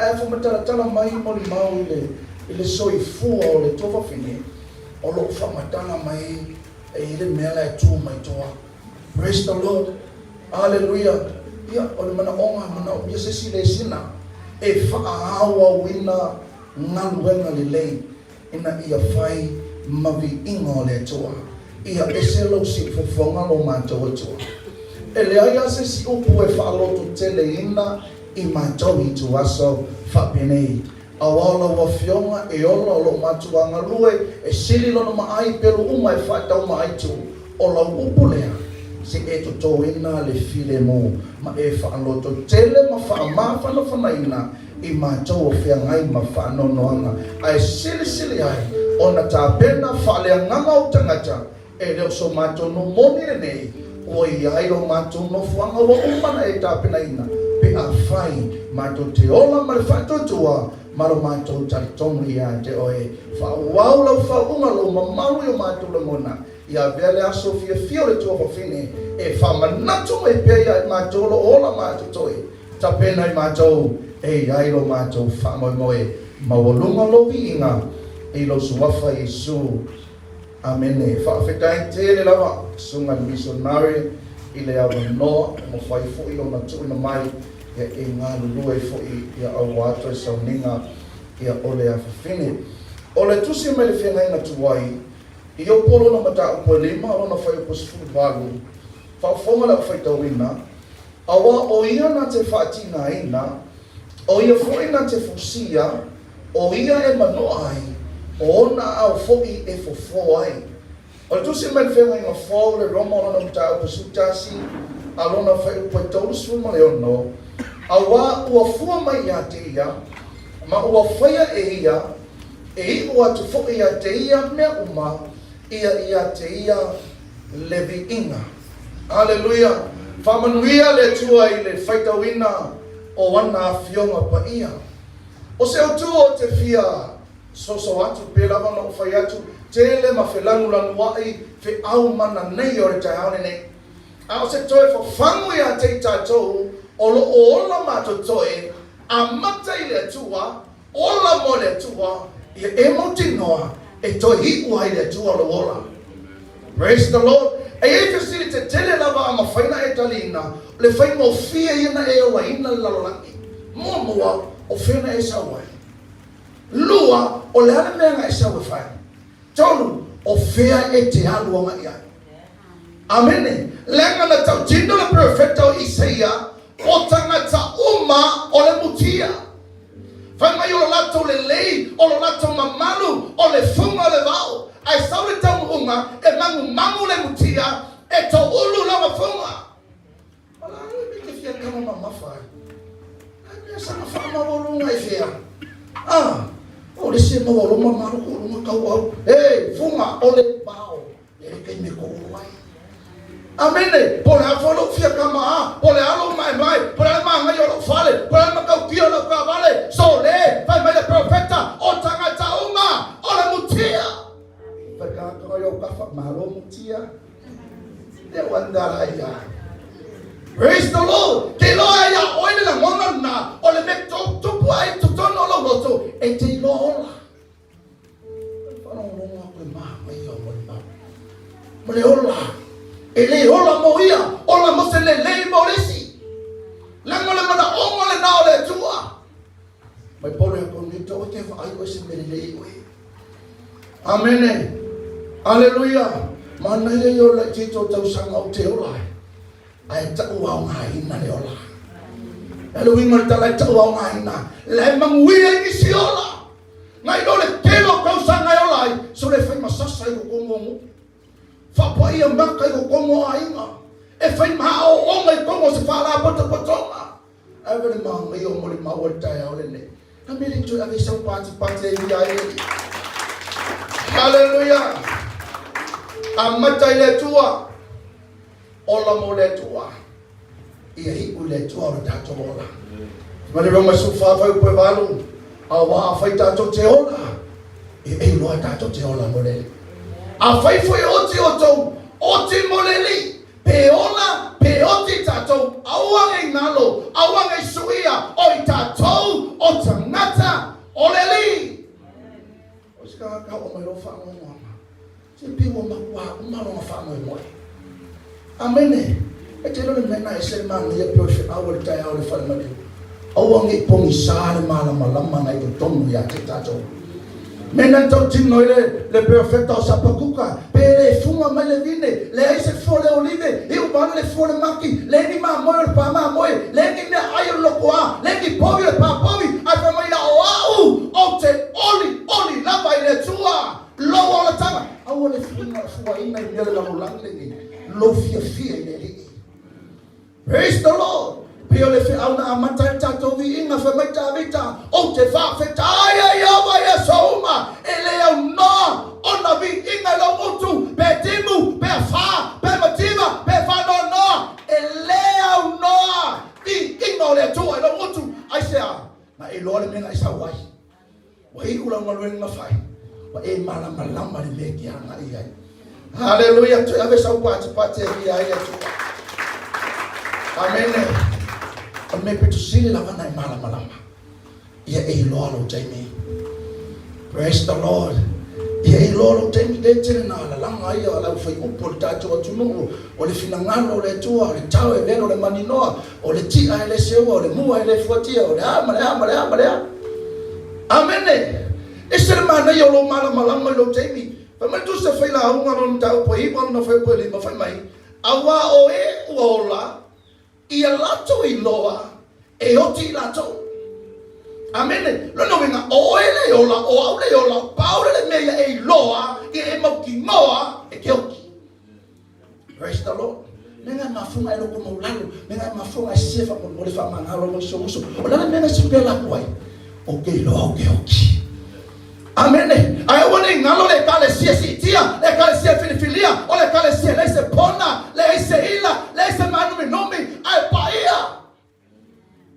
ae faamatalatala mai molimau i le i le soifua o le tuafafine o lo o faamatala mai e i le mea la e tu mai tua. Praise the Lord. Aleluia. Ia, o le manaoga, manaomia se isi lesina e faaauauina galuega lelei ina ia fai ma viiga o le Atua. Ia ese lou siufofoga lo matou Atua. E leai lava se isi upu e faalototeleina i matou ituaso faapenei, aua o lau Afioga e ola o lou matua galue e sili lona maai pelu uma e faataumaaitu, o lau upu lea, se e totoina le filemu ma e faalototele ma faamafanafanaina i matou o feagai ma faanoanoaga, ae silisili ai ona tapena faaleagaga ou tagata, e le o so matou nuu moni lenei, ua i ai lo matou nofoaga ua uma ona e tapenaina, pe afai matou te ola ma le faatuatua ma lo matou talitonu ia te oe. Faaauau lau faauuga lou mamalu i o matou lagona, ia avea le aso fiafia o le tuafafine e faamanatu mai pea ia i matou o lo o ola ma totoe. Tapena i matou e i ai lo matou faamoemoe maualuga lou viiga i lou Suafa Iesu. Amene. Faafetai tele lava Susuga i le Missionary i le avanoa ua mafai foi ona tuuina mai ia e galulue foi ia aua toe sauniga ia o le afafine. O le tusi mai le feagaiga tuai i Iopo lona mataupu e lima lona fuaiupu 18, faafofoga le aufaitauina, Aua o ia na te faatinaina, o ia foi na te fusia, o ia e manoa ai, o ona aao foi e fofo ai. O le tusi mai le Feagaiga Fou, le Roma o lona mataupu 11, a lona fuaiupu e 36, Aua ua fua mai ia te ia, ma ua faia e ia, e iu atu foi ia te ia mea uma, ia ia te ia le viiga. Aleluia! Faamanuia le Atua i le faitauina o ana Afioga Paia. O se autu ou te fia soso atu, pe lava ona ou fai atu, tele ma felanulanuai feau mana nei o le taeao lenei. A o se toe fafagu ia te i tatou o lo o ola ma totoe, amata i le Atua, Ola mo le Atua, ia e mautinoa e toe iu ai le Atua lou ola. Praise the Lord. E i ai fesili tetele lava a mafai na e taliina, o le faigofie ia na e olaina le lalolagi. Muamua, o fea na e sau ai? Lua, o le a le mea na e sau e fai? Tolu, o fea e te alu agai ai? Amene. Leaga na tautino le perofeta o Isaia, o tagata uma o le mutia. Fai mai o lo latou lelei, o lo latou mamalu, o le fuga o le vao. Ae sau le taunuuga e magumagu le mutia, e toulu lona fuga. O le a le mea e te fia tama mamafa ai? A mea saga faamaualuga i fea? A, o le isi e maualo ma malo ko luga tau au. E, fuga, o le vao. E le taimi e toulu ai. Amene, po o le a foi lou fia tama a, po o le a lou maemae, po o le a le manaia o lou fale, po o le a le matautia o lau taavale, sole, fai mai le profeta, o tagata uma, o le mutia. Fai tagata i ou tafa, malo mutia. Le wanda ia. Praise the Lord. Ke iloa ai ia oe le lagona lena o le mea tupu ai totonu o lou loto e te iloa ola. Faalogologo atu e manaia o molimau. Ma le ola. E le ola mo ia, ola mo se lelei mo le isi. Leaga o le manaoga lena o le Atua. Mai pole atu nei tau e te vaai oe se mea lelei oe. Amene. Aleluia. Manaia ia o laitiiti o tausaga ou te ola ai. Ae tau aogaina le ola. E le uiga o le tala e tau aogaina. La e manuia i nisi ola. Nai lo le tele o tausaga e ola ai, so le fai masasa i totonu o nuu. Faapaia maka i totonu o aiga. E fai maaooga i totonu o se faalapotopotoga. Ave le manaia o molimau o le taeao lenei. A mea le toe ave i sau patipati ai ia ai. Haleluia! Amata i le Atua. Ola mo le Atua. Ia iu i le Atua o le tatou ola. Ma le Roma 14 fuaiupu e 8, Auā afai tatou te ola, e iloa tatou te ola mo le Alii. Afai foi e oti outou, oti mo le Alii. Pe ola, pe oti tatou, aua nei galo, aua nei suia, o i tatou o tagata o le Alii. O se tagata oo mai lou faanoanoaga, se pei ua matua uma lona faamoemoe. Amene. E te iloa le mea na ese le manaia pei o le feau o le taeao i le fale maliu. Aua ne i pogisa le malamalama na i totonu ia te tatou. Mea na tautino ai le, le perofeta o Sapakuka, pe le fuga mai le vine, leai se fua o le olive, iu vale le fua o le maki, leai ni mamoe o le pā mamoe, leai ni mea ai o le lotoā, leai ni povi o le pā povi, ae fai mai la o au, ou te oli oli lava i le Atua, lou olataga. Aua le fuga, fuaina i mea o le lalolagi lenei, lou fiafia i le Alii. Praise the Lord! Pei o le feau na amata ai le tatou viiga, fai mai Tavita, Ou te faafetai ai Ieova i aso uma, e le aunoa ona viiga i lou utu, pe timu, pe afa, pe mativa, pe faanoanoa, e le aunoa viiga o le Atua i lou utu. Aisea? Na e iloa le mea na e sau ai. Ua iu lau galuega na fai, ua e malamalama le mea e te agai i ai. Haleluia, toe ave sau patipati e via ai le Atua. Amene. O le mea pito sili lava na e malamalama. Ia e iloa lou taimi. Praise the Lord. Ia e iloa lou taimi le tele na alalaga ia o lau fai upu o le tatou atunuu, o le finagalo o le Atua, o le tao e velo le maninoa, O le tia e le seua, o le mua e le fuatia, o le a ma le a ma le a ma le a. Amene! Ese le manaia o lou malamalama i lou taimi. Fai mai le Tusi a Failauga lona mataupu e 9 lona fuaiupu e 5, fai mai, Auā o e ua ola, ia latou iloa e oti i latou. Amene! Lona uiga, o oe le ola, o au le ola, pau le le mea ia e iloa, ia e mautinoa e te oti. Praise the Lord. Me nga mafunga e loko maulalo, me nga mafunga e sefa mo mo le fa mangalo mo so muso. O la me nga si pela ku ai. O ke lo o ke oki. Amene. Ai ua nei ngalo le ekalesia siitia, le ekalesia filifilia, o le ekalesia leai se pona, leai se ila, leai se mānuminumi, ae paia.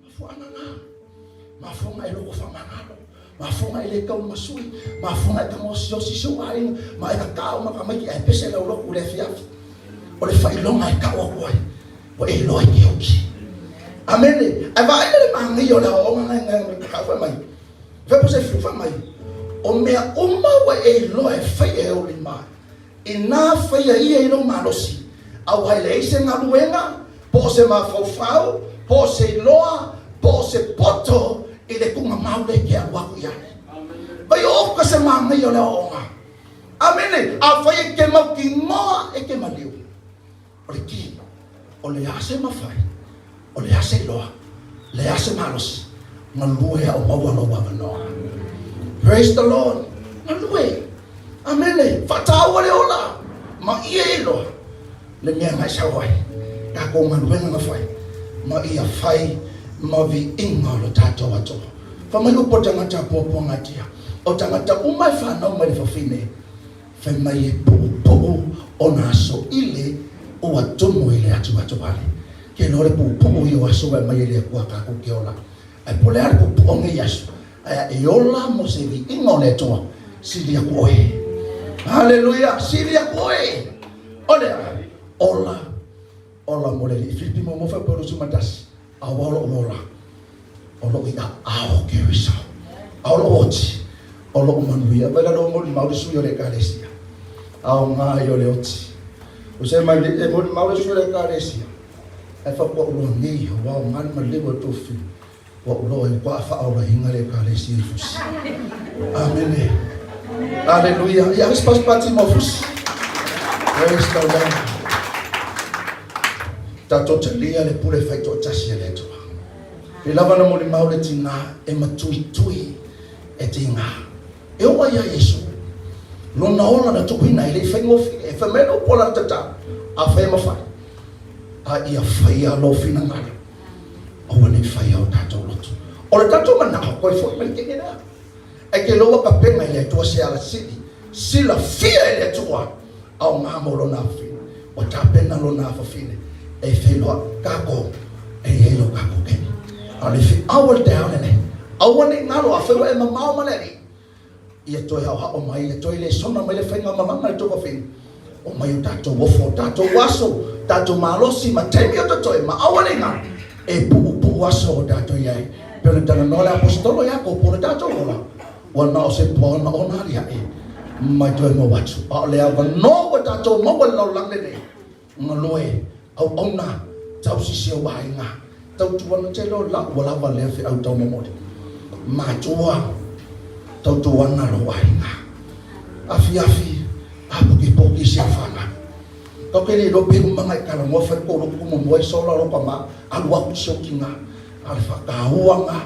Mafuaaga na. Mafuaaga e loko faamagalo. Mafuaaga e le tau masui. Mafuaaga e tamaosiosi si ou aiga. Ma e tatao ma tamaiti ae pese lau lotu i le afiafi. O le faailoga e tau atu ai, ua e iloa i ke oki. Amene. Ae vaai le manaia o le aoaoga na e tau fai mai. Fai po se fiu fai mai. O mea uma ua e iloa e fai e ou lima. Inā faia ia i lou malosi, auā e leai se galuega, po o se mafaufau, po o se iloa, po o se poto i le tuugamau lea e te alu aku i ai. Vai o ka se manaia o le aoaoga. Amene! Afai e te mautinoa e te maliu, o le ki, o le a se mafai, o le a se iloa, le a se malosi, galue a o maua lou avanoa. Praise the Lord! Galue! Amene. Faataua le ola ma ia iloa le mea na e sau ai, tatou galuega na fai, ma ia fai ma viiga o lo tatou Atua. Fai mai upu a tagata puapuagatia, o tagata uma e fanau mai le fafine, fai mai e puupuu ona aso ile ua tumu i le atuatu ale. Ke iloa le puupuu ia o aso ua e aumai e le Atua tatou te ola. Ae po o le a le puupuu o nei aso, ae a e ola mo se viiga o le Atua, sili aku oe. Haleluia! Sili aku oe! O le a? Ola, ola mo le Alii. Filipi muamua fuaiupu 21, Aua o lou ola, o loo i aao o Keriso, a o lou oti, o lou manuia. Vai lalo molimau le sui o le Ekalesia, aoga ia o le oti. O se mai e molimau le sui o le Ekalesia, ae faapea ua uloa nei, ua aoga le maleu a tofi, ua uloa ai ua faaolaina le Ekalesia i fusi. Amene. Aleluia. Ia ave se pati mo fusi. Praise the Lord. Tatou talia le pule faitoatasi a le Atua. E lava na molimau le tinā e matuitui e tinā. E oo ai ia Iesu, lona ola na tuuina e le i faigofie. E fai mai le upu a lana tatalo, Afai e mafai, a ia faia lou finagalo, aua ne i faia o tatou loto. O le tatou manao, koe foi mai le kene lea. Ae ke loa tapena i le Atua se alasili, silafia e le Atua, aoga mo lona afafine. Ua tapena lona afafine e feiloai tatou e i ai lo tatou taimi. A o le feau o le taeao lenei, aua ne i galo, afai ua e mamao ma le Alii, ia toe haohao mai, ia toe lesona mai le faigamalaga i le tou fafine, omai o tatou ofo, o tatou aso, tatou malosi ma taimi o totoe, ma aua ne i galo, e puupuu aso o tatou i ai. Pei ona talanoa le Aposetolo ia Iakopo, o le tatou ola, ua na o se puaonaona aliae mai toe mau atu. A o le avanoa ua tatou maua i le lalolagi lenei, galue, auauna, tausi si ou aiga, tautuana tele o lau ua lava lea feau taumomoli. Matua, tautuana lou aiga. Afiafi, apokipoki si au fanau. Kau ke le iloa pe uma ngai talanoa fai ko loku momoe sola lo kama alu aku si au tina a le whakaaua nga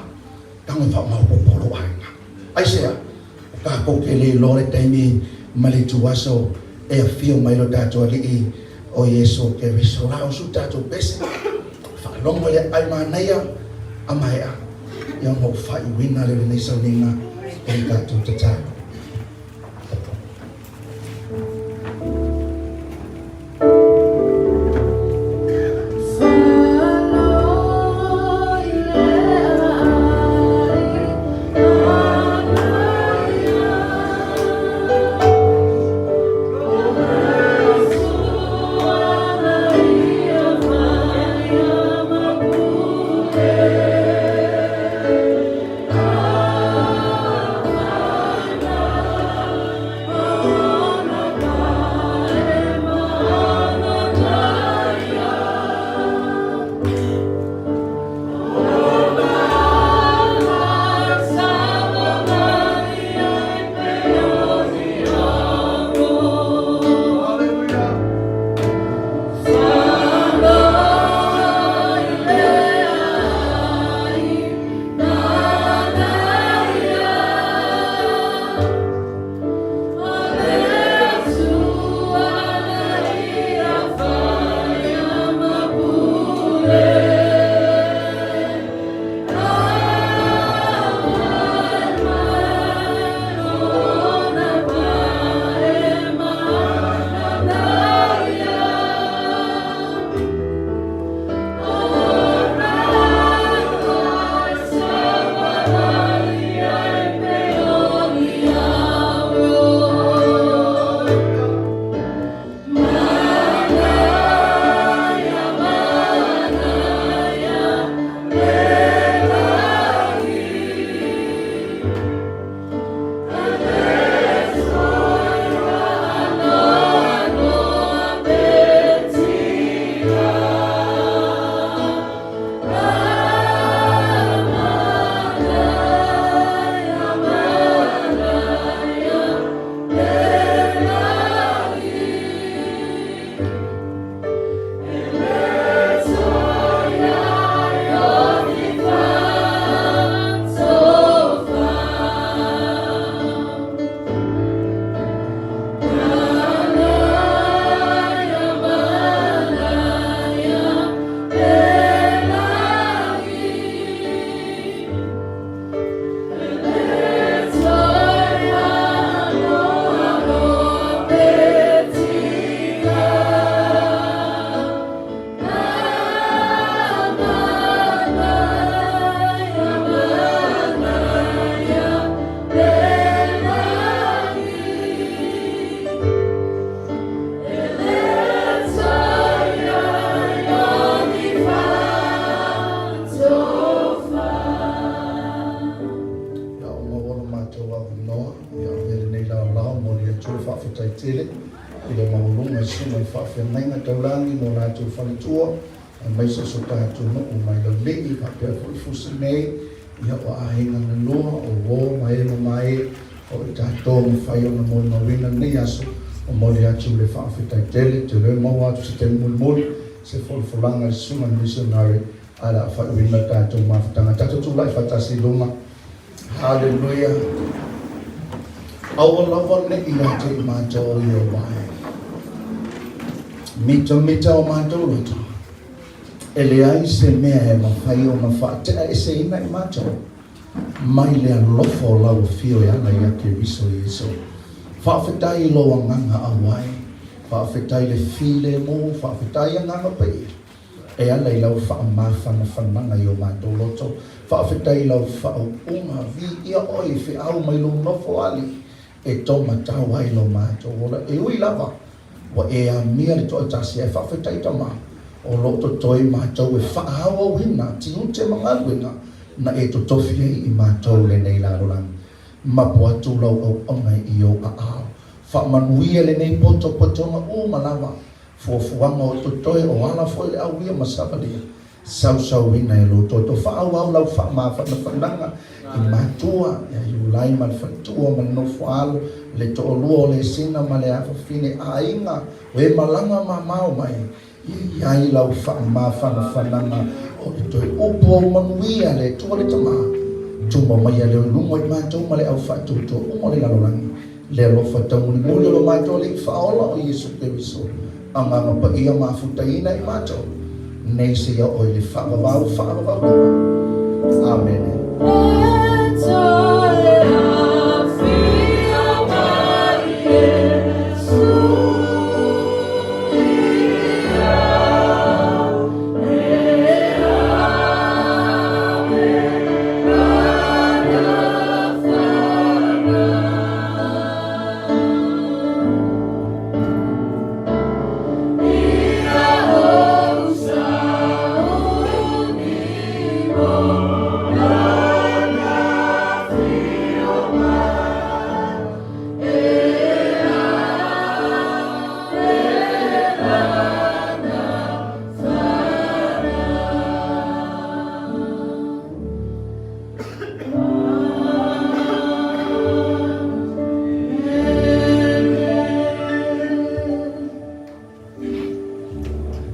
tago e faamaopoopo o lou aiga. Aisea? O tatou ke le iloa le taimi ma le ituaso e afio mai lo tatou Alii o Iesu Keriso. La usu tatou pese, faalogo i le aai manaia a maea, ia ona ou faaiuina lea o lenei sauniga i le tatou tatalo. tele i le maualuga i susuga i faafeagaiga taulagi ma o latou faletua aemaise o so tatou nuu mai Laulii faapea foi Fusi nei, ia o aiga na lua, o uo ma e mamae o i tatou mafai ona molimauina lenei aso. Momoli atu le faafetai tele, te le maua atu se taimi mulimuli se folafolaga i le susuga i le missionary ae le a faaiuina le tatou mafutaga. Tatou tulai faatasi i luga. Hallelujah. Aua lava ne i ia te i matou i o mai. Mitamita o matou loto. E leai se mea e mafai ona faateaeseina i matou mai le alofa o lau afio e ala ia Keriso Iesu. Faafetai i lou agaga auai, faafetai le filemu, faafetai agaga paia e ala i lau faamafanafanaga i o matou loto. Faafetai i lau faauuga, viia oe i feau mai lou nofo alii e taumatau ai lo matou ola. E ui lava ua e amia le toatasi, ae faafetai Tama, o lo o totoe matou e faaauauina tiute ma galuega na e totofi ai i matou lenei lalolagi. Mapu atu lau auauna i ou aao. Faamanuia lenei potopotoga uma lava, fuafuaga o totoe, o ala foi le auia ma savalia. Sausauina e lou toto. Faaauau lau faamafanafanaga i matua ia Iulai ma le faletua ma le nofo alo, le toalua o Lesina ma le afafine, aiga o e malaga mamao mai, ia i ai lau faamafanafanaga o le toe upu o manuia le Atua le Tama. Tuma maia leo i luga i matou ma le au faatuatua uma o le lalolagi, le alofa taumolimoli o lo matou Alii Faaola o Iesu Keriso. Agaga Paia mafutaina i matou nei seia oo i le faavavau faavavau lava. Amene. E toe afio mai Iesu ia e ave lana fanau.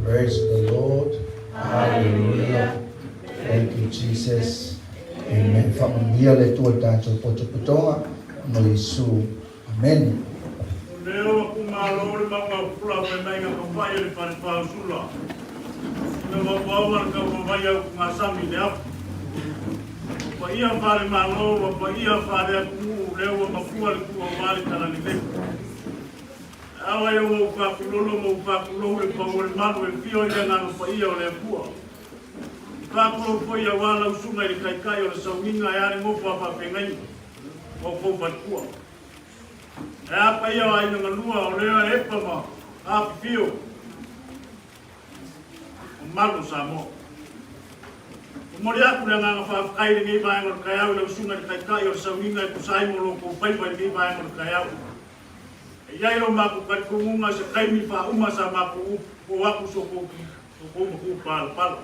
Praise the Lord. Hallelujah. Thank you, Jesus. Amen. Faamanuia le Atua i tatou potopotoga no Iesu. Amen. O lea ua kumalo le mauga o pula o Pemaiga Papa'i o le Fale Pausula Ina ua uaua le taumamai au Tugasami i le afu Ua paia fale Malo ua paia fale atunuu Lea ua mafua le tuu aua le Talalelei E ao ai ua ou faatulolo ma ou faatulou le pau o le malu e fio i le agaga paia o le Atua E faatulou foi aua lau susuga i le Taitai o le Sauniga e a le nofo a faafeagaiga ma outou faletua. E a paia o aiga galua o lea e epa ma afifio mamalu o Samoa. Momoli atu le agaga faafetai i lenei vaega o le taeao i lau susuga i le Taitai o le Sauniga e tusa ai mo lo outou faiva i lenei vaega o le taeao. E i ai lo matou talitonuga i se taimi faauma sa matou upu o atu so outou matupalapala.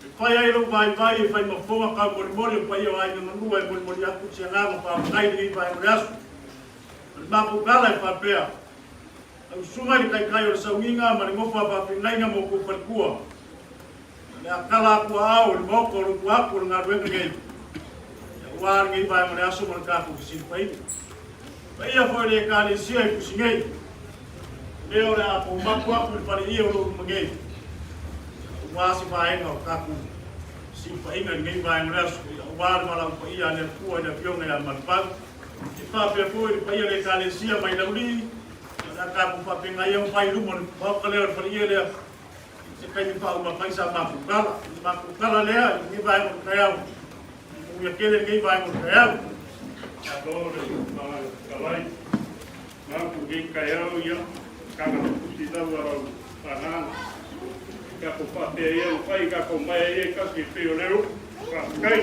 E fai ai lou vaivai e fai ma fofoga taumolimoli o paia o aiga galua e molimoli atu i se agaga faafetai i lenei vaega o le aso. O le matou tala e faapea, Lau susuga i le Taitai o le Sauniga ma le nofo a faafeagaiga ma outou faletua, o le a tala atu aao i le maota o lou tuapu o le galuega nei, aua lenei vaega o le aso ma le tatou fesilafaiga. Paia foi o le Ekalesia i Fusi nei, lea o le a poumapu atu i le faleie o lou luma nei, aua se vaega o tatou fesilafaiga i lenei vaega o le aso, aua le valaau paia a le Atua i le Afioga ia Malupau, e faapea foi le paia o le Ekalesia mai Laulii, o le a tatou faafeagai ma fai i luma o le maota lea o le faleie lea, i se taimi faauma mai sa matou tala. O le matou tala lea i lenei vaega o le taeao, manuia tele lenei vaega o le taeao. Malo le Fetalai. Mapu i lenei taeao ia kaga tusi lava lau agaga. Kako faapea ia ua fai kako mai ai e kasi e pei o leo. Faafetai.